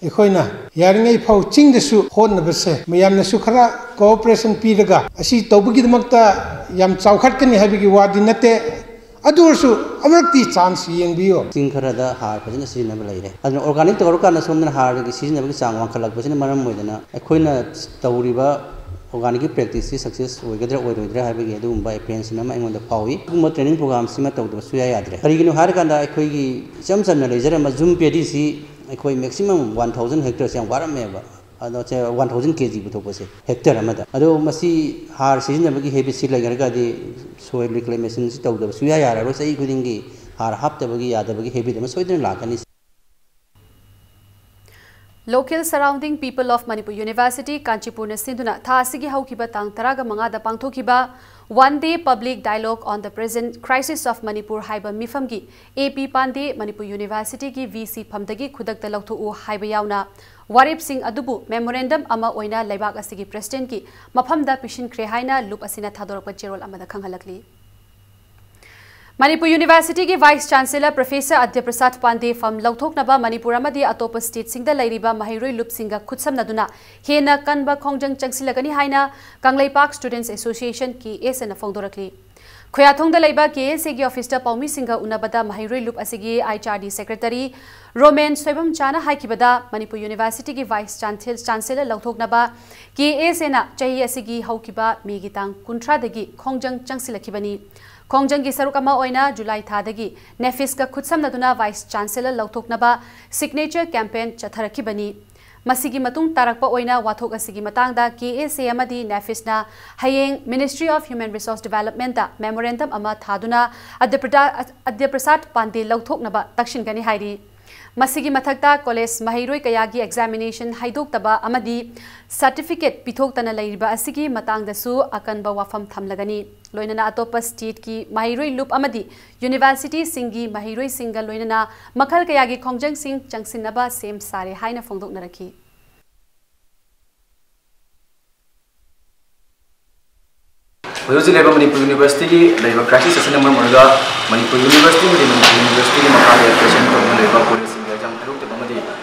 ꯑꯩꯈꯣꯏꯅ ꯌꯥꯔꯤꯉꯩ ꯐꯥꯎ ꯆꯤꯡꯗꯁꯨ ꯍꯣꯠꯅꯕꯁꯦ, ꯃꯌꯥꯝꯅꯁꯨ ꯈꯔ cooperation ꯄꯤꯔꯒ ꯑꯁꯤ ꯇꯧꯕꯒꯤꯗꯃꯛꯇ ꯌꯥꯝ ꯆꯥꯎꯈꯠꯀꯅꯤ ꯍꯥꯏꯕꯒꯤ ꯋꯥꯗꯤ ꯅꯠꯇꯦ꯫ ꯑꯗꯨ ꯑꯣꯏꯔꯁꯨ ꯑꯃꯨꯔꯛꯇꯤ chance ꯌꯦꯡꯕꯤꯌꯨ꯫ ꯆꯤꯡ ꯈꯔꯗ ꯍꯥꯔ ꯐꯖꯅ ꯁꯤꯖꯤꯟꯅꯕ ꯂꯩꯔꯦ꯫ ꯑꯗꯨꯅ organic ꯇꯧꯔꯀꯥꯟꯗ ꯁꯣꯝꯗꯅ ꯍꯥꯔꯒꯤ ꯁꯤꯖꯤꯟꯅꯕꯒꯤ ꯆꯥꯡ ꯋꯥꯡꯈꯠꯂꯛꯄꯁꯤꯅ ꯃꯔꯝ ꯑꯣꯏꯗꯅ ꯑꯩꯈꯣꯏꯅ ꯇꯧꯔꯤꯕ organicꯀꯤ practiceꯁꯤ success ꯑꯣꯏꯒꯗ꯭ꯔꯥ ꯑꯣꯏꯔꯣꯏꯗ꯭ꯔꯥ ꯍꯥꯏꯕꯒꯤ ꯑꯗꯨꯒꯨꯝꯕ apprehension ꯑꯃ ꯑꯩꯉꯣꯟꯗ ꯐꯥꯎꯏ꯫ ꯑꯗꯨꯒꯨꯝꯕ training programꯁꯤꯃ ꯇꯧꯗꯕ ꯁꯨꯌꯥ ꯌꯥꯗ꯭ꯔꯦ꯫ ꯀꯔꯤꯒꯤꯅꯣ ꯍꯥꯏꯔꯀꯥꯟꯗ ꯑꯩꯈꯣꯏꯒꯤ ꯏꯆꯝ ꯆꯝꯅ ꯂꯩꯖꯔꯝꯕ ꯖꯨꯝ ꯄꯦꯗꯤꯁꯤ ꯑꯩꯈꯣꯏ maximum one thousand hectares ꯌꯥꯝ ꯋꯥꯔꯝꯃꯦꯕ꯫ ꯑꯗꯣ ꯁꯦ ꯋꯥꯟ ꯊꯥꯎꯖꯟ ꯀꯦ ꯖꯤ ꯄꯨꯊꯣꯛꯄꯁꯦ ꯍꯦꯛꯇꯔ ꯑꯃꯗ꯫ ꯑꯗꯣ ꯃꯁꯤ ꯍꯥꯔ ꯁꯤꯖꯤꯟꯅꯕꯒꯤ ꯍꯦꯕꯤꯠꯁꯤ ꯂꯩꯅꯔꯒꯗꯤ ꯁꯣꯏꯜ ꯔꯤꯀ꯭ꯂꯦꯃꯦꯁꯟꯁꯤ ꯇꯧꯗꯕ ꯁꯨꯡꯌꯥ ꯌꯥꯔꯔꯣꯏ꯫ ꯆꯍꯤ ꯈꯨꯗꯤꯡꯒꯤ ꯍꯥꯔ ꯍꯥꯞꯇꯕꯒꯤ ꯌꯥꯗꯕꯒꯤ ꯍꯦꯕꯤꯠ ꯑꯃ ꯁꯣꯏꯗꯅ ꯂꯥꯛꯀꯅꯤ꯫ Local Surrounding People of Manipur University, ꯀꯥꯟꯆꯤꯄꯨꯔꯅ ꯁꯤꯟꯗꯨꯅ ꯊꯥ ꯑꯁꯤꯒꯤ ꯍꯧꯈꯤꯕ ꯇꯥꯡ ꯇꯔꯥꯒ ꯃꯉꯥꯗ ꯄꯥꯡꯊꯣꯛꯈꯤꯕ One Day Public Dialogue on the Present Crisis of Manipur ꯍꯥꯏꯕ ꯃꯤꯐꯝꯒꯤ ꯑꯦ ꯄꯤ ꯄꯥꯟꯗꯦ ꯃꯅꯤꯄꯨꯔ ꯌꯨꯅꯤꯚꯔꯁꯤꯇꯤꯒꯤ ꯚꯤ ꯁꯤ ꯐꯝꯗꯒꯤ ꯈꯨꯗꯛꯇ ꯂꯧꯊꯣꯛꯎ ꯍꯥꯏꯕ ꯌꯥꯎꯅ ꯋꯥꯔꯦꯞꯁꯤꯡ ꯑꯗꯨꯕꯨ ꯃꯦꯃꯣꯔꯦꯟꯗꯝ ꯑꯃ ꯑꯣꯏꯅ ꯂꯩꯕꯥꯛ ꯑꯁꯤꯒꯤ ꯄ꯭ꯔꯦꯁꯤꯗꯦꯟꯠꯀꯤ ꯃꯐꯝꯗ ꯄꯤꯁꯤꯟꯈ꯭ꯔꯦ ꯍꯥꯏꯅ ꯂꯨꯞ ꯑꯁꯤꯅ ꯊꯥꯗꯣꯔꯛꯄ ꯆꯦꯔꯣꯜ ꯑꯃꯗ ꯈꯪꯍꯜꯂꯛꯂꯤ꯫ ꯃꯅꯤꯄꯨꯔ ꯌꯨꯅꯤꯚꯔꯁꯤꯇꯤꯒꯤ ꯚꯥꯏꯁ ꯆꯥꯟꯁꯦꯂꯔ ꯄ꯭ꯔꯣꯐꯦꯁꯔ ꯑꯗ꯭ꯌ ꯄ꯭ꯔꯁꯥꯗ ꯄꯥꯟꯗꯦ ꯐꯝ ꯂꯧꯊꯣꯛꯅꯕ ꯃꯅꯤꯄꯨꯔ ꯑꯃꯗꯤ ꯑꯇꯣꯞꯄ ꯁ꯭ꯇꯦꯠꯁꯤꯡꯗ ꯂꯩꯔꯤꯕ ꯃꯍꯩꯔꯣꯏ ꯂꯨꯞꯁꯤꯡꯒ ꯈꯨꯠꯁꯝꯅꯗꯨꯅ ꯍꯦꯟꯅ ꯀꯟꯕ ꯈꯣꯡꯖꯪ ꯆꯪꯁꯤꯜꯂꯒꯅꯤ ꯍꯥꯏꯅ ꯀꯪꯂꯩꯄꯥꯛ ꯁ꯭ꯇꯨꯗꯦꯟꯠꯁ ꯑꯦꯁꯣꯁꯤꯌꯦꯁꯟ, ꯀꯦ ꯑꯦꯁ ꯑꯦꯅ ꯐꯣꯡꯗꯣꯔꯛꯂꯤ꯫ ꯈꯣꯌꯥꯊꯣꯡꯗ ꯂꯩꯕ ꯀꯦ ꯑꯦꯁ ꯑꯦꯒꯤ ꯑꯣꯐꯤꯁꯇ ꯄꯥꯎꯃꯤꯁꯤꯡꯒ ꯎꯅꯕꯗ ꯃꯍꯩꯔꯣꯏ ꯂꯨꯞ ꯑꯁꯤꯒꯤ H R D secretary Romen ꯁꯣꯏꯕꯝꯆꯥꯅ ꯍꯥꯏꯈꯤꯕꯗ, ꯃꯅꯤꯄꯨꯔ ꯌꯨꯅꯤꯚꯔꯁꯤꯇꯤꯒꯤ ꯚꯥꯏꯁ ꯆꯥꯟꯁꯦꯜ-, ꯆꯥꯟꯁꯦꯂꯔ ꯂꯧꯊꯣꯛꯅꯕ ꯀꯦ ꯑꯦꯁ ꯑꯦꯅ ꯆꯍꯤ ꯑꯁꯤꯒꯤ ꯍꯧꯈꯤꯕ ꯃꯦꯒꯤ ꯇꯥꯡ ꯀꯨꯟꯊ꯭ꯔꯥꯗꯒꯤ ꯈꯣꯡꯖꯪ ꯆꯪꯁꯤꯜꯂꯛꯈꯤꯕꯅꯤ꯫ ꯈꯣꯡꯖꯪꯒꯤ ꯁꯔꯨꯛ ꯑꯃ ꯑꯣꯏꯅ ꯖꯨꯂꯥꯏ ꯊꯥꯗꯒꯤ ꯅꯦꯐꯤꯁꯀ ꯈꯨꯠꯁꯝꯅꯗꯨꯅ ꯚꯥꯏꯁ ꯆꯥꯟꯁꯦꯂꯔ ꯂꯧꯊꯣꯛꯅꯕ ꯁꯤꯒꯅꯦꯆꯔ ꯀꯦꯝꯄꯦꯟ ꯆꯠꯊꯔꯛꯈꯤꯕꯅꯤ꯫ ꯃꯁꯤꯒꯤ ꯃꯇꯨꯡ ꯇꯥꯔꯛꯄ ꯑꯣꯏꯅ ꯋꯥꯊꯣꯛ ꯑꯁꯤꯒꯤ ꯃꯇꯥꯡꯗ ꯀꯦ ꯑꯦꯁ ꯑꯦ ꯑꯃꯗꯤ ꯅꯦꯐꯤꯁꯅ ꯍꯌꯦꯡ Ministry of Human Resource Developmentꯇ ꯃꯦꯃꯣꯔꯦꯟꯗꯝ ꯑꯃ ꯊꯥꯗꯨꯅ ꯑꯗ꯭ꯌ ꯄ꯭ꯔꯗꯥ-, ꯑꯗ꯭ꯌ ꯄ꯭ꯔꯁꯥꯗ ꯄꯥꯟꯗꯦ ꯂꯧꯊꯣꯛꯅꯕ ꯇꯛꯁꯤꯟꯒꯅꯤ ꯍꯥꯏꯔꯤ꯫ ꯃꯁꯤꯒꯤ ꯃꯊꯛꯇ ꯀꯣꯂꯦꯖ ꯃꯍꯩꯔꯣꯏ ꯀꯌꯥꯒꯤ ꯑꯦꯛꯖꯥꯃꯤꯅꯦꯁꯟ ꯍꯥꯏꯗꯣꯛꯇꯕ ꯑꯃꯗꯤ ꯁꯥꯔꯇꯤꯐꯤꯀꯦꯠ ꯄꯤꯊꯣꯛꯇꯅ ꯂꯩꯔꯤꯕ ꯑꯁꯤꯒꯤ ꯃꯇꯥꯡꯗꯁꯨ ꯑꯀꯟꯕ ꯋꯥꯐꯝ ꯊꯝꯂꯒꯅꯤ꯫ ꯂꯣꯏꯅꯅ ꯑꯇꯣꯞꯄ ꯁ꯭ꯇꯦꯠꯀꯤ ꯃꯍꯩꯔꯣꯏ ꯂꯨꯞ ꯑꯃꯗꯤ ꯌꯨꯅꯤꯚꯔꯁꯤꯇꯤꯁꯤꯡꯒꯤ ꯃꯍꯩꯔꯣꯏꯁꯤꯡꯒ ꯂꯣꯏꯅꯅ ꯃꯈꯜ ꯀꯌꯥꯒꯤ ꯈꯣꯡꯖꯪꯁꯤꯡ ꯆꯪꯁꯤꯟꯅꯕ ꯁꯦꯝ ꯁꯥꯔꯦ ꯍꯥꯏꯅ ꯐꯣꯡꯗꯣꯛꯅꯔꯛꯈꯤ꯫ ꯍꯧꯖꯤꯛ ꯍꯧꯖꯤꯛ ꯂꯩꯕ ꯃꯅꯤꯄꯨꯔ ꯌꯨꯅꯤꯚꯔꯁꯤꯇꯤꯒꯤ ꯂꯩꯕ ꯀ꯭ꯔꯥꯏꯁꯤꯁ ꯑꯁꯤꯅ ꯃꯔꯝ ꯑꯣꯏꯔꯒ ꯃꯅꯤꯄꯨꯔ ꯌꯨꯅꯤꯚꯔꯁꯤꯇꯤ ꯑꯃꯗꯤ ꯃꯅꯤꯄꯨꯔ ꯌꯨꯅꯤꯚꯔꯁꯤꯇꯤꯒꯤ ꯃꯈꯥꯗ ꯑꯦꯐꯤꯂꯤꯌꯦꯁꯟ ꯇꯧꯗꯨꯅ ꯂꯩꯕ ꯀꯣꯂꯦꯖꯁꯤꯡꯒꯤ ꯑꯦꯛꯖꯥꯝ ꯍꯥꯏꯗꯣꯛꯇꯕ ꯑꯃꯗꯤ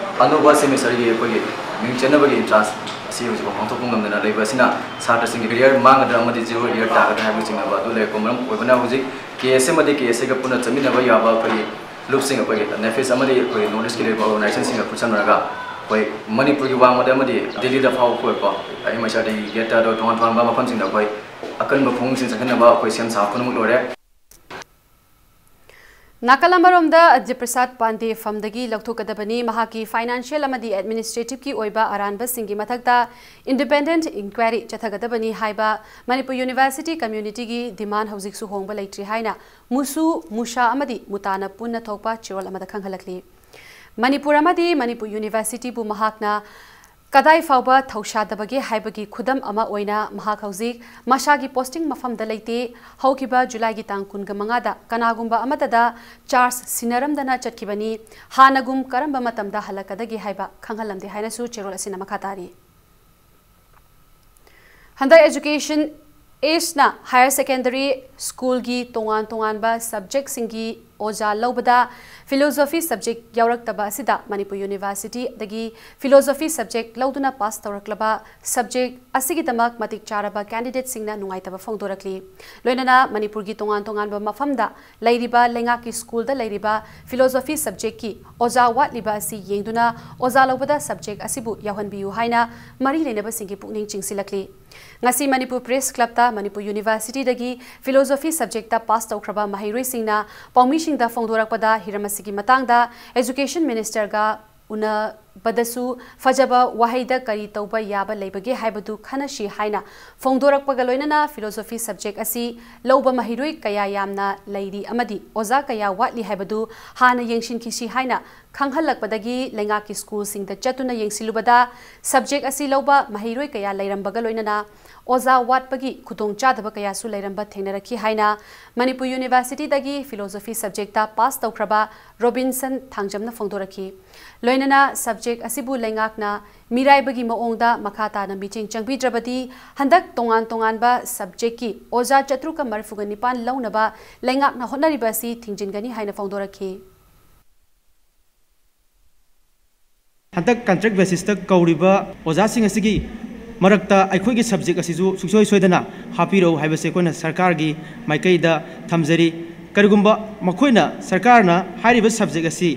ꯑꯅꯧꯕ ꯁꯦꯃꯤꯁꯇꯔꯒꯤ ꯑꯩꯈꯣꯏꯒꯤ ꯃꯤꯡ ꯆꯟꯅꯕꯒꯤ ꯑꯦꯟꯇ꯭ꯔꯥꯟꯁ ꯑꯁꯤ ꯍꯧꯖꯤꯛꯐꯥꯎ ꯄꯥꯡꯊꯣꯛꯄ ꯉꯝꯗꯅ ꯂꯩꯕ ꯑꯁꯤꯅ ꯁꯥꯇ꯭ꯔꯁꯤꯡꯒꯤ ꯀꯦꯔꯤꯌꯔ ꯃꯥꯡꯒꯗ꯭ꯔꯥ ꯑꯃꯗꯤ ꯖꯤꯔꯣ ꯏꯌꯥꯔ ꯇꯥꯒꯗ꯭ꯔꯥ ꯍꯥꯏꯕꯅꯆꯤꯡꯕ ꯑꯗꯨ ꯂꯩꯔꯛꯄ ꯃꯔꯝ ꯑꯣꯏꯕꯅ ꯍꯧꯖꯤꯛ ꯀꯦ ꯑꯦꯁ ꯑꯦ ꯑꯃꯗꯤ ꯀꯦ ꯑꯦꯁ ꯑꯦꯒ ꯄꯨꯟꯅ ꯆꯠꯃꯤꯟꯅꯕ ꯌꯥꯕ ꯑꯩꯈꯣꯏꯒꯤ ꯂꯨꯞꯁꯤꯡ ꯑꯩꯈꯣꯏꯒꯤ ꯅꯦꯐꯤꯁ ꯑꯃꯗꯤ ꯑꯩꯈꯣꯏꯒꯤ ꯅꯣꯔꯠ ꯏꯁꯀꯤ ꯂꯩꯔꯤꯕ ꯑꯣꯔꯒꯅꯥꯏꯖꯦꯁꯟꯁꯤꯡꯒ ꯈꯨꯠꯁꯝꯅꯔꯒ ꯑꯩꯈꯣꯏ ꯃꯅꯤꯄꯨꯔꯒꯤ ꯋꯥꯡꯃꯗ ꯑꯃꯗꯤ ꯗꯤꯜꯂꯤꯗ ꯐꯥꯎꯕ ꯀꯣꯏꯔꯛꯄ ꯑꯦꯝ ꯑꯩꯆ ꯑꯥꯔ ꯗꯤꯒꯤ ꯒꯦꯠꯇ ꯑꯗꯣ ꯇꯣꯉꯥꯟ ꯇꯣꯉꯥꯟꯕ ꯃꯐꯝꯁꯤꯡꯗ ꯑꯩꯈꯣꯏ ꯑꯀꯟꯕ ꯈꯣꯡꯎꯞꯁꯤꯡ ꯆꯪꯁꯤꯟꯅꯕ ꯑꯩꯈꯣꯏ ꯁꯦꯝ ꯁꯥꯕ ꯄꯨꯝꯅꯃꯛ ꯂꯣꯏꯔꯦ꯫ ꯅꯥꯀꯜ ꯑꯃꯔꯣꯝꯗ, ꯑꯖꯌ ꯄ꯭ꯔꯁꯥꯗ ꯄꯥꯟꯗꯦ ꯐꯝꯗꯒꯤ ꯂꯧꯊꯣꯛꯀꯗꯕꯅꯤ, ꯃꯍꯥꯛꯀꯤ ꯐꯥꯏꯅꯥꯟꯁꯤꯌꯦꯜ ꯑꯃꯗꯤ ꯑꯦꯗꯃꯤꯅꯤꯁꯇ꯭ꯔꯦꯇꯤꯚꯀꯤ ꯑꯣꯏꯕ ꯑꯔꯥꯟꯕꯁꯤꯡꯒꯤ ꯃꯊꯛꯇ ꯏꯟꯗꯤꯄꯦꯟꯗꯦꯟꯠ ꯏꯟꯀ꯭ꯋꯥꯏꯔꯤ ꯆꯠꯊꯒꯗꯕꯅꯤ ꯍꯥꯏꯕ ꯃꯅꯤꯄꯨꯔ ꯌꯨꯅꯤꯚꯔꯁꯤꯇꯤ ꯀꯝꯃ꯭ꯌꯨꯅꯤꯇꯤꯒꯤ ꯗꯤꯃꯥꯟ ꯍꯧꯖꯤꯛꯁꯨ ꯍꯣꯡꯕ ꯂꯩꯇ꯭ꯔꯤ ꯍꯥꯏꯅ ꯃꯨꯁꯨ, ꯃꯨꯁꯥ ꯑꯃꯗꯤ ꯃꯨꯇꯥꯅ ꯄꯨꯟꯅ ꯊꯣꯛꯄ ꯆꯦꯔꯣꯜ ꯑꯃꯗ ꯈꯪꯍꯜꯂꯛꯂꯤ꯫ ꯃꯅꯤꯄꯨꯔ ꯑꯃꯗꯤ ꯃꯅꯤꯄꯨꯔ ꯌꯨꯅꯤꯚꯔꯁꯤꯇꯤꯕꯨ ꯃꯍꯥꯛꯅ ꯀꯗꯥꯏ ꯐꯥꯎꯕ ꯊꯧꯁꯥꯗꯕꯒꯦ ꯍꯥꯏꯕꯒꯤ ꯈꯨꯗꯝ ꯑꯃ ꯑꯣꯏꯅ ꯃꯍꯥꯛ ꯍꯧꯖꯤꯛ ꯃꯁꯥꯒꯤ ꯄꯣꯁꯇꯤꯡ ꯃꯐꯝꯗ ꯂꯩꯇꯦ꯫ ꯍꯧꯈꯤꯕ ꯖꯨꯂꯥꯏꯒꯤ ꯇꯥꯡ ꯀꯨꯟꯒ ꯃꯉꯥꯗ ꯀꯅꯥꯒꯨꯝꯕ ꯑꯃꯠꯇꯗ ꯆꯥꯔꯖ ꯁꯤꯟꯅꯔꯝꯗꯅ ꯆꯠꯈꯤꯕꯅꯤ꯫ ꯍꯥꯟꯅꯒꯨꯝ ꯀꯔꯝꯕ ꯃꯇꯝꯗ ꯍꯜꯂꯛꯀꯗꯒꯦ ꯍꯥꯏꯕ ꯈꯪꯍꯜꯂꯝꯗꯦ ꯍꯥꯏꯅꯁꯨ ꯆꯦꯔꯣꯜ ꯑꯁꯤꯅ ꯃꯈꯥ ꯇꯥꯔꯤ꯫ ꯍꯟꯗꯛ ꯑꯦꯖꯨꯀꯦꯁꯟ ꯑꯦꯖꯅ ꯍꯥꯌꯔ ꯁꯦꯀꯦꯟꯗꯔꯤ ꯁ꯭ꯀꯨꯜꯒꯤ ꯇꯣꯉꯥꯟ ꯇꯣꯉꯥꯟꯕ ꯁꯕꯖꯦꯛꯁꯤꯡꯒꯤ ꯑꯣꯖꯥ ꯂꯧꯕꯗ ꯐꯤꯂꯣꯖꯣꯐꯤ ꯁꯕꯖꯦꯛ ꯌꯥꯎꯔꯛꯇꯕ ꯑꯁꯤꯗ ꯃꯅꯤꯄꯨꯔ ꯌꯨꯅꯤꯚꯔꯁꯤꯇꯤꯗꯒꯤ ꯐꯤꯂꯣꯖꯣꯐꯤ ꯁꯕꯖꯦꯛ ꯂꯧꯗꯨꯅ ꯄꯥꯁ ꯇꯧꯔꯛꯂꯕ ꯁꯕꯖꯦꯛ ꯑꯁꯤꯒꯤꯗꯃꯛ ꯃꯇꯤꯛ ꯆꯥꯔꯕ ꯀꯦꯟꯗꯤꯗꯦꯠꯁꯤꯡꯅ ꯅꯨꯡꯉꯥꯏꯇꯕ ꯐꯣꯡꯗꯣꯔꯛꯂꯤ꯫ ꯂꯣꯏꯅꯅ ꯃꯅꯤꯄꯨꯔꯒꯤ ꯇꯣꯉꯥꯟ ꯇꯣꯉꯥꯟꯕ ꯃꯐꯝꯗ ꯂꯩꯔꯤꯕ ꯂꯩꯉꯥꯛꯀꯤ ꯁ꯭ꯀꯨꯜꯗ ꯂꯩꯔꯤꯕ ꯐꯤꯂꯣꯖꯣꯐꯤ ꯁꯕꯖꯦꯛꯀꯤ ꯑꯣꯖꯥ ꯋꯥꯠꯂꯤꯕ ꯑꯁꯤ ꯌꯦꯡꯗꯨꯅ ꯑꯣꯖꯥ ꯂꯧꯕꯗ ꯁꯕꯖꯦꯛ ꯑꯁꯤꯕꯨ ꯌꯥꯎꯍꯟꯕꯤꯌꯨ ꯍꯥꯏꯅ ꯃꯔꯤ ꯂꯩꯅꯕꯁꯤꯡꯒꯤ ꯄꯨꯛꯅꯤꯡ ꯆꯤꯡꯁꯤꯜꯂꯛꯂꯤ꯫ ꯉꯁꯤ ꯃꯅꯤꯄꯨꯔ ꯄ꯭ꯔꯦꯁ ꯀ꯭ꯂꯕꯇ ꯃꯅꯤꯄꯨꯔ ꯌꯨꯅꯤꯚꯔꯁꯤꯇꯤꯗꯒꯤ ꯐꯤꯂꯣꯖꯣꯐꯤ ꯁꯕꯖꯦꯛꯇ ꯄꯥꯁ ꯇꯧꯈ꯭ꯔꯕ ꯃꯍꯩꯔꯣꯏꯁꯤꯡꯅ ꯄꯥꯎꯃꯤꯁꯤꯡꯗ ꯐꯣꯡꯗꯣꯔꯛꯄꯗ ꯍꯤꯔꯝ ꯑꯁꯤꯒꯤ ꯃꯇꯥꯡꯗ ꯑꯦꯖꯨꯀꯦꯁꯟ ꯃꯤꯅꯤꯁꯇꯔꯒ ꯎꯅꯕꯗꯁꯨ ꯐꯖꯕ ꯋꯥꯍꯩꯗ ꯀꯔꯤ ꯇꯧꯕ ꯌꯥꯕ ꯂꯩꯕꯒꯦ ꯍꯥꯏꯕꯗꯨ ꯈꯟꯅꯁꯤ ꯍꯥꯏꯅ ꯐꯣꯡꯗꯣꯔꯛꯄꯒ ꯂꯣꯏꯅꯅ ꯐꯤꯂꯣꯖꯣꯐꯤ ꯁꯕꯖꯦꯛ ꯑꯁꯤ ꯂꯧꯕ ꯃꯍꯩꯔꯣꯏ ꯀꯌꯥ ꯌꯥꯝꯅ ꯂꯩꯔꯤ ꯑꯃꯗꯤ ꯑꯣꯖꯥ ꯀꯌꯥ ꯋꯥꯠꯂꯤ ꯍꯥꯏꯕꯗꯨ ꯍꯥꯟꯅ ꯌꯦꯡꯁꯤꯟꯈꯤꯁꯤ ꯍꯥꯏꯅ ꯈꯪꯍꯜꯂꯛꯄꯗꯒꯤ ꯂꯩꯉꯥꯛꯀꯤ ꯁ꯭ꯀꯨꯜꯁꯤꯡꯗ ꯆꯠꯇꯨꯅ ꯌꯦꯡꯁꯤꯜꯂꯨꯕꯗ ꯁꯕꯖꯦꯛ ꯑꯁꯤ ꯂꯧꯕ ꯃꯍꯩꯔꯣꯏ ꯀꯌꯥ ꯂꯩꯔꯝꯕꯒ ꯂꯣꯏꯅꯅ ꯑꯣꯖꯥ ꯋꯥꯠꯄꯒꯤ ꯈꯨꯗꯣꯡꯆꯥꯗꯕ ꯀꯌꯥꯁꯨ ꯂꯩꯔꯝꯕ ꯊꯦꯡꯅꯔꯛꯈꯤ ꯍꯥꯏꯅ ꯃꯅꯤꯄꯨꯔ ꯌꯨꯅꯤꯚꯔꯁꯤꯇꯤꯗꯒꯤ ꯐꯤꯂꯣꯖꯣꯐꯤ ꯁꯕꯖꯦꯛꯇ ꯄꯥꯁ ꯇꯧꯈ꯭ꯔꯕ ꯔꯣꯕꯤꯟꯁꯟ ꯊꯥꯡꯖꯝꯅ ꯐꯣꯡꯗꯣꯔꯛꯈꯤ꯫ ꯂꯣꯏꯅꯅ ꯁꯕꯖꯦꯛ ꯑꯁꯤꯕꯨ ꯂꯩꯉꯥꯛꯅ ꯃꯤꯔꯥꯏꯕꯒꯤ ꯃꯑꯣꯡꯗ ꯃꯈꯥ ꯇꯥꯅ ꯃꯤꯠꯌꯦꯡ ꯆꯪꯕꯤꯗ꯭ꯔꯕꯗꯤ ꯍꯟꯗꯛ ꯇꯣꯉꯥꯟ ꯇꯣꯉꯥꯟꯕ ꯁꯕꯖꯦꯛꯀꯤ ꯑꯣꯖꯥ ꯆꯥꯇ꯭ꯔꯨꯛꯀ ꯃꯔꯤꯐꯨꯒ ꯅꯤꯄꯥꯟ ꯂꯧꯅꯕ ꯂꯩꯉꯥꯛꯅ ꯍꯣꯠꯅꯔꯤꯕ ꯑꯁꯤ ꯊꯤꯡꯖꯤꯟꯒꯅꯤ ꯍꯥꯏꯅ ꯐꯣꯡꯗꯣꯔꯛꯈꯤ꯫ ꯍꯟꯗꯛ ꯀꯟꯇ꯭ꯔꯦꯛ ꯕꯦꯁꯤꯁꯇ ꯀꯧꯔꯤꯕ ꯑꯣꯖꯥꯁꯤꯡ ꯑꯁꯤꯒꯤ ꯃꯔꯛꯇ ꯑꯩꯈꯣꯏꯒꯤ ꯁꯕꯖꯦꯛ ꯑꯁꯤꯁꯨ ꯁꯨꯡꯁꯣꯏ ꯁꯣꯏꯗꯅ ꯍꯥꯞꯄꯤꯔꯛꯎ ꯍꯥꯏꯕꯁꯤ ꯑꯩꯈꯣꯏꯅ ꯁꯔꯀꯥꯔꯒꯤ ꯃꯥꯏꯀꯩꯗ ꯊꯝꯖꯔꯤ꯫ ꯀꯔꯤꯒꯨꯝꯕ ꯃꯈꯣꯏꯅ, ꯁꯔꯀꯥꯔꯅ ꯍꯥꯏꯔꯤꯕ ꯁꯕꯖꯦꯛ ꯑꯁꯤ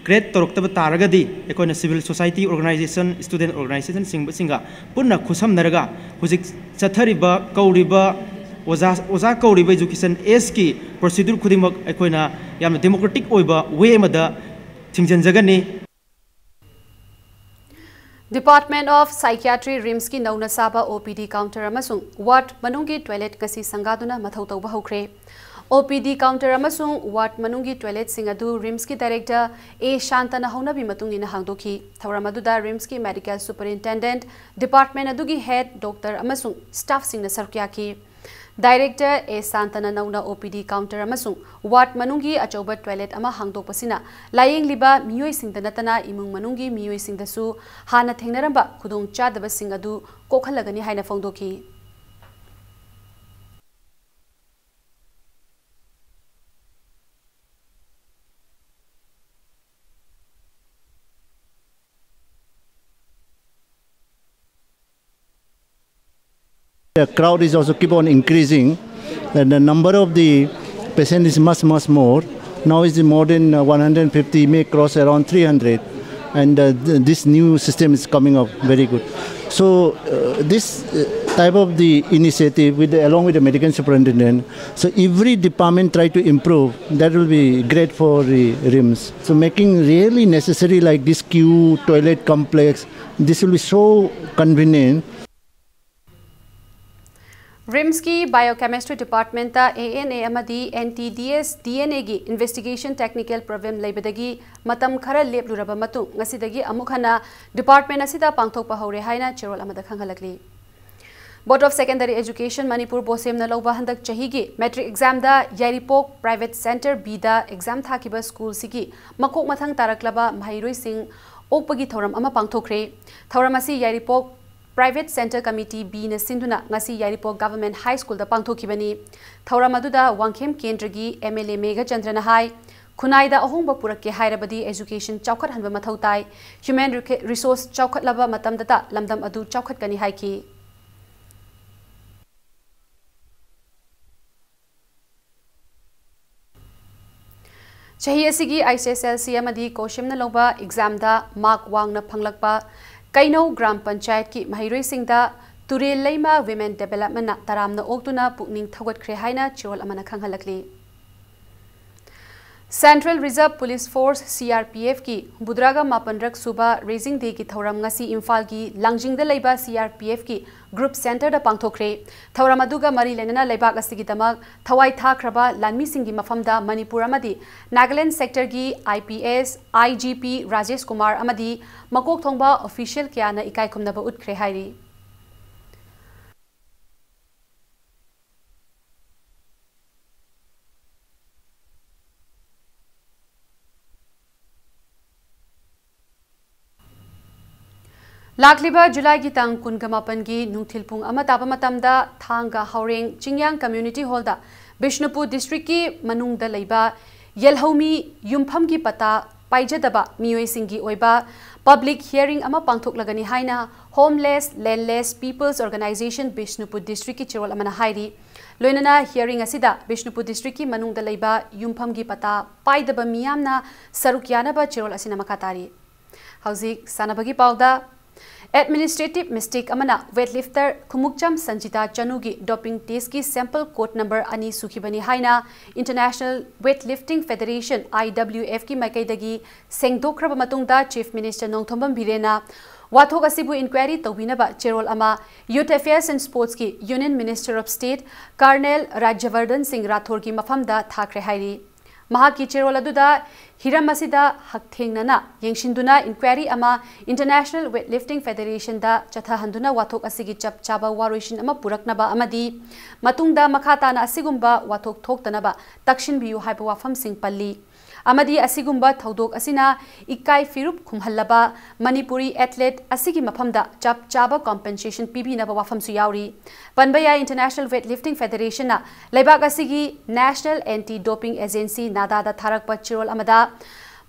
ꯀ꯭ꯔꯤꯌꯦꯠ ꯇꯧꯔꯛꯇꯕ ꯇꯥꯔꯒꯗꯤ ꯑꯩꯈꯣꯏꯅ ꯁꯤꯚꯤꯜ ꯁꯣꯁꯥꯏꯇꯤ ꯑꯣꯔꯒꯅꯥꯏꯖꯦꯁꯟ, ꯁ꯭ꯇꯨꯗꯦꯟ ꯑꯣꯔꯒꯅꯥꯏꯖꯦꯁꯟꯁꯤꯡꯕꯁꯤꯡꯒ ꯄꯨꯟꯅ ꯈꯨꯠꯁꯝꯅꯔꯒ ꯍꯧꯖꯤꯛ ꯆꯠꯊꯔꯤꯕ, ꯀꯧꯔꯤꯕ ꯑꯣꯖꯥ ꯑꯣꯖꯥ ꯀꯧꯔꯤꯕ ꯏꯖꯨꯀꯦꯁꯟ ꯑꯦꯖꯀꯤ ꯄ꯭ꯔꯣꯁꯤꯗ꯭ꯌꯨꯔ ꯈꯨꯗꯤꯡꯃꯛ ꯑꯩꯈꯣꯏꯅ ꯌꯥꯝꯅ ꯗꯦꯃꯣꯀ꯭ꯔꯦꯇꯤꯛ ꯑꯣꯏꯕ ꯋꯦ ꯑꯃꯗ ꯊꯤꯡꯖꯤꯟꯖꯒꯅꯤ꯫ Department of Psychiatry ꯔꯤꯝꯁꯀꯤ ꯅꯧꯅ ꯁꯥꯕ ꯑꯣ ꯄꯤ ꯗꯤ ꯀꯥꯎꯟꯇꯔ ꯑꯃꯁꯨꯡ ꯋꯥꯔꯗ ꯃꯅꯨꯡꯒꯤ ꯇꯣꯏꯂꯦꯠ ꯉꯁꯤ ꯁꯪꯒꯥꯗꯨꯅ ꯃꯊꯧ ꯇꯧꯕ ꯍꯧꯈ꯭ꯔꯦ꯫ ꯑꯣ ꯄꯤ ꯗꯤ ꯀꯥꯎꯟꯇꯔ ꯑꯃꯁꯨꯡ ꯋꯥꯔꯗ ꯃꯅꯨꯡꯒꯤ ꯇꯣꯏꯂꯦꯠꯁꯤꯡ ꯑꯗꯨ ꯔꯤꯝꯁꯀꯤ ꯗꯥꯏꯔꯦꯛꯇꯔ ꯑꯦ ꯁꯥꯟꯇꯅ ꯍꯧꯅꯕꯤ ꯃꯇꯨꯡ ꯏꯟꯅ ꯍꯥꯡꯗꯣꯛꯈꯤ꯫ ꯊꯧꯔꯝ ꯑꯗꯨꯗ ꯔꯤꯝꯁꯀꯤ ꯃꯦꯗꯤꯀꯦꯜ ꯁꯨꯄꯔꯤꯟꯇꯦꯟꯗꯦꯟꯠ, ꯗꯤꯄꯥꯔꯠꯃꯦꯟꯠ ꯑꯗꯨꯒꯤ ꯍꯦꯗ ꯗꯣꯛꯇꯔ ꯑꯃꯁꯨꯡ ꯁ꯭ꯇꯥꯐꯁꯤꯡꯅ ꯁꯔꯨꯛ ꯌꯥꯈꯤ꯫ ꯗꯥꯏꯔꯦꯛꯇꯔ ꯑꯦ ꯁꯥꯟꯇꯅ ꯅꯧꯅ ꯑꯣ ꯄꯤ ꯗꯤ ꯀꯥꯎꯟꯇꯔ ꯑꯃꯁꯨꯡ ꯋꯥꯔꯗ ꯃꯅꯨꯡꯒꯤ ꯑꯆꯧꯕ ꯇꯣꯏꯂꯦꯠ ꯑꯃ ꯍꯥꯡꯗꯣꯛꯄꯁꯤꯅ ꯂꯥꯌꯦꯡꯂꯤꯕ ꯃꯤꯑꯣꯏꯁꯤꯡꯗ ꯅꯠꯇꯅ ꯏꯃꯨꯡ ꯃꯅꯨꯡꯒꯤ ꯃꯤꯑꯣꯏꯁꯤꯡꯗꯁꯨ ꯍꯥꯟꯅ ꯊꯦꯡꯅꯔꯝꯕ ꯈꯨꯗꯣꯡꯆꯥꯗꯕꯁꯤꯡ ꯑꯗꯨ ꯀꯣꯛꯍꯜꯂꯒꯅꯤ ꯍꯥꯏꯅ ꯐꯣꯡꯗꯣꯛꯈꯤ꯫ The crowd is also keep on increasing, and the number of the patient is much, much more. Now is more than uh, one hundred fifty, may cross around three hundred, and uh, th- this new system is coming up very good. So uh, this uh, type of the initiative, with the, along with the medical superintendent, so every department try to improve. That will be great for the RIMS. So making really necessary like this queue toilet complex, this will be so convenient. ꯔꯤꯝꯁꯀꯤ biochemistry ꯗꯤꯄꯥꯔꯠꯃꯦꯟꯠꯇ A N A ꯑꯃꯗꯤ N T D S ꯗꯤ ꯑꯦꯟ ꯑꯦꯒꯤ investigation technical problem ꯂꯩꯕꯗꯒꯤ ꯃꯇꯝ ꯈꯔ ꯂꯦꯞꯂꯨꯔꯕ ꯃꯇꯨꯡ ꯉꯁꯤꯗꯒꯤ ꯑꯃꯨꯛ ꯍꯟꯅ ꯗꯤꯄꯥꯔꯠꯃꯦꯟꯠ ꯑꯁꯤꯗ ꯄꯥꯡꯊꯣꯛꯄ ꯍꯧꯔꯦ ꯍꯥꯏꯅ ꯆꯦꯔꯣꯜ ꯑꯃꯗ ꯈꯪꯍꯜꯂꯛꯂꯤ꯫ Board of Secondary Education Manipur ꯕꯣꯁꯦꯝꯅ ꯂꯧꯕ ꯍꯟꯗꯛ ꯆꯍꯤꯒꯤ ꯃꯦꯇ꯭ꯔꯤꯛ ꯑꯦꯛꯖꯥꯝꯗ ꯌꯥꯏꯔꯤꯄꯣꯛ ꯄ꯭ꯔꯥꯏꯚꯦꯠ ꯁꯦꯟꯇꯔ ꯕꯤꯗ ꯑꯦꯛꯖꯥꯝ ꯊꯥꯈꯤꯕ ꯁ꯭ꯀꯨꯜꯁꯤꯒꯤ ꯃꯀꯣꯛ ꯃꯊꯪ ꯇꯥꯔꯛꯂꯕ ꯃꯍꯩꯔꯣꯏꯁꯤꯡ ꯑꯣꯛꯄꯒꯤ ꯊꯧꯔꯝ ꯑꯃ ꯄꯥꯡꯊꯣꯛꯈ꯭ꯔꯦ꯫ ꯊꯧꯔꯝ ꯑꯁꯤ ꯌꯥꯏꯔꯤꯄꯣꯛ ꯄ꯭ꯔꯥꯏꯚꯦꯠ ꯁꯦꯟꯇꯔ ꯀꯃꯤꯇꯤ ꯕꯤꯅ ꯁꯤꯟꯗꯨꯅ ꯉꯁꯤ ꯌꯥꯏꯔꯤꯄꯣꯛ ꯒꯚꯔꯟꯃꯦꯟꯠ ꯍꯥꯏ ꯁ꯭ꯀꯨꯜꯗ ꯄꯥꯡꯊꯣꯛꯈꯤꯕꯅꯤ꯫ ꯊꯧꯔꯝ ꯑꯗꯨꯗ ꯋꯥꯡꯈꯦꯝ ꯀꯦꯟꯗ꯭ꯔꯒꯤ ꯑꯦꯝ ꯑꯦꯜ ꯑꯦ ꯃꯦꯘꯆꯟꯗ꯭ꯔꯅ ꯍꯥꯏ, ꯈꯨꯟꯅꯥꯏꯗ ꯑꯍꯣꯡꯕ ꯄꯨꯔꯛꯀꯦ ꯍꯥꯏꯔꯕꯗꯤ ꯑꯦꯖꯨꯀꯦꯁꯟ ꯆꯥꯎꯈꯠꯍꯟꯕ ꯃꯊꯧ ꯇꯥꯏ꯫ ꯍ꯭ꯌꯨꯃꯦꯟ ꯔꯤꯁꯣꯔꯁ ꯆꯥꯎꯈꯠꯂꯕ ꯃꯇꯝꯗꯇ ꯂꯝꯗꯝ ꯑꯗꯨ ꯆꯥꯎꯈꯠꯀꯅꯤ ꯍꯥꯏꯈꯤ꯫ ꯆꯍꯤ ꯑꯁꯤꯒꯤ I C S L C ꯑꯃꯗꯤ ꯀꯣꯁꯦꯝꯅ ꯂꯧꯕ ꯑꯦꯛꯖꯥꯝꯗ ꯃꯥꯔꯛ ꯋꯥꯡꯅ ꯐꯪꯂꯛꯄ ꯀꯩꯅꯧ ꯒ꯭ꯔꯥꯝ ꯄꯟꯆꯥꯌꯠꯀꯤ ꯃꯍꯩꯔꯣꯏꯁꯤꯡꯗ ꯇꯨꯔꯦꯜ ꯂꯩꯃ Women Developmentꯅ ꯇꯔꯥꯝꯅ ꯑꯣꯛꯇꯨꯅ ꯄꯨꯛꯅꯤꯡ ꯊꯧꯒꯠꯈ꯭ꯔꯦ ꯍꯥꯏꯅ ꯆꯦꯔꯣꯜ ꯑꯃꯅ ꯈꯪꯍꯜꯂꯛꯂꯤ꯫ Central Reserve Police Force, CRPFꯀꯤ ꯍꯨꯝꯐꯨꯇꯔꯥꯒ ꯃꯥꯄꯟꯔꯛ ꯁꯨꯕ Raising Dayꯒꯤ ꯊꯧꯔꯝ ꯉꯁꯤ ꯏꯝꯐꯥꯜꯒꯤ ꯂꯥꯡꯖꯤꯡꯗ ꯂꯩꯕ CRPFꯀꯤ Group Centreꯗ ꯄꯥꯡꯊꯣꯛꯈ꯭ꯔꯦ꯫ ꯊꯧꯔꯝ ꯑꯗꯨꯒ ꯃꯔꯤ ꯂꯩꯅꯅ ꯂꯩꯕꯥꯛ ꯑꯁꯤꯒꯤꯗꯃꯛ ꯊꯋꯥꯏ ꯊꯥꯈ꯭ꯔꯕ ꯂꯥꯟꯃꯤꯁꯤꯡꯒꯤ ꯃꯐꯝꯗ ꯃꯅꯤꯄꯨꯔ ꯑꯃꯗꯤ ꯅꯥꯒꯥꯂꯦꯟꯗ sectorꯒꯤ IPS, IGP ꯔꯥꯖꯦꯁ ꯀꯨꯃꯥꯔ ꯑꯃꯗꯤ ꯃꯀꯣꯛ ꯊꯣꯡꯕ official ꯀꯌꯥꯅ ꯏꯀꯥꯏ ꯈꯨꯝꯅꯕ ꯎꯠꯈ꯭ꯔꯦ ꯍꯥꯏꯔꯤ꯫ ꯂꯥꯛꯂꯤꯕ ꯖꯨꯂꯥꯏꯒꯤ ꯇꯥꯡ ꯀꯨꯟꯒ ꯃꯥꯄꯟꯒꯤ ꯅꯨꯡꯊꯤꯜ ꯄꯨꯡ ꯑꯃ ꯇꯥꯕ ꯃꯇꯝꯗ ꯊꯥꯡꯒ ꯍꯥꯎꯔꯦꯡ ꯆꯤꯡꯌꯥꯡ Community Hallꯗ ꯕꯤꯁꯅꯨꯄꯨꯔ districtꯀꯤ ꯃꯅꯨꯡꯗ ꯂꯩꯕ ꯌꯦꯜꯍꯧꯃꯤ ꯌꯨꯝꯐꯝꯒꯤ ꯄꯇꯥ ꯄꯥꯏꯖꯗꯕ ꯃꯤꯑꯣꯏꯁꯤꯡꯒꯤ ꯑꯣꯏꯕ public hearing ꯑꯃ ꯄꯥꯡꯊꯣꯛꯂꯒꯅꯤ ꯍꯥꯏꯅ Homeless Landless People's Organisation Bishnupur districtꯀꯤ ꯆꯦꯔꯣꯜ ꯑꯃꯅ ꯍꯥꯏꯔꯤ꯫ ꯂꯣꯏꯅꯅ hearing ꯑꯁꯤꯗ ꯕꯤꯁꯅꯨꯄꯨꯔ districtꯀꯤ ꯃꯅꯨꯡꯗ ꯂꯩꯕ ꯌꯨꯝꯐꯝꯒꯤ ꯄꯇꯥ ꯄꯥꯏꯗꯕ ꯃꯤꯌꯥꯝꯅ ꯁꯔꯨꯛ ꯌꯥꯅꯕ ꯆꯦꯔꯣꯜ ꯑꯁꯤꯅ ꯃꯈꯥ ꯇꯥꯔꯤ꯫ ꯍꯧꯖꯤꯛ ꯁꯥꯟꯅꯕꯒꯤ ꯄꯥꯎꯗ꯫ Administrative mistake ꯑꯃꯅ weightlifter ꯈꯨꯃꯨꯛꯆꯝ ꯁꯟꯖꯤꯇꯥ ꯆꯅꯨꯒꯤ doping testꯀꯤ sample code number ꯑꯅꯤ ꯁꯨꯈꯤꯕꯅꯤ ꯍꯥꯏꯅ International Weightlifting Federation, IWFꯀꯤ ꯃꯥꯏꯀꯩꯗꯒꯤ ꯁꯦꯡꯗꯣꯛꯈ꯭ꯔꯕ ꯃꯇꯨꯡꯗ Chief Minister ꯅꯣꯡꯊꯣꯝꯕꯝ ꯕꯤꯔꯦꯟꯅ ꯋꯥꯊꯣꯛ ꯑꯁꯤꯕꯨ inquiry ꯇꯧꯕꯤꯅꯕ ꯆꯦꯔꯣꯜ ꯑꯃ Youth Affairs and Sportsꯀꯤ Union Minister of State Colonel ꯔꯥꯖ꯭ꯌꯕꯔꯙꯟ ꯁꯤꯡ ꯔꯥꯊꯣꯔꯒꯤ ꯃꯐꯝꯗ ꯊꯥꯈ꯭ꯔꯦ ꯍꯥꯏꯔꯤ꯫ ꯃꯍꯥꯛꯀꯤ ꯆꯦꯔꯣꯜ ꯑꯗꯨꯗ ꯍꯤꯔꯝ ꯑꯁꯤꯗ ꯍꯛꯊꯦꯡꯅꯅ ꯌꯦꯡꯁꯤꯟꯗꯨꯅ inquiry ꯑꯃ International Weightlifting Federationꯗ ꯆꯠꯊꯍꯟꯗꯨꯅ ꯋꯥꯊꯣꯛ ꯑꯁꯤꯒꯤ ꯆꯞ ꯆꯥꯕ ꯋꯥꯔꯣꯏꯁꯤꯟ ꯑꯃ ꯄꯨꯔꯛꯅꯕ ꯑꯃꯗꯤ ꯃꯇꯨꯡꯗ ꯃꯈꯥ ꯇꯥꯅ ꯑꯁꯤꯒꯨꯝꯕ ꯋꯥꯊꯣꯛ ꯊꯣꯛꯇꯅꯕ ꯇꯛꯁꯤꯟꯕꯤꯌꯨ ꯍꯥꯏꯕ ꯋꯥꯐꯝꯁꯤꯡ ꯄꯜꯂꯤ꯫ ꯑꯃꯗꯤ ꯑꯁꯤꯒꯨꯝꯕ ꯊꯧꯗꯣꯛ ꯑꯁꯤꯅ ꯏꯀꯥꯏ ꯐꯤꯔꯨꯞ ꯈꯨꯝꯍꯜꯂꯕ ꯃꯅꯤꯄꯨꯔꯤ athlete ꯑꯁꯤꯒꯤ ꯃꯐꯝꯗ ꯆꯞ ꯆꯥꯕ compensation ꯄꯤꯕꯤꯅꯕ ꯋꯥꯐꯝꯁꯨ ꯌꯥꯎꯔꯤ꯫ ꯄꯟꯕ ꯌꯥꯏ, International Weightlifting Federationꯅ ꯂꯩꯕꯥꯛ ꯑꯁꯤꯒꯤ National Anti Doping Agency, NADAꯗ ꯊꯥꯔꯛꯄ ꯆꯦꯔꯣꯜ ꯑꯃꯗ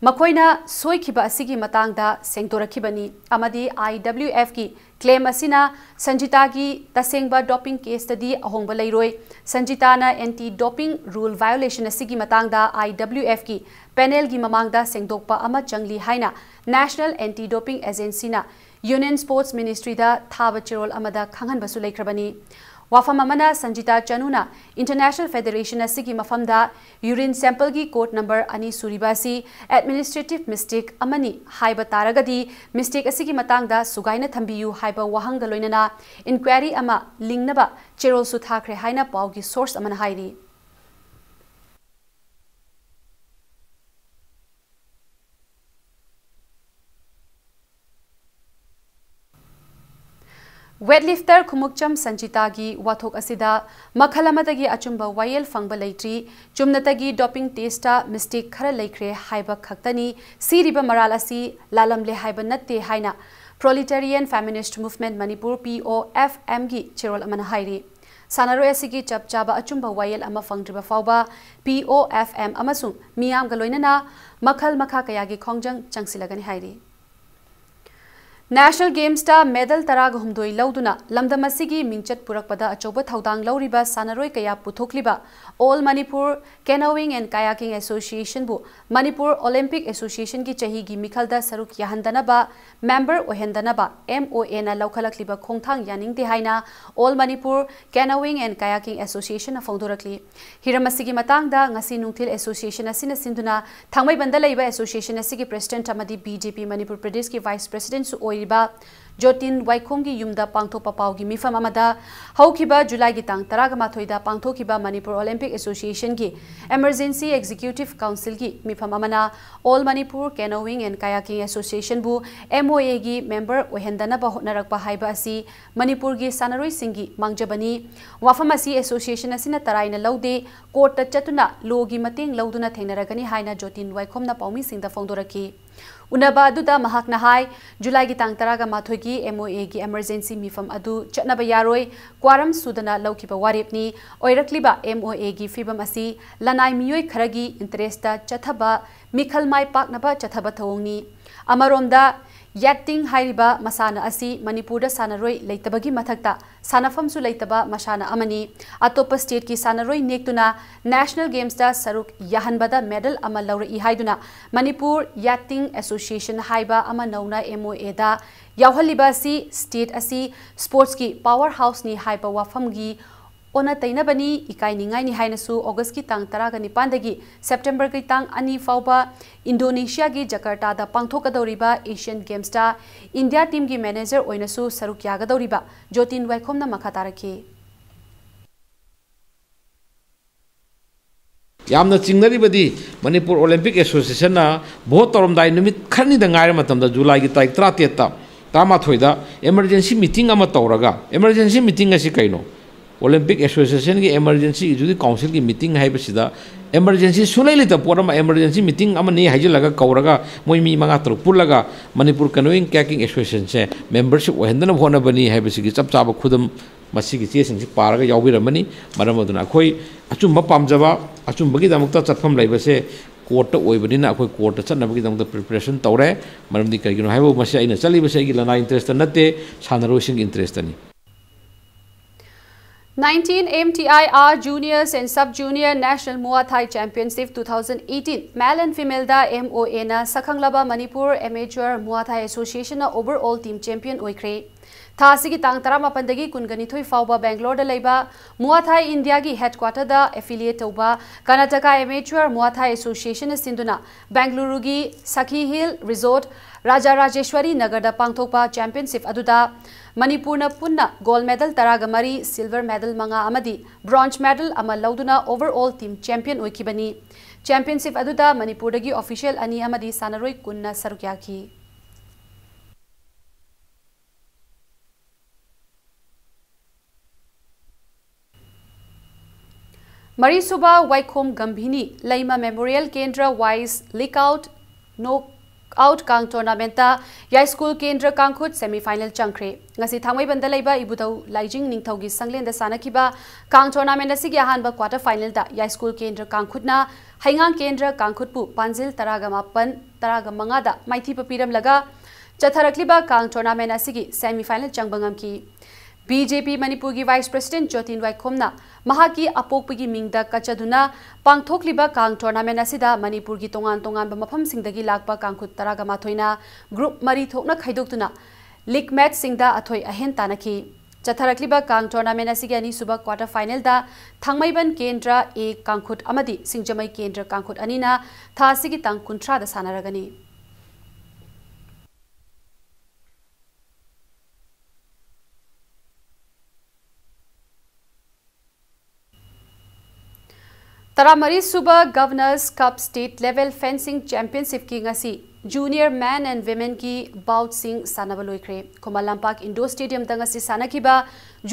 ꯃꯈꯣꯏꯅ ꯁꯣꯏꯈꯤꯕ ꯑꯁꯤꯒꯤ ꯃꯇꯥꯡꯗ ꯁꯦꯡꯗꯣꯔꯛꯈꯤꯕꯅꯤ ꯑꯃꯗꯤ IWFꯀꯤ claim ꯑꯁꯤꯅ ꯁꯟꯖꯤꯇꯥꯒꯤ ꯇꯁꯦꯡꯕ doping caseꯇꯗꯤ ꯑꯍꯣꯡꯕ ꯂꯩꯔꯣꯏ꯫ ꯁꯟꯖꯤꯇꯥꯅ anti doping rule violation ꯑꯁꯤꯒꯤ ꯃꯇꯥꯡꯗ IWFꯀꯤ panelꯒꯤ ꯃꯃꯥꯡꯗ ꯁꯦꯡꯗꯣꯛꯄ ꯑꯃ ꯆꯪꯂꯤ ꯍꯥꯏꯅ National Anti Doping Agencyꯅ Union Sports Ministry ꯗ ꯊꯥꯕ ꯆꯦꯔꯣꯜ ꯑꯃꯗ ꯈꯪꯍꯟꯕꯁꯨ ꯂꯩꯈ꯭ꯔꯕꯅꯤ꯫ ꯋꯥꯐꯝ ꯑꯃꯅ, ꯁꯟꯖꯤꯇꯥ ꯆꯅꯨꯅ International Federation ꯑꯁꯤꯒꯤ ꯃꯐꯝꯗ urine sample ꯒꯤ code number ꯑꯅꯤ ꯁꯨꯔꯤꯕ ꯑꯁꯤ administrative mistake ꯑꯃꯅꯤ ꯍꯥꯏꯕ ꯇꯥꯔꯒꯗꯤ, mistake ꯑꯁꯤꯒꯤ ꯃꯇꯥꯡꯗ ꯁꯨꯒꯥꯏꯅ ꯊꯝꯕꯤꯌꯨ ꯍꯥꯏꯕ ꯋꯥꯍꯪꯒ ꯂꯣꯏꯅꯅ inquiry ꯑꯃ ꯂꯤꯡꯅꯕ ꯆꯦꯔꯣꯜꯁꯨ ꯊꯥꯈ꯭ꯔꯦ ꯍꯥꯏꯅ ꯄꯥꯎꯒꯤ source ꯑꯃꯅ ꯍꯥꯏꯔꯤ꯫ Weightlifter ꯈꯨꯃꯨꯛꯆꯝ ꯁꯟꯖꯤꯇꯥꯒꯤ ꯋꯥꯊꯣꯛ ꯑꯁꯤꯗ ꯃꯈꯜ ꯑꯃꯗꯒꯤ ꯑꯆꯨꯝꯕ ꯋꯥꯌꯦꯜ ꯐꯪꯕ ꯂꯩꯇ꯭ꯔꯤ꯫ ꯆꯨꯝꯅꯇꯒꯤ doping test ꯇ mistake ꯈꯔ ꯂꯩꯈ꯭ꯔꯦ ꯍꯥꯏꯕ ꯈꯛꯇꯅꯤ꯫ ꯁꯤꯔꯤꯕ ꯃꯔꯥꯜ ꯑꯁꯤ ꯂꯥꯜꯂꯝꯂꯦ ꯍꯥꯏꯕ ꯅꯠꯇꯦ ꯍꯥꯏꯅ Proletarian Feminist Movement Manipur, P O F M ꯒꯤ ꯆꯦꯔꯣꯜ ꯑꯃꯅ ꯍꯥꯏꯔꯤ꯫ ꯁꯥꯟꯅꯔꯣꯏ ꯑꯁꯤꯒꯤ ꯆꯞ ꯆꯥꯕ ꯑꯆꯨꯝꯕ ꯋꯥꯌꯦꯜ ꯑꯃ ꯐꯪꯗ꯭ꯔꯤꯕ ꯐꯥꯎꯕ P O F M ꯑꯃꯁꯨꯡ ꯃꯤꯌꯥꯝꯒ ꯂꯣꯏꯅꯅ ꯃꯈꯜ ꯃꯈꯥ ꯀꯌꯥꯒꯤ ꯈꯣꯡꯖꯪ ꯆꯪꯁꯤꯜꯂꯒꯅꯤ ꯍꯥꯏꯔꯤ꯫ National Games ꯇ medal ꯇꯔꯥꯒ ꯍꯨꯝꯗꯣꯏ ꯂꯧꯗꯨꯅ ꯂꯝꯗꯝ ꯑꯁꯤꯒꯤ ꯃꯤꯡꯆꯠ ꯄꯨꯔꯛꯄꯗ ꯑꯆꯧꯕ ꯊꯧꯗꯥꯡ ꯂꯧꯔꯤꯕ ꯁꯥꯟꯅꯔꯣꯏ ꯀꯌꯥ ꯄꯨꯊꯣꯛꯂꯤꯕ All Manipur Canoeing and Kayaking Association ꯕꯨ Manipur Olympic Association ꯒꯤ ꯆꯍꯤꯒꯤ ꯃꯤꯈꯜꯗ ꯁꯔꯨꯛ ꯌꯥꯍꯟꯗꯅꯕ, member ꯑꯣꯏꯍꯟꯗꯅꯕ M O A ꯅ ꯂꯧꯈꯠꯂꯛꯂꯤꯕ ꯈꯣꯡꯊꯥꯡ ꯌꯥꯅꯤꯡꯗꯦ ꯍꯥꯏꯅ All Manipur Canoeing and Kayaking Association ꯅ ꯐꯣꯡꯗꯣꯔꯛꯂꯤ꯫ ꯍꯤꯔꯝ ꯑꯁꯤꯒꯤ ꯃꯇꯥꯡꯗ ꯉꯁꯤ ꯅꯨꯡꯊꯤꯜ association ꯑꯁꯤꯅ ꯁꯤꯟꯗꯨꯅ ꯊꯥꯡꯃꯩꯕꯟꯗ ꯂꯩꯕ association ꯑꯁꯤꯒꯤ president ꯑꯃꯗꯤ B J P ꯃꯅꯤꯄꯨꯔ ꯄ꯭ꯔꯗꯦꯁꯀꯤ vice president ꯁꯨ ꯑꯣꯏꯔꯤꯕ ꯖꯣꯇꯤꯟ ꯋꯥꯏꯈꯣꯝꯒꯤ ꯌꯨꯝꯗ ꯄꯥꯡꯊꯣꯛꯄ ꯄꯥꯎꯒꯤ ꯃꯤꯐꯝ ꯑꯃꯗ ꯍꯧꯈꯤꯕ ꯖꯨꯂꯥꯏꯒꯤ ꯇꯥꯡ ꯇꯔꯥꯒ ꯃꯥꯊꯣꯏꯗ ꯄꯥꯡꯊꯣꯛꯈꯤꯕ ꯃꯅꯤꯄꯨꯔ Olympic Association ꯒꯤ Emergency Executive Council ꯒꯤ ꯃꯤꯐꯝ ꯑꯃꯅ All Manipur Canoeing and Kayaking Association ꯕꯨ M O A ꯒꯤ member ꯑꯣꯏꯍꯟꯗꯅꯕ ꯍꯣꯠꯅꯔꯛꯄ ꯍꯥꯏꯕ ꯑꯁꯤ ꯃꯅꯤꯄꯨꯔꯒꯤ ꯁꯥꯟꯅꯔꯣꯏꯁꯤꯡꯒꯤ ꯃꯥꯡꯖꯕꯅꯤ꯫ ꯋꯥꯐꯝ ꯑꯁꯤ association ꯑꯁꯤꯅ ꯇꯔꯥꯏꯅ ꯂꯧꯗꯦ, court ꯇ ꯆꯠꯇꯨꯅ law ꯒꯤ ꯃꯇꯦꯡ ꯂꯧꯗꯨꯅ ꯊꯦꯡꯅꯔꯒꯅꯤ ꯍꯥꯏꯅ ꯖꯣꯇꯤꯟ ꯋꯥꯏꯈꯣꯝꯅ ꯄꯥꯎꯃꯤꯁꯤꯡꯗ ꯐꯣꯡꯗꯣꯔꯛꯈꯤ꯫ ꯎꯅꯕ ꯑꯗꯨꯗ ꯃꯍꯥꯛꯅ ꯍꯥꯏ, ꯖꯨꯂꯥꯏꯒꯤ ꯇꯥꯡ ꯇꯔꯥꯒ ꯃꯥꯊꯣꯏꯒꯤ M O A ꯒꯤ emergency ꯃꯤꯐꯝ ꯑꯗꯨ ꯆꯠꯅꯕ ꯌꯥꯔꯣꯏ, quorum ꯁꯨꯗꯅ ꯂꯧꯈꯤꯕ ꯋꯥꯔꯦꯞꯅꯤ꯫ ꯑꯣꯏꯔꯛꯂꯤꯕ M O A ꯒꯤ ꯐꯤꯕꯝ ꯑꯁꯤ ꯂꯅꯥꯏ ꯃꯤꯑꯣꯏ ꯈꯔꯒꯤ interest ꯇ ꯆꯠꯊꯕ, ꯃꯤꯈꯜ ꯃꯥꯏ ꯄꯥꯛꯅꯕ ꯆꯠꯊꯕ ꯊꯧꯑꯣꯡꯅꯤ꯫ ꯑꯃꯔꯣꯝꯗ, ꯌꯥꯠꯇꯤꯡ ꯍꯥꯏꯔꯤꯕ ꯃꯁꯥꯟꯅ ꯑꯁꯤ ꯃꯅꯤꯄꯨꯔꯗ ꯁꯥꯟꯅꯔꯣꯏ ꯂꯩꯇꯕꯒꯤ ꯃꯊꯛꯇ ꯁꯥꯟꯅꯐꯝꯁꯨ ꯂꯩꯇꯕ ꯃꯁꯥꯟꯅ ꯑꯃꯅꯤ꯫ ꯑꯇꯣꯞꯄ stateꯀꯤ ꯁꯥꯟꯅꯔꯣꯏ ꯅꯦꯛꯇꯨꯅ National Gamesꯇ ꯁꯔꯨꯛ ꯌꯥꯍꯟꯕꯗ medal ꯑꯃ ꯂꯧꯔꯛꯏ ꯍꯥꯏꯗꯨꯅ ꯃꯅꯤꯄꯨꯔ ꯌꯥꯠꯇꯤꯡ Association ꯍꯥꯏꯕ ꯑꯃ ꯅꯧꯅ MOAꯗ ꯌꯥꯎꯍꯜꯂꯤꯕ ꯑꯁꯤ state ꯑꯁꯤ sportsꯀꯤ power houseꯅꯤ ꯍꯥꯏꯕ ꯋꯥꯐꯝꯒꯤ ꯑꯣꯟꯅ ꯇꯩꯅꯕꯅꯤ, ꯏꯀꯥꯏꯅꯤꯡꯉꯥꯏꯅꯤ ꯍꯥꯏꯅꯁꯨ Augustꯀꯤ ꯇꯥꯡ ꯇꯔꯥꯒ ꯅꯤꯄꯥꯟꯗꯒꯤ Septemberꯒꯤ ꯇꯥꯡ ꯑꯅꯤ ꯐꯥꯎꯕ Indonesiaꯒꯤ Jakartaꯗ ꯄꯥꯡꯊꯣꯛꯀꯗꯧꯔꯤꯕ Asian Gamesꯇ India teamꯒꯤ manager ꯑꯣꯏꯅꯁꯨ ꯁꯔꯨꯛ ꯌꯥꯒꯗꯧꯔꯤꯕ ꯖꯣꯇꯤꯟ ꯋꯥꯏꯈꯣꯝꯅ ꯃꯈꯥ ꯇꯥꯔꯛꯈꯤ꯫ ꯌꯥꯝꯅ ꯆꯤꯡꯅꯔꯤꯕꯗꯤ ꯃꯅꯤꯄꯨꯔ Olympic Associationꯅ vote ꯇꯧꯔꯝꯗꯥꯏ ꯅꯨꯃꯤꯠ ꯈꯔꯅꯤꯗ ꯉꯥꯏꯔ ꯃꯇꯝꯗ, Julyꯒꯤ ꯇꯥꯔꯤꯛ ꯇꯔꯥꯇꯔꯦꯠꯇ, ꯇꯔꯥꯃꯥꯊꯣꯏꯗ emergency meeting ꯑꯃ ꯇꯧꯔꯒ, emergency meeting ꯑꯁꯤ ꯀꯩꯅꯣ? Olympic Associationꯒꯤ emergency executive councilꯒꯤ meeting ꯍꯥꯏꯕꯁꯤꯗ emergency ꯁꯨꯡꯂꯩ ꯂꯩꯇꯕ ꯄꯣꯠ ꯑꯃ emergency meeting ꯑꯃꯅꯤ ꯍꯥꯏꯖꯤꯜꯂꯒ ꯀꯧꯔꯒ ꯃꯣꯏ ꯃꯤ ꯃꯉꯥ ꯇꯔꯨꯛ ꯄꯨꯜꯂꯒ ꯃꯅꯤꯄꯨꯔ Canoeing Kayaking Associationꯁꯦ membership ꯑꯣꯏꯍꯟꯗꯅꯕ ꯍꯣꯠꯅꯕꯅꯤ ꯍꯥꯏꯕꯁꯤꯒꯤ ꯆꯞ ꯆꯥꯕ ꯈꯨꯗꯝ ꯃꯁꯤꯒꯤ ꯆꯦꯁꯤꯡꯁꯤ ꯄꯥꯔꯒ ꯌꯥꯎꯕꯤꯔꯝꯃꯅꯤ꯫ ꯃꯔꯝ ꯑꯗꯨꯅ ꯑꯩꯈꯣꯏ ꯑꯆꯨꯝꯕ ꯄꯥꯝꯖꯕ, ꯑꯆꯨꯝꯕꯒꯤꯗꯃꯛꯇ ꯆꯠꯐꯝ ꯂꯩꯕꯁꯦ courtꯇ ꯑꯣꯏꯕꯅꯤꯅ ꯑꯩꯈꯣꯏ courtꯇ ꯆꯠꯅꯕꯒꯤꯗꯃꯛꯇ preparation ꯇꯧꯔꯦ꯫ ꯃꯔꯝꯗꯤ ꯀꯔꯤꯒꯤꯅꯣ ꯍꯥꯏꯕꯕꯨ ꯃꯁꯤ ꯑꯩꯅ ꯆꯠꯂꯤꯕꯁꯦ ꯑꯩꯒꯤ ꯂꯅꯥꯏ interestꯇ ꯅꯠꯇꯦ, ꯁꯥꯟꯅꯔꯣꯏꯁꯤꯡꯒꯤ interestꯇꯅꯤ꯫ Nineteen M T I R Juniors and Sub Junior National Muay Thai Championship two thousand eighteen male and femaleꯗ MOAꯅ ꯁꯛꯈꯪꯂꯕ Manipur Amateur Muay Thai Associationꯅ overall team champion ꯑꯣꯏꯈ꯭ꯔꯦ꯫ ꯊꯥ ꯑꯁꯤꯒꯤ ꯇꯥꯡ ꯇꯔꯥꯃꯥꯄꯟꯗꯒꯤ ꯀꯨꯟꯒꯅꯤꯊꯣꯏ ꯐꯥꯎꯕ Bangaloreꯗ ꯂꯩꯕ Muay Thai Indiaꯒꯤ headquarterꯗ affiliate ꯇꯧꯕ Karnataka Amateur Muay Thai Associationꯅ ꯁꯤꯟꯗꯨꯅ Bengaluruꯒꯤ Sakhi Hill Resort Rajarajeshwari Nagarꯗ ꯄꯥꯡꯊꯣꯛꯄ championship ꯑꯗꯨꯗ ꯃꯅꯤꯄꯨꯔꯅ ꯄꯨꯟꯅ gold medal ꯇꯔꯥꯒ ꯃꯔꯤ, silver medal ꯃꯉꯥ ꯑꯃꯗꯤ bronze medal ꯑꯃ ꯂꯧꯗꯨꯅ overall team champion ꯑꯣꯏꯈꯤꯕꯅꯤ꯫ Championship ꯑꯗꯨꯗ ꯃꯅꯤꯄꯨꯔꯗꯒꯤ official ꯑꯅꯤ ꯑꯃꯗꯤ ꯁꯥꯟꯅꯔꯣꯏ ꯀꯨꯟꯅ ꯁꯔꯨꯛ ꯌꯥꯈꯤ꯫ ꯃꯔꯤꯁꯨꯕ ꯋꯥꯏꯈꯣꯝ ꯒꯝꯚꯤꯅꯤ ꯂꯩꯃ Memorial ꯀꯦꯟꯗ꯭ꯔ Wise League Out Knock Out Kang Tournamentꯇ ꯌꯥꯏꯁ꯭ꯀꯨꯜ ꯀꯦꯟꯗ꯭ꯔ ꯀꯥꯡꯈꯨꯠ semi final ꯆꯪꯈ꯭ꯔꯦ꯫ ꯉꯁꯤ ꯊꯥꯡꯃꯩꯕꯟꯗ ꯂꯩꯕ ꯏꯕꯨꯙꯧ ꯂꯥꯏꯖꯤꯡ ꯅꯤꯡꯊꯧꯒꯤ ꯁꯪꯂꯦꯟꯗ ꯁꯥꯟꯅꯈꯤꯕ ꯀꯥꯡ tournament ꯑꯁꯤꯒꯤ ꯑꯍꯥꯟꯕ quarter finalꯗ ꯌꯥꯏꯁ꯭ꯀꯨꯜ ꯀꯦꯟꯗ꯭ꯔ ꯀꯥꯡꯈꯨꯠꯅ ꯍꯩꯉꯥꯡ ꯀꯦꯟꯗ꯭ꯔ ꯀꯥꯡꯈꯨꯠꯄꯨ ꯄꯥꯟꯖꯤꯜ ꯇꯔꯥꯒ ꯃꯥꯄꯟ, ꯇꯔꯥꯒ ꯃꯉꯥꯗ ꯃꯥꯏꯊꯤꯕ ꯄꯤꯔꯝꯂꯒ ꯆꯠꯊꯔꯛꯂꯤꯕ ꯀꯥꯡ tournament ꯑꯁꯤꯒꯤ semi final ꯆꯪꯕ ꯉꯝꯈꯤ꯫ ꯕꯤ ꯖꯦ ꯄꯤ ꯃꯅꯤꯄꯨꯔꯒꯤ vice president ꯖꯣꯇꯤꯟ ꯋꯥꯏꯈꯣꯝꯅ ꯃꯍꯥꯛꯀꯤ ꯑꯄꯣꯛꯄꯒꯤ ꯃꯤꯡꯗ ꯀꯠꯆꯗꯨꯅ ꯄꯥꯡꯊꯣꯛꯂꯤꯕ ꯀꯥꯡ tournament ꯑꯁꯤꯗ ꯃꯅꯤꯄꯨꯔꯒꯤ ꯇꯣꯉꯥꯟ ꯇꯣꯉꯥꯟꯕ ꯃꯐꯝꯁꯤꯡꯗꯒꯤ ꯂꯥꯛꯄ ꯀꯥꯡꯈꯨꯠ ꯇꯔꯥꯒ ꯃꯥꯊꯣꯏꯅ group ꯃꯔꯤ ꯊꯣꯛꯅ ꯈꯥꯏꯗꯣꯛꯇꯨꯅ league matchꯁꯤꯡꯗ ꯑꯊꯣꯏ ꯑꯍꯦꯟ ꯇꯥꯟꯅꯈꯤ꯫ ꯆꯠꯊꯔꯛꯂꯤꯕ ꯀꯥꯡ tournament ꯑꯁꯤꯒꯤ ꯑꯅꯤꯁꯨꯕ quarter finalꯗ ꯊꯥꯡꯃꯩꯕꯟ ꯀꯦꯟꯗ꯭ꯔ A ꯀꯥꯡꯈꯨꯠ ꯑꯃꯗꯤ ꯁꯤꯡꯖꯃꯩ ꯀꯦꯟꯗ꯭ꯔ ꯀꯥꯡꯈꯨꯠ ꯑꯅꯤꯅ ꯊꯥ ꯑꯁꯤꯒꯤ ꯇꯥꯡ ꯀꯨꯟꯊ꯭ꯔꯥꯗ ꯁꯥꯟꯅꯔꯒꯅꯤ꯫ ꯇꯔꯥꯃꯔꯤ ꯁꯨꯕ Governors Cup State Level Fencing Championshipꯀꯤ ꯉꯁꯤ junior men and womenꯒꯤ boutꯁꯤꯡ ꯁꯥꯟꯅꯕ ꯂꯣꯏꯈ꯭ꯔꯦ꯫ ꯈꯨꯃꯟ ꯂꯝꯄꯥꯛ indoor stadiumꯗ ꯉꯁꯤ ꯁꯥꯟꯅꯈꯤꯕ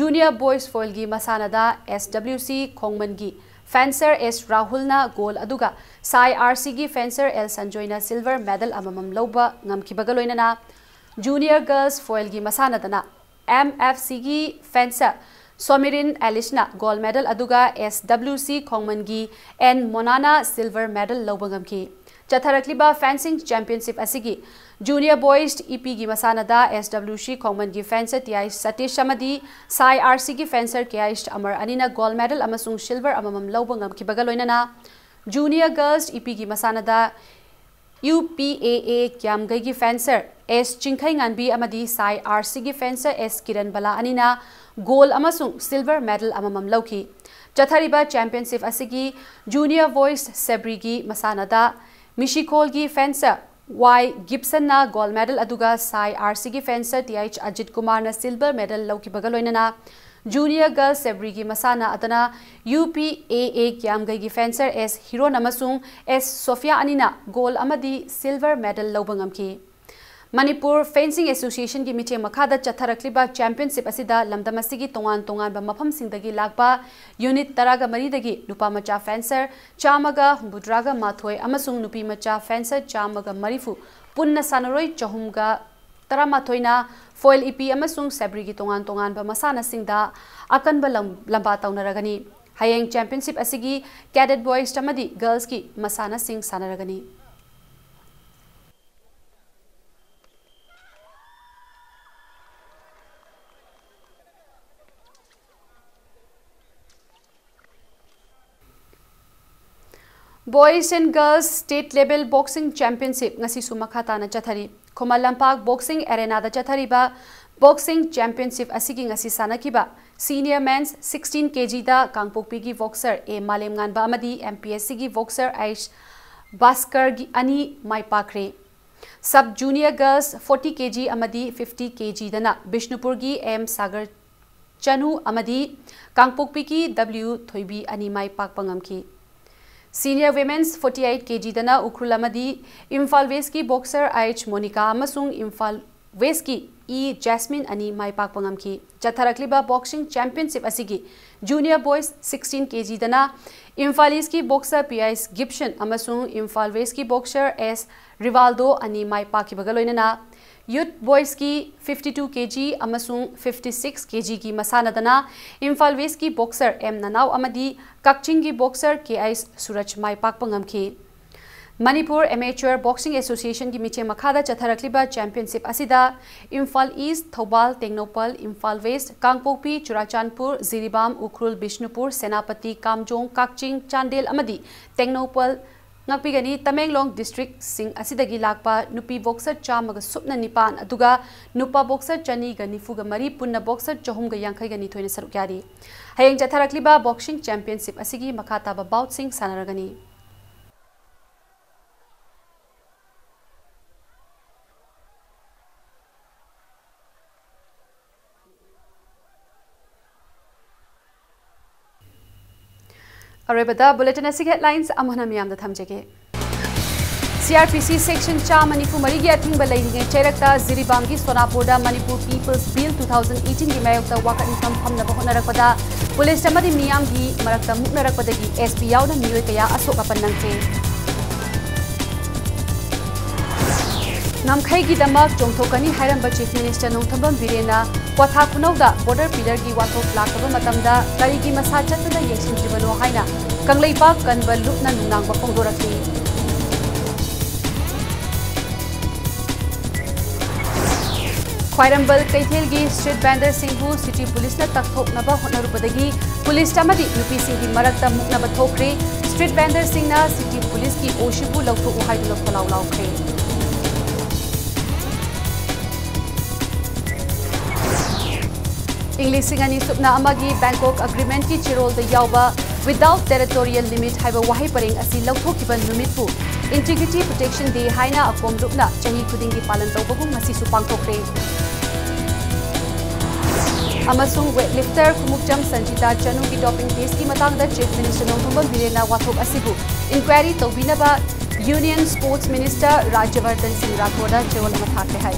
junior boys foilꯒꯤ ꯃꯁꯥꯟꯅꯗ S W C ꯈꯣꯡꯃꯟꯒꯤ fencer S ꯔꯥꯍꯨꯜꯅ gold ꯑꯗꯨꯒ ꯁꯥꯏ R Cꯒꯤ fencer L ꯁꯟꯖꯣꯏꯅ silver medal ꯑꯃꯃꯝ ꯂꯧꯕ ꯉꯝꯈꯤꯕꯒ ꯂꯣꯏꯅꯅ junior girls foilꯒꯤ ꯃꯁꯥꯟꯅꯗꯅ M F Cꯒꯤ fencer ꯁꯣꯃꯤꯔꯤꯟ ꯑꯦꯂꯤꯁꯅ gold medal ꯑꯗꯨꯒ S W C ꯈꯣꯡꯃꯟꯒꯤ N ꯃꯣꯅꯥꯅ silver medal ꯂꯧꯕ ꯉꯝꯈꯤ꯫ ꯆꯠꯊꯔꯛꯂꯤꯕ fencing championship ꯑꯁꯤꯒꯤ junior boys ꯏꯄꯤꯒꯤ ꯃꯁꯥꯟꯅꯗ S W C ꯈꯣꯡꯃꯟꯒꯤ fencer T I Satish ꯑꯃꯗꯤ ꯁꯥꯏ R Cꯒꯤ fencer K I ꯑꯃꯔ ꯑꯅꯤꯅ gold medal ꯑꯃꯁꯨꯡ silver ꯑꯃꯃꯝ ꯂꯧꯕ ꯉꯝꯈꯤꯕꯒ ꯂꯣꯏꯅꯅ junior girls ꯏꯄꯤꯒꯤ ꯃꯁꯥꯟꯅꯗ U P A A ꯀ꯭ꯌꯥꯝꯒꯩꯒꯤ fencer S ꯆꯤꯡꯈꯩꯉꯥꯟꯕꯤ ꯑꯃꯗꯤ ꯁꯥꯏ R Cꯒꯤ fencer S ꯀꯤꯔꯟ ꯕꯂꯥ ꯑꯅꯤꯅ gold ꯑꯃꯁꯨꯡ silver medal ꯑꯃꯃꯝ ꯂꯧꯈꯤ꯫ ꯆꯠꯊꯔꯤꯕ championship ꯑꯁꯤꯒꯤ junior boys ꯁꯦꯕ꯭ꯔꯤꯒꯤ ꯃꯁꯥꯟꯅꯗ ꯃꯤꯁꯤꯈꯣꯜꯒꯤ fencer Y ꯒꯤꯞꯁꯟꯅ gold medal ꯑꯗꯨꯒ ꯁꯥꯏ R Cꯒꯤ fencer T H Ajit ꯀꯨꯃꯥꯔꯅ silver medal ꯂꯧꯈꯤꯕꯒ ꯂꯣꯏꯅꯅ junior girls ꯁꯦꯕ꯭ꯔꯤꯒꯤ ꯃꯁꯥꯟꯅ ꯑꯗꯨꯅ U P A A ꯀ꯭ꯌꯥꯝꯒꯩꯒꯤ fencer S ꯍꯤꯔꯣꯟ ꯑꯃꯁꯨꯡ S ꯁꯣꯐꯤꯌꯥ ꯑꯅꯤꯅ gold ꯑꯃꯗꯤ silver medal ꯂꯧꯕ ꯉꯝꯈꯤ꯫ ꯃꯅꯤꯄꯨꯔ Fencing Associationꯒꯤ ꯃꯤꯠꯌꯦꯡ ꯃꯈꯥꯗ ꯆꯠꯊꯔꯛꯂꯤꯕ championship ꯑꯁꯤꯗ ꯂꯝꯗꯝ ꯑꯁꯤꯒꯤ ꯇꯣꯉꯥꯟ ꯇꯣꯉꯥꯟꯕ ꯃꯐꯝꯁꯤꯡꯗꯒꯤ ꯂꯥꯛꯄ unit ꯇꯔꯥꯒ ꯃꯔꯤꯗꯒꯤ ꯅꯨꯄꯥ ꯃꯆꯥ fencer ꯆꯥꯝꯃꯒ ꯍꯨꯝꯐꯨꯇꯔꯥꯒ ꯃꯥꯊꯣꯏ ꯑꯃꯁꯨꯡ ꯅꯨꯄꯤ ꯃꯆꯥ fencer ꯆꯥꯝꯃꯒ ꯃꯔꯤꯐꯨ ꯄꯨꯟꯅ ꯁꯥꯟꯅꯔꯣꯏ ꯆꯍꯨꯝꯒ ꯇꯔꯥꯃꯥꯊꯣꯏꯅ foil ꯏꯄꯤ ꯑꯃꯁꯨꯡ ꯁꯦꯕ꯭ꯔꯤꯒꯤ ꯇꯣꯉꯥꯟ ꯇꯣꯉꯥꯟꯕ ꯃꯁꯥꯟꯅꯁꯤꯡꯗ ꯑꯀꯟꯕ ꯂꯝ-, ꯂꯝꯕꯥ ꯇꯧꯅꯔꯒꯅꯤ꯫ ꯍꯌꯦꯡ championship ꯑꯁꯤꯒꯤ cadet boys ꯑꯃꯗꯤ girlsꯀꯤ ꯃꯁꯥꯟꯅꯁꯤꯡ ꯁꯥꯟꯅꯔꯒꯅꯤ꯫ Boys and Girls State Level Boxing Championship ꯉꯁꯤꯁꯨ ꯃꯈꯥ ꯇꯥꯅ ꯆꯠꯊꯔꯤ꯫ ꯈꯨꯃꯟ ꯂꯝꯄꯥꯛ Boxing Arenaꯗ ꯆꯠꯊꯔꯤꯕ Boxing Championship ꯑꯁꯤꯒꯤ ꯉꯁꯤ ꯁꯥꯟꯅꯈꯤꯕ Senior Men's sixteen kg ꯗ ꯀꯥꯡꯄꯣꯛꯄꯤꯒꯤ boxer A ꯃꯥꯂꯦꯝꯉꯥꯟꯕ ꯑꯃꯗꯤ M P S Cꯒꯤ boxer H ꯚꯥꯁꯀꯔꯒꯤ ꯑꯅꯤ ꯃꯥꯏ ꯄꯥꯛꯈ꯭ꯔꯦ꯫ Sub Junior Girls forty kg ꯑꯃꯗꯤ fifty kg ꯗꯅ ꯕꯤꯁꯅꯨꯄꯨꯔꯒꯤ M ꯁꯥꯒꯔ ꯆꯅꯨ ꯑꯃꯗꯤ ꯀꯥꯡꯄꯣꯛꯄꯤꯒꯤ W ꯊꯣꯏꯕꯤ ꯑꯅꯤ ꯃꯥꯏ ꯄꯥꯛꯄ ꯉꯝꯈꯤ꯫ Senior Women's forty-eight kg ꯗꯅ ꯎꯈ꯭ꯔꯨꯜ ꯑꯃꯗꯤ ꯏꯝꯐꯥꯜ Westꯀꯤ boxer H ꯃꯣꯅꯤꯀꯥ ꯑꯃꯁꯨꯡ ꯏꯝꯐꯥꯜ Westꯀꯤ E ꯖꯦꯁꯃꯤꯟ ꯑꯅꯤ ꯃꯥꯏ ꯄꯥꯛꯄ ꯉꯝꯈꯤ꯫ ꯆꯠꯊꯔꯛꯂꯤꯕ Boxing Championship ꯑꯁꯤꯒꯤ Junior Boys sixteen kg ꯗꯅ ꯏꯝꯐꯥꯜ Eastꯀꯤ boxer P H ꯒꯤꯞꯁꯟ ꯑꯃꯁꯨꯡ ꯏꯝꯐꯥꯜ Westꯀꯤ boxer S ꯔꯤꯋꯥꯜꯗꯣ ꯑꯅꯤ ꯃꯥꯏ ꯄꯥꯛꯈꯤꯕꯒ ꯂꯣꯏꯅꯅ Youth Boysꯀꯤ fifty-two kg ꯑꯃꯁꯨꯡ fifty-six kgꯒꯤ ꯃꯁꯥꯟꯅꯗꯅ ꯏꯝꯐꯥꯜ Westꯀꯤ boxer M ꯅꯅꯥꯎ ꯑꯃꯗꯤ ꯀꯛꯆꯤꯡꯒꯤ boxer K H ꯁꯨꯔꯖ ꯃꯥꯏ ꯄꯥꯛꯄ ꯉꯝꯈꯤ꯫ ꯃꯅꯤꯄꯨꯔ Amateur Boxing Associationꯒꯤ ꯃꯤꯠꯌꯦꯡ ꯃꯈꯥꯗ ꯆꯠꯊꯔꯛꯂꯤꯕ championship ꯑꯁꯤꯗ ꯏꯝꯐꯥꯜ East, ꯊꯧꯕꯥꯜ, ꯇꯦꯡꯅꯧꯄꯜ, ꯏꯝꯐꯥꯜ West, ꯀꯥꯡꯄꯣꯛꯄꯤ, ꯆꯨꯔꯥꯆꯥꯟꯄꯨꯔ, ꯖꯤꯔꯤꯕꯥꯝ, ꯎꯈ꯭ꯔꯨꯜ, ꯕꯤꯁꯅꯨꯄꯨꯔ, ꯁꯦꯅꯥꯄꯇꯤ, ꯀꯥꯝꯖꯣꯡ, ꯀꯛꯆꯤꯡ, ꯆꯥꯟꯗꯦꯜ ꯑꯃꯗꯤ ꯇꯦꯡꯅꯧꯄꯜ ꯉꯥꯛꯄꯤꯒꯅꯤ꯫ ꯇꯃꯦꯡꯂꯣꯡ districtꯁꯤꯡ ꯑꯁꯤꯗꯒꯤ ꯂꯥꯛꯄ ꯅꯨꯄꯤ boxer ꯆꯥꯝꯃꯒ ꯁꯨꯞꯅ ꯅꯤꯄꯥꯟ, ꯑꯗꯨꯒ ꯅꯨꯄꯥ boxer ꯆꯅꯤꯒ ꯅꯤꯐꯨꯒ ꯃꯔꯤ, ꯄꯨꯟꯅ boxer ꯆꯍꯨꯝꯒ ꯌꯥꯡꯈꯩꯒ ꯅꯤꯊꯣꯏꯅ ꯁꯔꯨꯛ ꯌꯥꯔꯤ꯫ ꯍꯌꯦꯡ ꯆꯠꯊꯔꯛꯂꯤꯕ boxing championship ꯑꯁꯤꯒꯤ ꯃꯈꯥ ꯇꯥꯕ boutꯁꯤꯡ ꯁꯥꯟꯅꯔꯒꯅꯤ꯫ ꯑꯔꯣꯏꯕꯗ bulletin ꯑꯁꯤꯒꯤ headlines ꯑꯃꯨꯛ ꯍꯟꯅ ꯃꯤꯌꯥꯝꯗ ꯊꯝꯖꯒꯦ꯫ C R P C section ꯆꯥꯝꯃ ꯅꯤꯐꯨ ꯃꯔꯤꯒꯤ ꯑꯊꯤꯡꯕ ꯂꯩꯔꯤꯉꯩ ꯆꯩꯔꯛꯇ ꯖꯤꯔꯤꯕꯥꯝꯒꯤ ꯁꯣꯅꯥꯄꯨꯔꯗ Manipur People's Bill two thousand eighteenꯒꯤ ꯃꯥꯌꯣꯛꯇ ꯋꯥꯀꯠ ꯃꯤꯐꯝ ꯐꯝꯅꯕ ꯍꯣꯠꯅꯔꯛꯄꯗ police ꯑꯃꯗꯤ ꯃꯤꯌꯥꯝꯒꯤ ꯃꯔꯛꯇ ꯃꯨꯛꯅꯔꯛꯄꯗꯒꯤ S P ꯌꯥꯎꯅ ꯃꯤꯑꯣꯏ ꯀꯌꯥ ꯑꯁꯣꯛ ꯑꯄꯟ ꯅꯪꯈꯤ꯫ ꯉꯝꯈꯩꯒꯤꯗꯃꯛ ꯆꯣꯡꯊꯣꯛꯀꯅꯤ ꯍꯥꯏꯔꯝꯕ Chief Minister ꯅꯣꯡꯊꯣꯝꯕꯝ ꯕꯤꯔꯦꯟꯅ ꯀ꯭ꯋꯥꯊꯥ ꯈꯨꯅꯧꯗ border pillarꯒꯤ ꯋꯥꯊꯣꯛ ꯂꯥꯛꯇꯕ ꯃꯇꯝꯗ ꯀꯔꯤꯒꯤ ꯃꯁꯥ ꯆꯠꯇꯨꯅ ꯌꯦꯡꯁꯤꯟꯗ꯭ꯔꯤꯕꯅꯣ ꯍꯥꯏꯅ ꯀꯪꯂꯩꯄꯥꯛ ꯀꯟꯕ ꯂꯨꯞꯅ ꯅꯨꯡꯅꯥꯡꯕ ꯐꯣꯡꯗꯣꯔꯛꯈꯤ꯫ ꯈ꯭ꯋꯥꯏꯔꯝꯕꯟ ꯀꯩꯊꯦꯜꯒꯤ street vendorꯁꯤꯡꯕꯨ city policeꯅ ꯇꯛꯊꯣꯛꯅꯕ ꯍꯣꯠꯅꯔꯨꯕꯗꯒꯤ police ꯑꯃꯗꯤ ꯅꯨꯄꯤꯁꯤꯡꯒꯤ ꯃꯔꯛꯇ ꯃꯨꯛꯅꯕ ꯊꯣꯛꯈ꯭ꯔꯦ꯫ Street vendorꯁꯤꯡꯅ city policeꯀꯤ ꯑꯣꯁꯤꯕꯨ ꯂꯧꯊꯣꯛꯎ ꯍꯥꯏꯗꯨꯅ ꯈꯣꯜꯂꯥꯎ ꯂꯥꯎꯈ꯭ꯔꯦ꯫ ꯏꯪ ꯂꯤꯁꯤꯡ ꯑꯅꯤ ꯁꯨꯞꯅ ꯑꯃꯒꯤ Bangkok Agreementꯀꯤ ꯆꯦꯔꯣꯜꯗ ꯌꯥꯎꯕ Without Territorial Limit ꯍꯥꯏꯕ ꯋꯥꯍꯩ ꯄꯔꯦꯡ ꯑꯁꯤ ꯂꯧꯊꯣꯛꯈꯤꯕ ꯅꯨꯃꯤꯠꯄꯨ Integrity Protection Day ꯍꯥꯏꯅ ꯑꯀꯣꯝ ꯂꯨꯞꯅ ꯆꯍꯤ ꯈꯨꯗꯤꯡꯒꯤ ꯄꯥꯂꯟ ꯇꯧꯕꯒꯨꯝ ꯉꯁꯤꯁꯨ ꯄꯥꯡꯊꯣꯛꯈ꯭ꯔꯦ꯫ ꯑꯃꯁꯨꯡ weightlifter ꯈꯨꯃꯨꯛꯆꯝ ꯁꯟꯖꯤꯇꯥ ꯆꯅꯨꯒꯤ doping testꯀꯤ ꯃꯇꯥꯡꯗ Chief Minister ꯅꯣꯡꯊꯣꯝꯕꯝ ꯕꯤꯔꯦꯟꯅ ꯋꯥꯊꯣꯛ ꯑꯁꯤꯕꯨ inquiry ꯇꯧꯕꯤꯅꯕ Union Sports Minister ꯔꯥꯖ꯭ꯌꯕꯔꯙꯟ ꯁꯤꯡ ꯔꯥꯊꯣꯔꯗ ꯆꯦꯔꯣꯜ ꯑꯃ ꯊꯥꯈ꯭ꯔꯦ ꯍꯥꯏ꯫